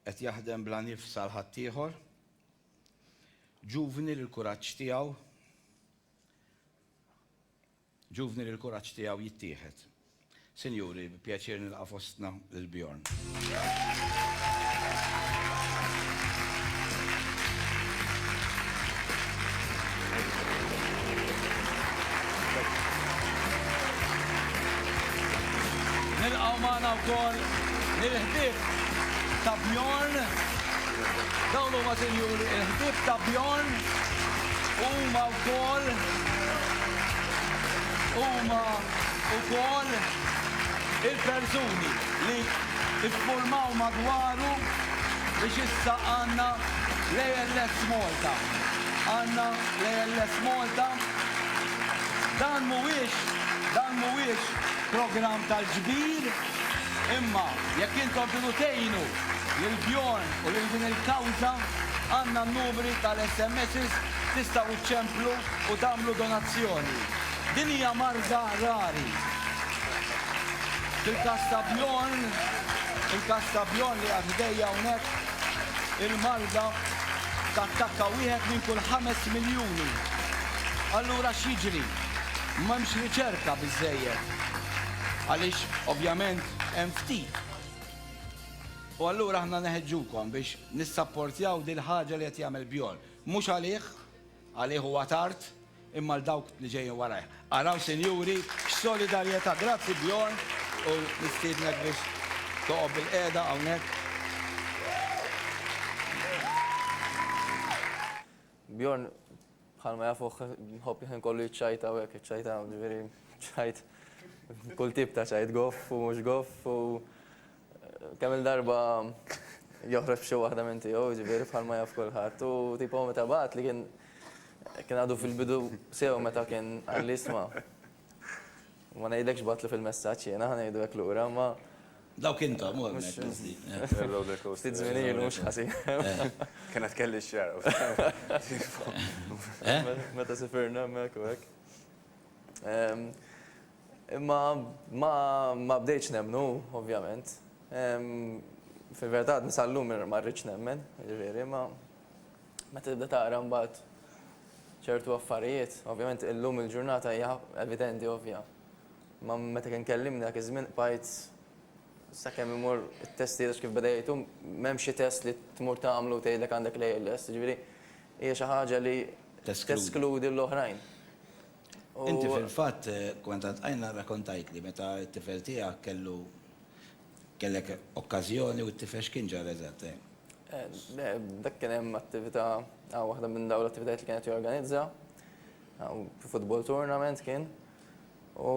qed jaħdem bla nifs għal ħaddieħor. Ġuvni li l-kuraġġ tiegħu Ġuvni li l-kuraġġ tiegħu jittieħed. Sinjuri, bi pjaċir nilqa' fostna lil Bjorn. Nilqgħu magħna wkoll lill-ħbieb ta' Bjorn. Dawn huma sinjuri il-ħbieb ta' Bjorn huma wkoll huma wkoll il-persuni li iffurmaw madwaru biex issa għandna l-ALS Malta. Għandna l-ALS Malta. Dan mhuwiex. Dan mhuwiex programm tal-ġbir, imma jekk intom tridu tgħinu lil Bjorn u lil din il-kawża, għandna n-numri tal-SMSs tistgħu iċċemplu u tagħmlu donazzjoni. Din hija marda rari. Fil-każ ta' Bjorn, il-każ ta' Bjorn li qiegħed ħdejja hawnhekk, il-marda tattakka wieħed minn kull 5 miljuni. Allura x'jiġri? M'hemmx riċerka biżżejjed. Għaliex ovvjament hemm ftit. U allura aħna neħeġġukom biex nissapportjaw dil-ħaġa li qed jagħmel Bjorn. Mhux għalih, għalih huwa tard, imma għal dawk li ġejjin warajh. Araw sinjuri x'solidarjetà. Grazzi Bjorn u nistiednek biex toqgħod bilqiegħda hawnhekk. Bjorn bħalma jafuh jħobb il-ħin kollu jiċċajta u hekk, jiċċajta ġifieri ċajt kull tip ta' ċajt goff u mhux goff u Kemm-il darba joħroġ b'xi waħda minn tiegħu, jiġifieri bħalma jaf kulħadd. U tipo meta bagħat li kien kien għadu fil-bidu sew meta kien qalli isma' ma ngħidlekx bagħatlu fil-messaġġ jiena ħa ngħidu hekk lura, imma Dawk intom, u hemmhekk Ftit żmien ilu mhux ħażin. Kienet kelli x-xagħar. Meta sifirna hemmhekk u hekk. Imma ma ma bdejtx nemmnu, ovvjament. Fil-verità għadni sal-lum ma rridx nemmen, jiġifieri, imma meta tibda taqra mbagħad ċertu affarijiet, ovvjament illum il-ġurnata hija evidenti ovvja. Imma meta kien kellimni dak iż-żmien qbajt sakemm imur it-testijiet għax kif beda jgħid hu m'hemm xi test li tmur tagħmlu u tgħidlek għandek l-ALS, jiġifieri hija xi ħaġa li teskludi l-oħrajn. Inti fil-fatt, kont għand rrakkontajtli meta t-tifel tiegħek kellu kellek okkażjoni u t-tifel x'kien ġara eżatt? Le, dak kien hemm attività, waħda minn dawn l-attivitajiet li kien qed jorganizza, football tournament kien, u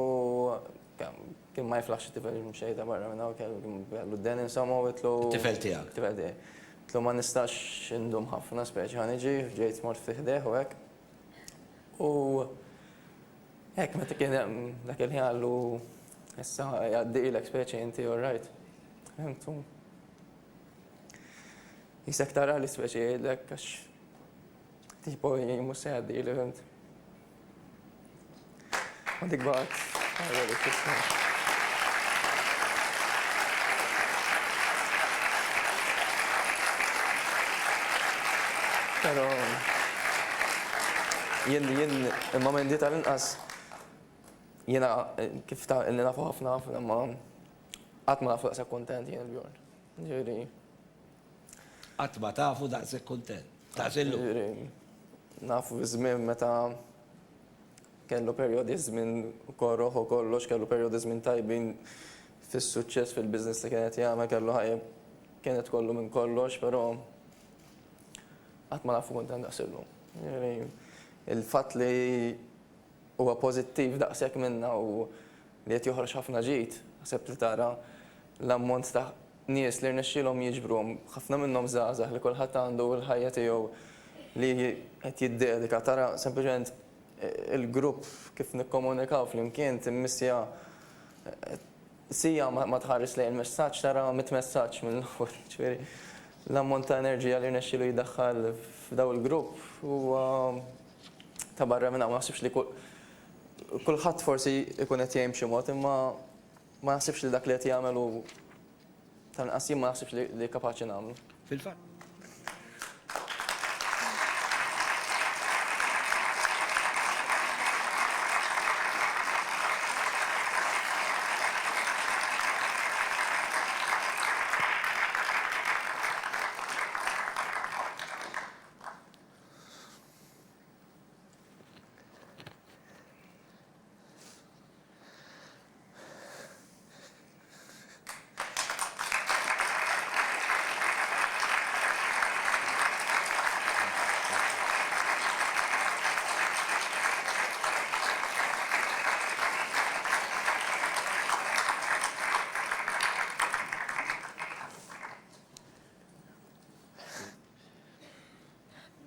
kien ma jiflaħx it-tifel xejn ta' barra minn hawn, kellu d-den insomma u għedtlu. It-tifel tiegħek? It-tifel tiegħi. Għedtlu ma nistax indum ħafna speċi ħa niġi, ġejt mort ftit ħdejh u hekk. U hekk meta kien hemm dak il-ħin qallu issa jgħaddilek speċi inti all right. Fhimtu? Jisek tara li speċi jgħidlek għax tipo mhux se jgħaddili fhimt. U dik baqgħet Pero jien jien imma minn di tal-inqas jiena kif ta' illi nafu ħafna ħafna ma qatt ma nafu daqshekk kuntent jien il-Bjorn. Ġifieri. Qatt ma tafu daqshekk kuntent. Daqs illum. Ġifieri nafu fi żmien meta Kellu perjodi żmien koroh u kollox, kellu perjodi żmien tajbin fis-suċċess fil-business li kien qed jagħmel, kellu ħajja kienet kollu minn kollox, però qatt ma nafu kuntent daqs illum. Jiġifieri il-fatt li huwa pożittiv daqshekk minna u li qed joħroġ ħafna ġid, naħseb li tara l-ammont ta' nies li rnexxielhom jiġbruhom, ħafna minnhom żgħażagħ li kulħadd għandu l-ħajja tiegħu li qed jiddedika, tara sempliċement il-grupp kif nikkomunikaw flimkien timmissja sija ma tħares lejn il-messaġġ tara mit messaġġ mill-ewwel, ġifieri l-ammont ta' enerġija li rnexxielu jdaħħal f'daw il-grupp huwa ta' barra minn hawn. Ma naħsibx li kulħadd forsi jkun qed jgħin b'xi mod imma ma naħsibx li dak li qed jagħmel hu Tal-inqas jien ma naħsibx li kapaċi nagħmlu. Fil-fatt.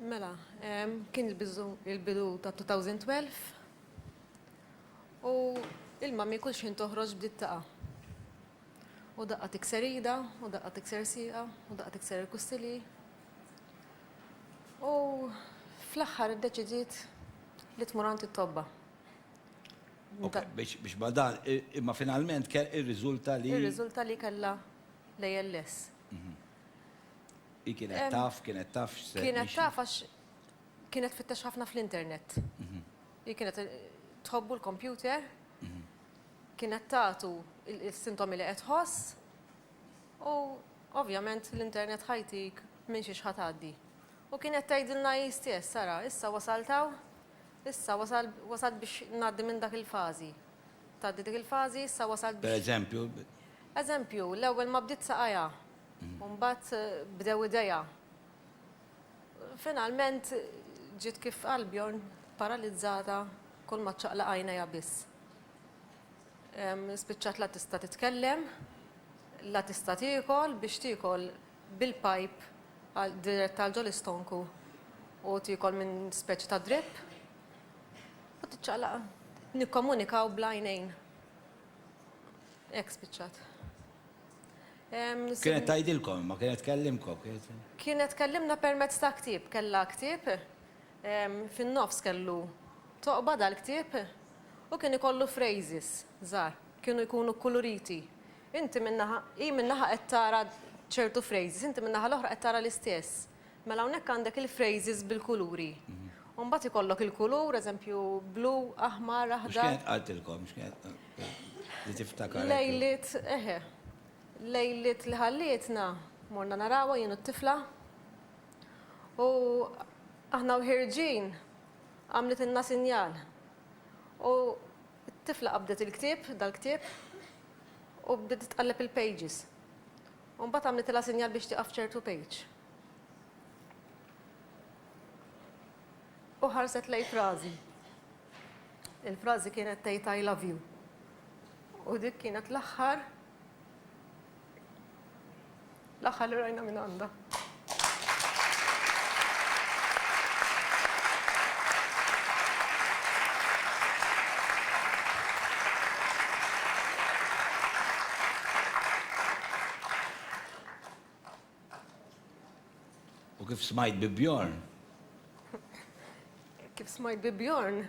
Mela, kien il-bidu ta' 2012 U Il-mami kull xħin toħroġ bdiet taqa'. U daqqa tikser idha, u daqqa tikser sieqha, u daqqa tikser il-kustilji. U fl-aħħar iddeċidiet li tmur għand it-tobba. Ok, biex ma dan, imma finalment irriżulta li. Irriżulta li kellha l-ALS. Hi kienet taf, kienet taf x'se. Kienet taf għax kienet tfittex ħafna fl-internet. Hi kienet tħobbu l-kompjuter, kienet tagħtu s-sintomi li qed tħoss u ovvjament l-internet ħa jtik minn xiex ħa tgħaddi. U kienet tgħidilna hi stess, ara, issa wasalt hawn, issa wasal wasalt biex ngħaddi minn dak il-fażi. Tgħaddi dik il-fażi, issa wasalt Per biex. eżempju? Eżempju, l-ewwel ma bdiet saqajha, u mbagħad bdew idejha. Finalment ġiet kif qal Bjorn paralizzata kull ma ċċaqlaq għajnejha biss. Spiċċat la tista' titkellem, la tista' tiekol, biex tiekol bil-pajp dirett għal ġol-istonku u tiekol minn speċi ta' drip u tiċċaqlaq nikkomunikaw bl-għajnejn. Hekk spiċċat. Kienet tgħidilkom imma kienet tkellimkom, kienet. Kienet tkellimna permezz ta' ktieb, kellha ktieb, fin-nofs kellu toqba dal-ktieb u kien ikollu phrases żgħar, kienu jkunu kkuluriti. Inti minn naħa, hi minn naħa qed tara ċertu phrases, inti min-naħa l-oħra qed tara l-istess. Mela hawnhekk għandek il-phrases bil-kuluri. U mbagħad ikollok il-kulur, eżempju, blu, aħmar, U aħdar. x'kienet qaltilkom, x'kienet li tiftakar hekk? Lejliet, eħe. Lejliet li ħallietna, morna narawha jien u t-tifla. U aħna u ħierġin għamlitilna sinjal. U t-tifla qabdet il-ktieb, dal-ktieb, u bdiet tqalleb il-pages. U mbagħad għamlitilha sinjal biex tieqaf f'ċertu page. U ħarset lejn frażi. Il-frażi kienet tgħid I love you. U dik kienet l-aħħar l-aħħar li rajna minn għandha. U kif smajt bi Bjorn? Kif smajt bi Bjorn,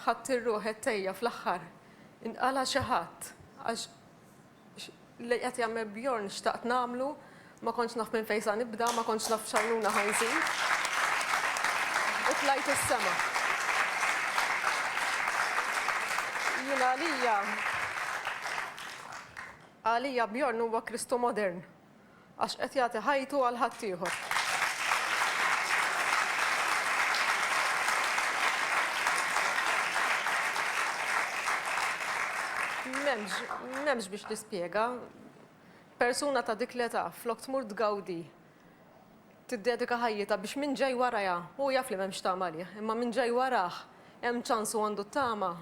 ħadt ir-ruħ għedt ejja fl-aħħar inqala' xi ħadd għax li qed jagħmel Bjorn xtaqt nagħmlu, ma kontx naf minn fejn sa nibda, ma kontx naf x'għajnuna ħa nsib. U tlajt is-sema. Jien għalija għalija Bjorn huwa Kristu modern. Għax qed jagħti ħajtu għal ħaddieħor. M'hemmx, m'hemmx biex tispjega. Persuna ta' dik l-età, flok tmur tgawdi, tiddedika ħajjitha biex min ġej warajha, hu jaf li m'hemmx tama għalih, imma min ġej warah hemm ċans u għandu t-tama,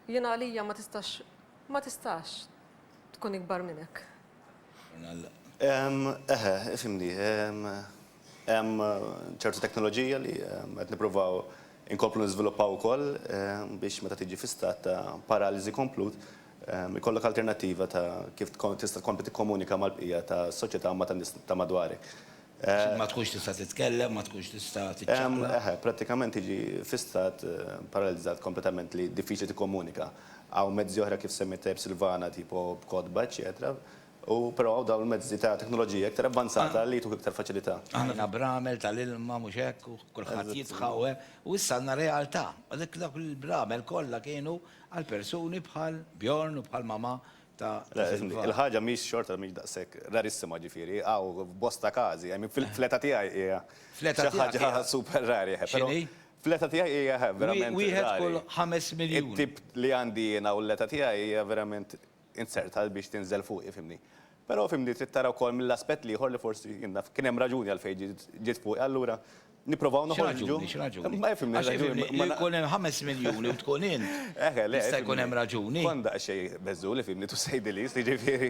jien għalija ma tistax, ma tistax tkun ikbar minn hekk. Eħe, ifhimni. Hemm ċertu teknoloġija li qed nippruvaw inkomplu niżviluppaw ukoll biex meta tiġi fi stat ta' paraliżi komplut ikollok alternattiva ta' kif tista' tkompli tikkomunika mal-bqija tas-soċjetà ma' tan-nies ta' madwarek. Ma tkunx tista' titkellem, ma tkunx tista' tiċċaqlaq. Eħe, prattikament tiġi fi stat paralizzat kompletament li diffiċli tikkomunika. Hawn mezzi oħra kif semmiet tajjeb Silvana tipo b'kotba eċċetera u però hawn dawn il-mezzi ta' teknoloġija iktar avvanzata li jtuk iktar faċilità. Aħna bramel tal-ilma mhux hekk u kulħadd jidħaq u hekk u issa għandna realtà. Għalhekk dawk il-bramel kollha kienu għal persuni bħal Bjorn u bħal mamà ta' Silvana. Il-ħaġa mhix xorta mhix daqshekk rarissima ġifieri, hawn f'bosta każi, I mean fl-età tiegħi hija xi ħaġa super rari. X'inhi? Fl-età tiegħi hija verament rari. Wieħed kull 5 miljun. It-tip li għandi jiena u l-età tiegħi hija verament inzerta biex tinżel fuqi, fhimni. Però fhimni trid tara wkoll mill-aspett l-ieħor li forsi jien naf kien hemm raġuni għalfejn ġiet fuqi allura nipprovaw noħorġu. X'raġuni, x'raġuni? Ma fhimni. Għax ifhimni, li jkun hemm 5 miljuni u tkun int. Eħe, le. Jista' jkun hemm raġuni. Kont daqsxejn beżżul ifhimni to say the least, jiġifieri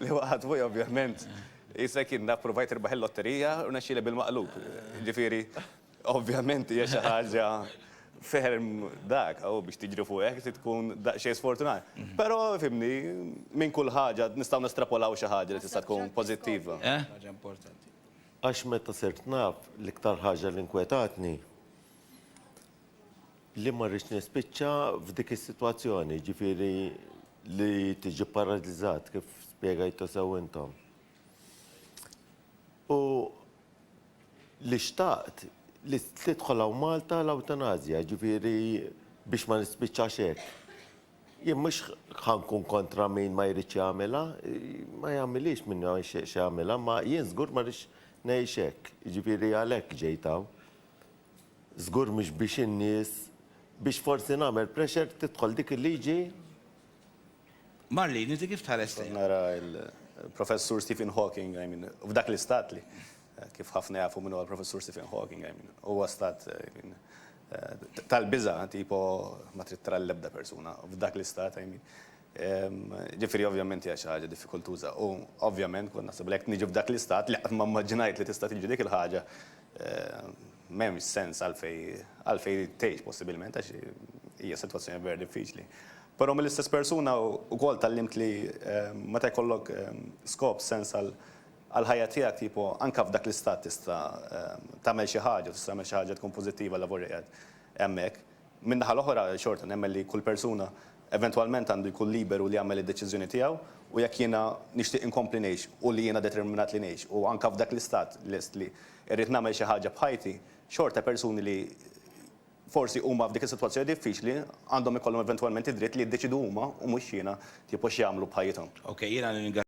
li waqgħet fuqi ovvjament. Isek jien naf provajt irbaħ il-lotterija u rnexxieli bil-maqlub. Jiġifieri ovvjament hija xi ħaġa. ferm dak, u biex tiġri fuq hekk trid tkun daqsxejn sfortunat. Però fimni, minn kull ħaġa nistgħu nestrapolaw xi ħaġa li tista' tkun pożittiva. Ħaġa importanti. Għax meta sirt naf, l-iktar ħaġa li nkwetatni li ma rridx nispiċċa f'dik is-sitwazzjoni, jiġifieri li tiġi pparalizzat kif spjegajtu sew intom. U li xtaqt li tidħol hawn Malta l-ewtanasja, jiġifieri biex ma nispiċċax hekk. Jien mhux ħa nkun kontra min ma jridx jagħmilha, ma jagħmilhiex min ma jixtieqx jagħmilha, ma jien żgur ma rridx ngħix hekk. Jiġifieri għalhekk ġejt hawn. Żgur mhux biex in-nies biex forsi nagħmel pressure tidħol dik il-liġi. Marlene, inti kif tħares lejha? Kont nara l-Professur Stephen Hawking, I mean, f'dak l-istat li, kif ħafna jafu min huwa l-Professur Stephen Hawking, I mean, huwa stat, I mean, tal-biża', tipo ma trid tara l-ebda persuna f'dak l-istat, I mean. Ġifieri ovvjament hija xi ħaġa diffikultuża u ovvjament kont naħseb li jekk niġi f'dak l-istat li qatt ma mmaġinajt li tista' tiġi dik il-ħaġa, m'hemmx sens għalfejn għalfejn tgħix possibilment għax hija sitwazzjoni vera diffiċli. Però mill-istess persuna wkoll tgħallimt li meta jkollok skop, sens għall-ħajja tiegħek tipo anke f'dak l-istat tista' tagħmel xi ħaġa, tista' tagħmel xi ħaġa tkun pożittiva lavorja qiegħed hemmhekk. Min-naħa l-oħra xorta nemmen li kull persuna eventwalment għandu jkun liberu li jagħmel id-deċiżjoni tiegħu u jekk jiena nixtieq inkompli ngħix u li jiena determinat li ngħix u anke f'dak l-istat lest li rrid nagħmel xi ħaġa b'ħajti, xorta persuni li forsi huma f'dik is-sitwazzjoni diffiċli għandhom ikollhom eventwalment id-dritt li jiddeċiedu huma u mhux jiena tipo x'jagħmlu b'ħajjithom. Ok, jiena nirringrazzja.